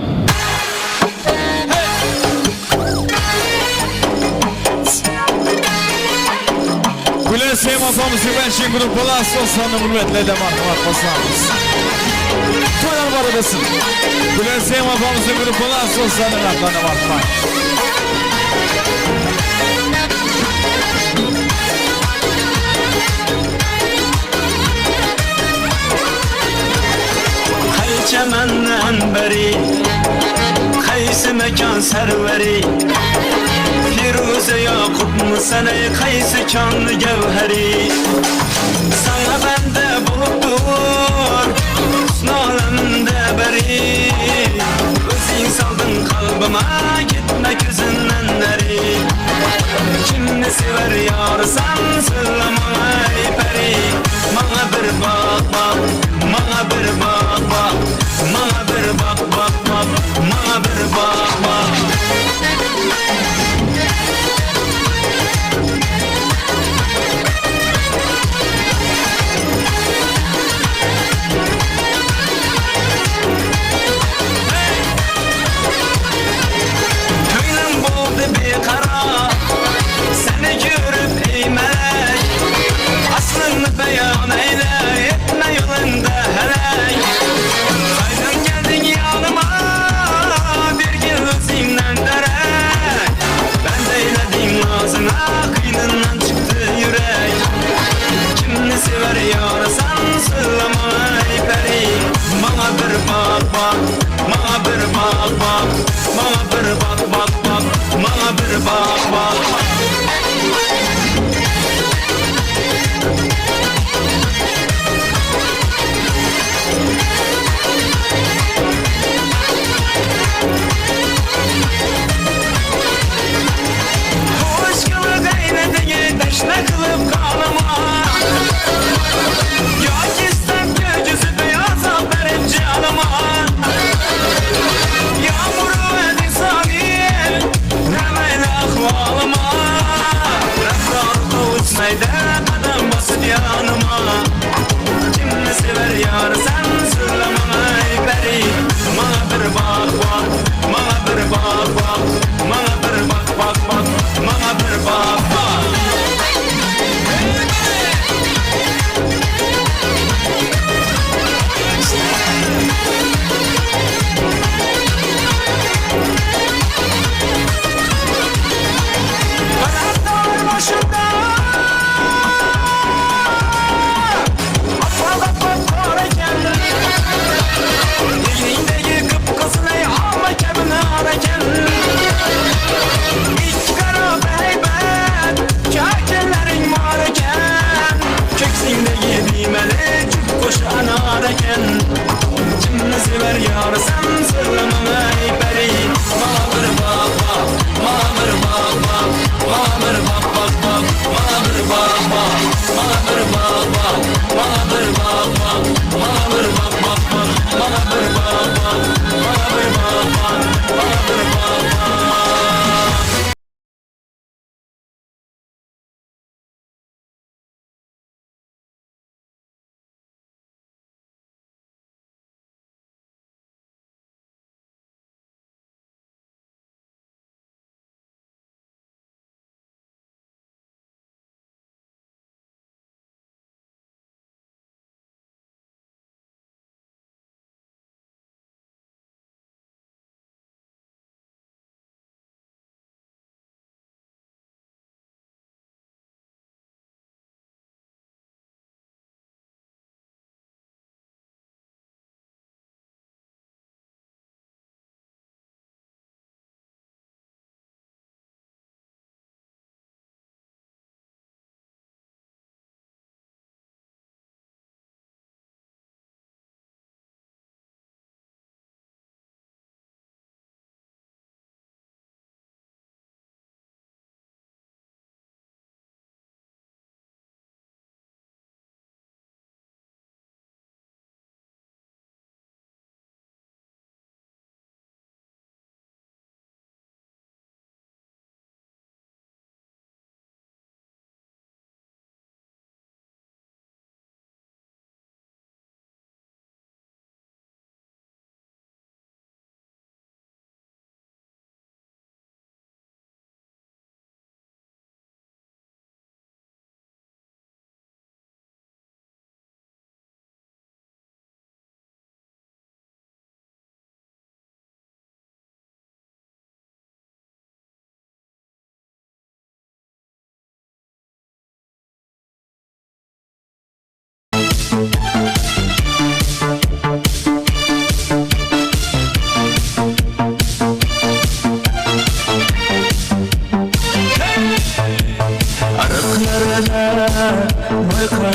Gúlazem apamız bilen Jengil Palas dostanı húrmetlerle marhamat qosamız. Toylar bar bolsın. Gúlazem apamız Jengil Palas dostanı marhamat. Qaysi chaman anbari, qaysi makon sarvari, Feruza Yoqubmisan ey, qaysi kon gavhari? Sańa banda bolıp tur husn olamda bari, óziń saldıń qalbıma, ketme kózimnen nari. Kimni sever yorısań, sóyle mańa, ey pári. Mańa bir baq, baq, mańa bir baq, baq, mańa bir baq, baq, baq, mańa bir baq, baq.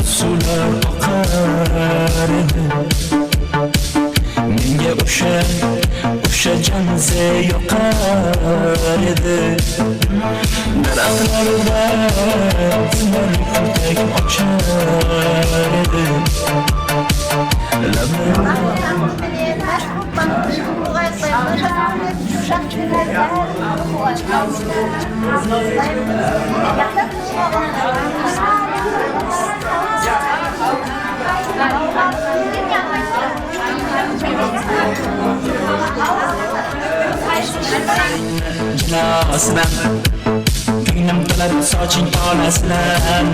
Suwlar oqar edi. Menga o'sha, o'sha janzi yoqar edi. Daraxtlarda gúllari kurtak ochar edi. Lablarida Jılasınan, kónglim tolar soching tolasinan.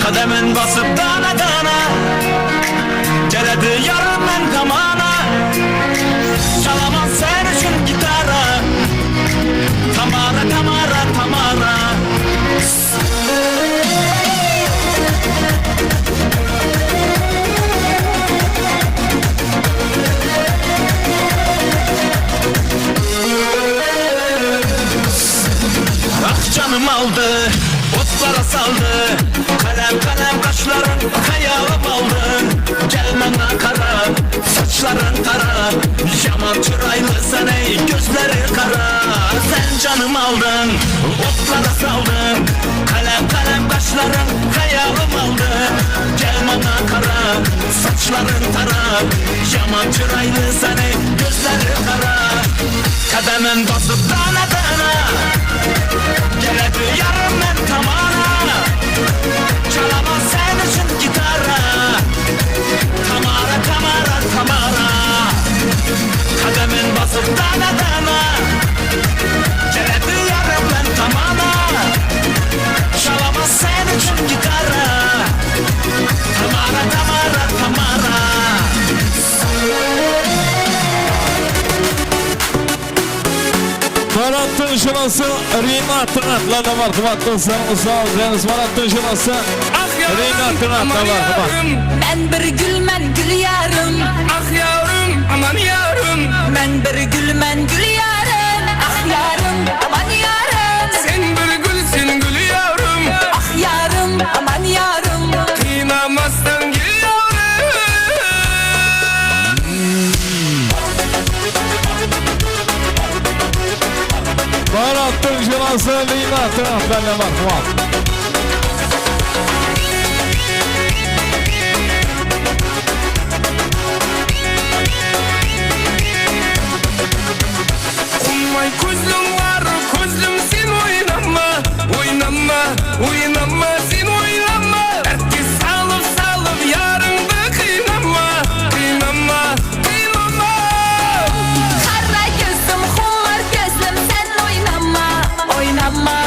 Qádemin basıp dana-dana, keledi yarım men tamana. Çalaman sen ushın gitara, Tamara, Tamara, Tamara. Ah, janım aldı, otlara saldı. Qálem, qálem qashlarıń, hayalım aldı. Kel mańa qara, sachlarıń qara. Jaman shıraylısań, ey, kózleri qara. Sen janım aldıń, otlara saldıń. Qálem, qálem qashlarıń, hayalım aldı. Kel mańa qara, sachlarıń tara. Jaman shıraylısań, ey, kózleri qara. Qádemin basıp dana-dana, keledi yarım men tamana. Çalaman sen ushın gitara, Tamara, Tamara, Tamara. Qádemin basıp dana-dana, keledi yarım men tamana. Çalaman sen ushın gitara, Tamara, Tamara, Tamara. Marattıń jılası, Rinat, Rinat, lada marhamat, doslar, usal, Janis Marattıń jılası. Rinat, Rinat, lada marhamat. Men bir gúlmen, gúlyarım. Ah, yarım, aman yarım. Men bir gúlmen, gúlyarım. Ah, yarım, aman yarım. Sen bir gúlseń, gúlyarım. Ah, yarım, aman yarım. Qıynamastan kel, yarım. Bárinden bar, quwan. Qummay kózliń bar, kózlim, sen oynama, oynama, oynama, sen oynama. Dártke salıp, salıp yarıńdı qıynama, qıynama, qıynama. Qara kózlim, qumar kózlim, sen oynama, oynama,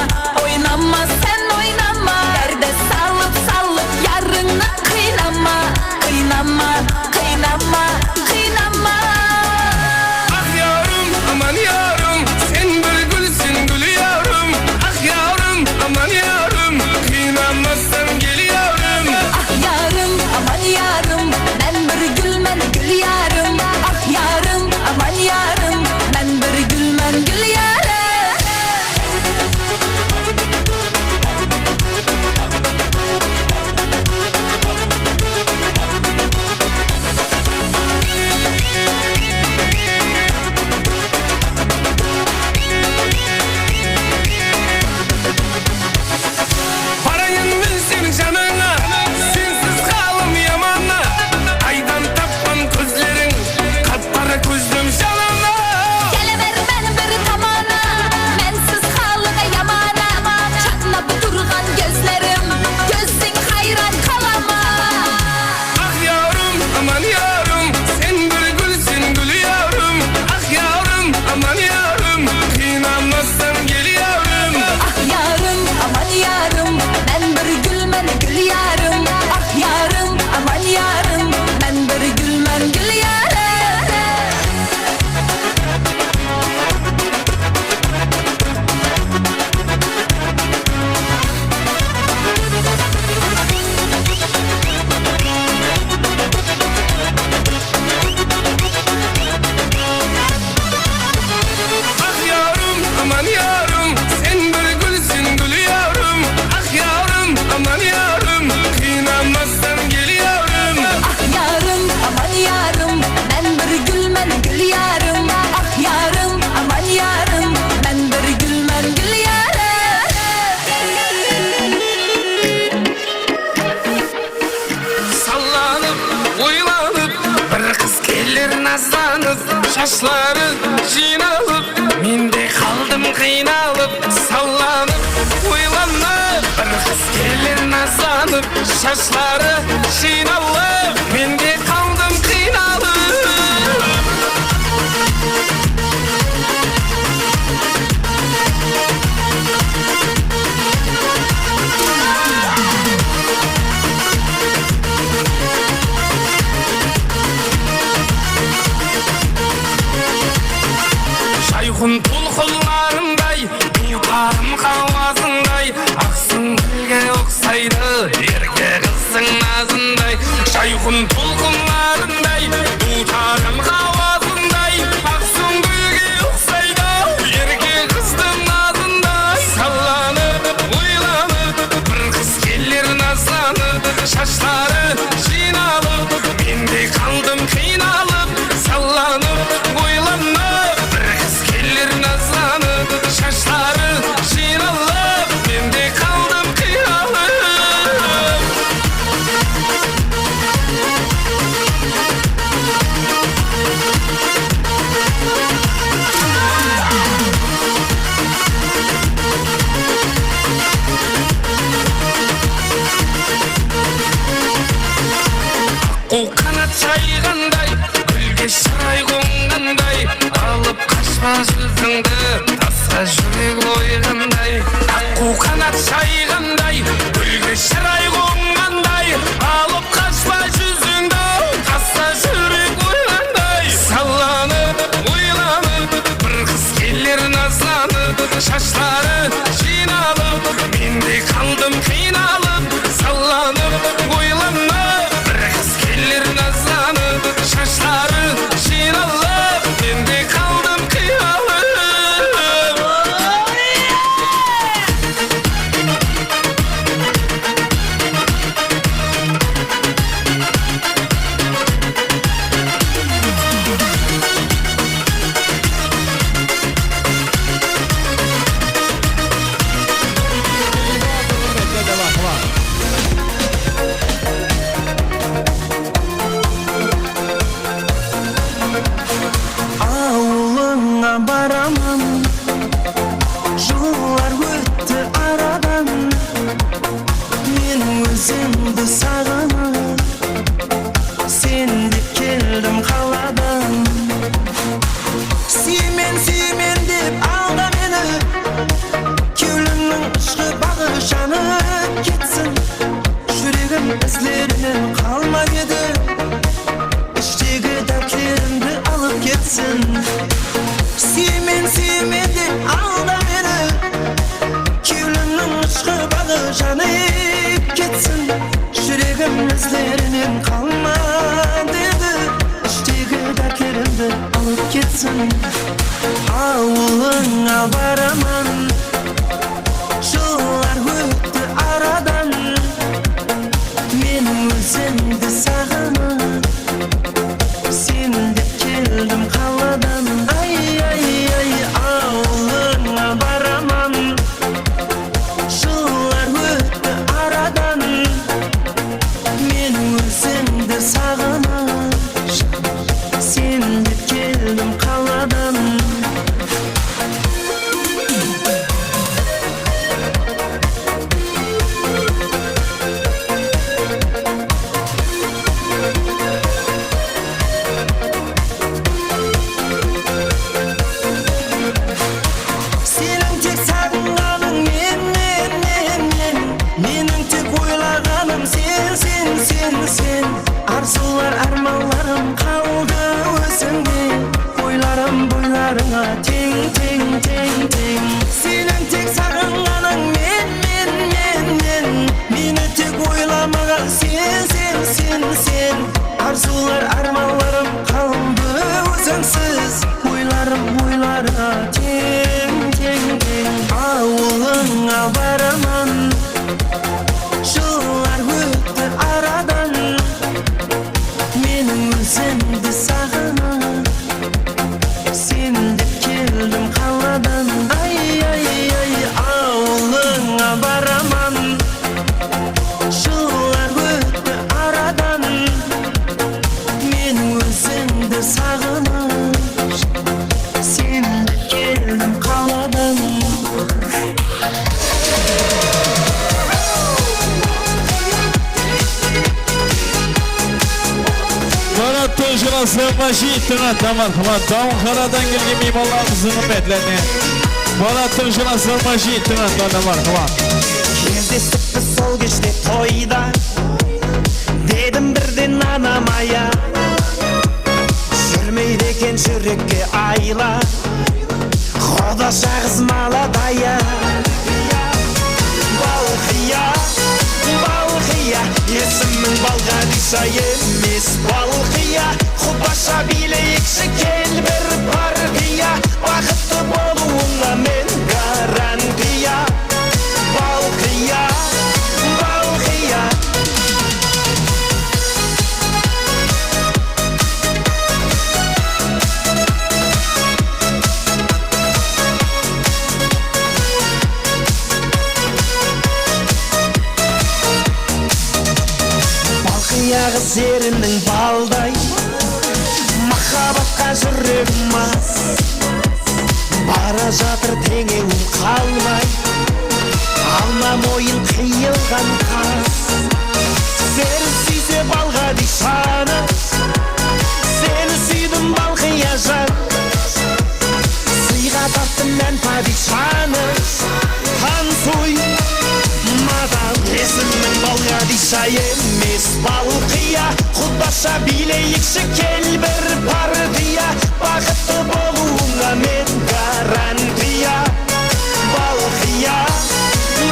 oynama, sen oynama. Dártke salıp, salıp yarıńdı qıynama, qıynama, qıynama, qıynama. Ah yarım, aman yarım, sen bir gúlseń, gúlyarım. Ah yarım, aman yarım, qıynamassań, kelyarım. Ah yarım, aman yarım, men bir gúlmen, gúlyarım. Ah yarım, aman yarım, men bir gúlmen, gúlyarım. Barayın men seniń janıńa, sensiz halım yaman-a. Aydan tappan kózleriń, qap-qara kózlim janıma. Kele ber men bir tamana, mensiz halıńa yaman-a. Jatnap turǵan kózlerim, kózdiń hayran qalama. Ah yarım, aman yarım, sen bir gúlseń, gúlyarım. Ah yarım, aman yarım, qıynamassań, kelyarım. Ah yarım, aman yarım, men bir gúlmen, gúlyarım. Ah yarım, aman yarım, men bir gúlmen, gúlyarım. Ah yarım, aman yarım, sen bir gúlseń, gúlyarım. Ah yarım, aman yarım, qıynamassań, kelyarım. Ah yarım, aman yarım, men bir gúlmen, gúlyarım. Ah yarım, aman yarım, men bir gúlmen, gúlyarım. Sallanıp, oylanıp, bir qız keler nazlanıp, shashları jıynalıp, men de qaldım qıynalıp. Sallanıp, oylanıp, bir qız keler nazlanıp, shashları jıynalıp, men de qaldım qıynalıp. Jayhun tolqınlarınday, duwtarım hawazınday, aq súńgilge uqsaydı erke qızdıń nazınday. Jayhun tolqınlarınday, duwtarım hawazınday, aq súńgilge uqsaydı erke qızdıń nazınday. Sallanıp, oylanıp, bir qız keler nazlanıp, shashları jıynalıp, men de qaldım qıynalıp. Sallanıp, oylanıp, bir qız keler nazlanıp, shashları jıynalıp, men de qaldım qıynalıp. Aqqu qanat jayǵanday, gúlge shıray qonǵanday, alıp qashpa júzińdi, tasqa júrek oyǵanday. Aqqu qanat jayǵanday, gúlge shıray qonǵanday, alıp qashpa júzińdi, tasqa júrek oyǵanday. Sallanıp, oylanıp, bir qız keler nazlanıp, shashları jıynalıp, men de qaldım qıynalıp. Sallanıp, oylanıp, bir qız keler nazlanıp, Men ózimdi saǵınıp, sen dep keldim qaladan. Súyemen, súyemen dep alda meni, kewlimniń ushqı baǵı janıp ketsin. Júregim izlerinen qalmap edi, ishtegi dártlerimdi alıp ketsin. Súyemen, súyemen dep alda meni, kewlimniń ushqı baǵı janıp ketsin. Júregim izlerinen qalmap edi, ishtegi dártlerimdi alıp ketsin. Awılıńa baraman, jıllar ótti aradan. Men ózimdi saǵınıp, sen dep keldim qaladan. Ay, ay, ay, awılıńa baraman. Jıllar ótti aradan. Men ózimdi saǵınıp, sen dep keldim qaladan. Seniń tek saǵınǵanıń men, men, men, men. Meniń tek oylaǵanım sen, sen, sen, sen. Arzıwlar, ármanlarım qaldı ózińde. Boylarım boylarıńa teń, teń, teń, teń. Seniń tek saǵınǵanıń men, men, men, men. Meni tek oylamaǵan sen, sen, sen, sen. Arzıwlar, ármanlarım qaldı ózińsiz. Boylarım boylarıńa teń, teń, teń. Awılıńa baraman, jıllar ótti aradan. Men ózimdi saǵınıp, sen dep keldim qaladan. Ay, ay, ay, awılıńa baraman. Jıllar ótti aradan. Men ózimdi saǵınıp, sen dep keldim qaladan. Barattıń jırası Majittiń atına, marhamat. Dawın qaradan kelgen miymanlarımızdıń húrmetlerine. Barattıń jırası Majittiń atına, marhamat. Kezdestik biz sol keshte toyda, dedim birden anama ya. Júrmeydi eken júrekke ayla. Qudasha qız maladaya. Balqıya, Balqıya, esimiń Balǵadisha emes, Balqıya. Qudasha biyleyikshi kel bir partiya, baxıtlı bolıwıńa men garantiya. Balqıya, Balqıya. Balqıya qız eriniń balday, mahabbatqa júregim mas. Bara jatır teńewim qalmay, alma moyın qıyılǵan qas. Seni súyse Balǵadishanı, seni súydim Balqıyajan. Sıyǵa taptım men padishanı. Tansuy, madam. Esimiń Balǵadisha emes, Balqıya. Qudasha biyleyikshi kel bir partiya, baxıtlı bolıwıńa men garantiya. Balqıya,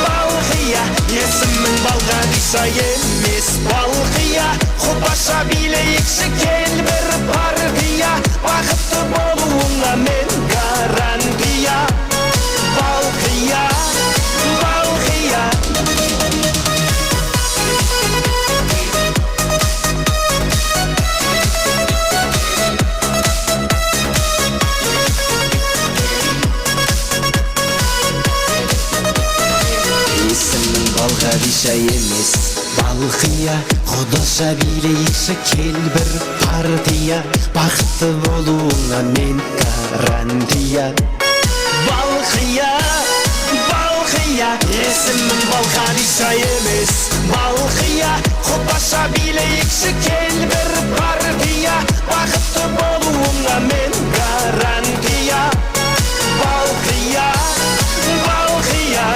Balqıya, esimiń Balǵadisha emes, Balqıya. Qudasha biyleyikshi kel bir partiya, baxıtlı bolıwıńa men garantiya. Balqıya, Balqıya. Esimiń Balǵadisha emes, Balqıya. Qudasha biyleyikshi kel bir partiya, baxıtlı bolıwıńa men garantiya. Balqıya, Balqıya. Esimim Balqanısha emes, Balqiya. Qopasha biyleyikshi, kel, bir partiya. Baxıttı bolıwıńa men garantiya. Balqiya, Balqiya.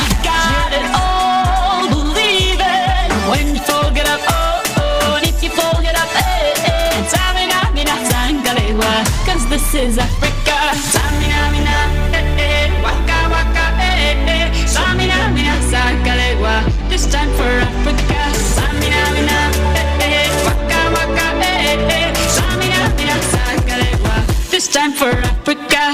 You got it all, believe it. When you fold it up, oh, oh, and if you fold it up, eh, eh, samina, mina, sangalewa, 'cause this is Africa. Samina, mina, eh, eh, waka, waka, eh, eh, samina, mina, sangalewa. This time for Africa. Samina, mina, eh, eh, waka, waka, eh, eh, samina, mina, sangalewa. This time for Africa.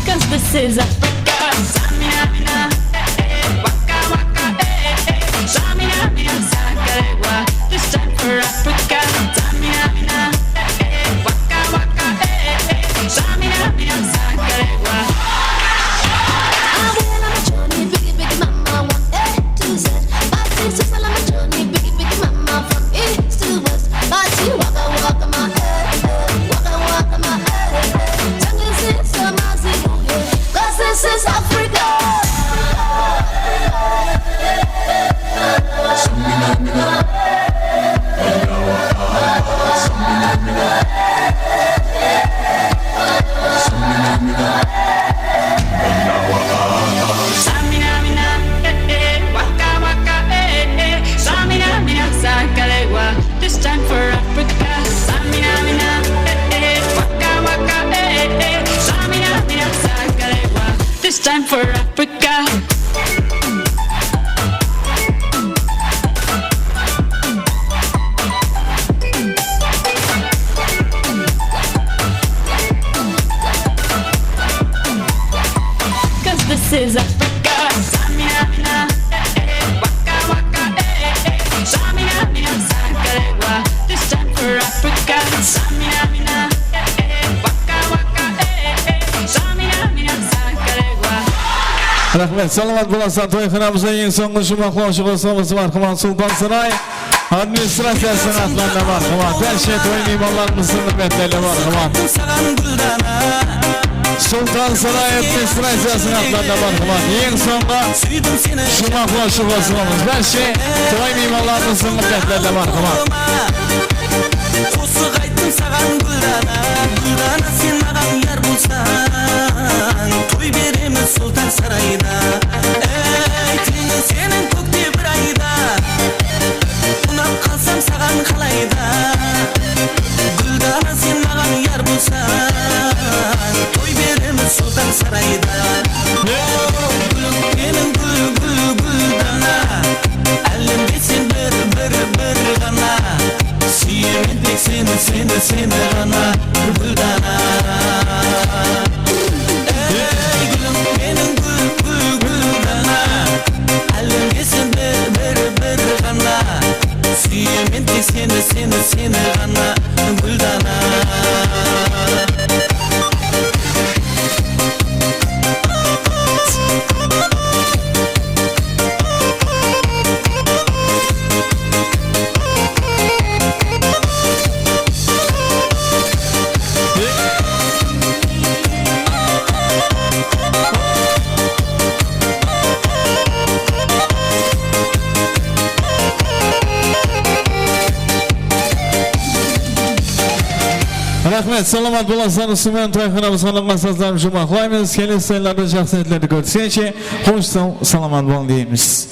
'Cause this is Africa. Samina, mina, eh, eh, waka, waka, eh, eh, samina, mina, sangalewa. This time for Africa. Samina, mina, eh, eh, waka, waka, eh, eh, samina, mina, sangalewa. I will, I'm a journey, biggie, biggie, mama, one A to Z. But this is all I'm a journey, biggie, biggie, mama, from east to west. But you waka, waka, my, eh, eh, waka, waka, my, eh, eh. Jungle is so massive, oh, yeah. 'Cause this is Africa. Samina, mina, eh, eh, waka, waka, eh, eh. Samina, mina, sangalewa. This time for Africa. Samina, mina, eh, eh, waka, waka, eh, eh. Samina, mina, sangalewa. This time for Africa. 'Cause this is Africa. Samina, mina, eh, eh, waka, waka, eh, eh. Samina, mina, sangalewa. This time for Africa. Samina, mina, eh, eh, waka, waka, eh, eh. Samina, mina, sangalewa. Raxmet, salamat bolasızlar. Toyxanamızda eń sońǵı juwmaqlawshı qosıǵımız, marhamat, Sultan Saray administraciyasınıń atlarına, marhamat. Bárshe toy miymanlarımızdıń húrmetlerine, marhamat. Sultan Saray administraciyasınıń atlarına, marhamat. Eń sońǵı juwmaqlawshı qosıǵımız. Bárshe toy miymanlarımızdıń húrmetlerine, marhamat. Qosıq ayttım saǵan, Gúldana, Gúldana, sen maǵan yar bolsań, toy beremiz Sultan Sarayda. Ey, túnim seniń kókte bir ayda, unap qalsam saǵan qalayda. Gúldana, sen maǵan yar bolsań, toy beremiz Sultan Sarayda. O, gúlim meniń, gúl, gúl, Gúldana, álemde sen bir, bir, bir ǵana. Súyemen tek seni, seni, seni ǵana, Gúldana. Ey, gúlim meniń, gúl, gúl, Gúldana, álemde sen bir, bir, bir ǵana. Súyemen tek seni, seni, seni ǵana, Gúldana. Raxmet, salamat bolasızlar. Usınıń menen toyxanamızǵa alınǵan sazlarımızdı juwmaqlaymız. Kelesi sayınlarda jaqsı netlerdi kóriskenshe, xosh, saw, salamat bolıń deymiz.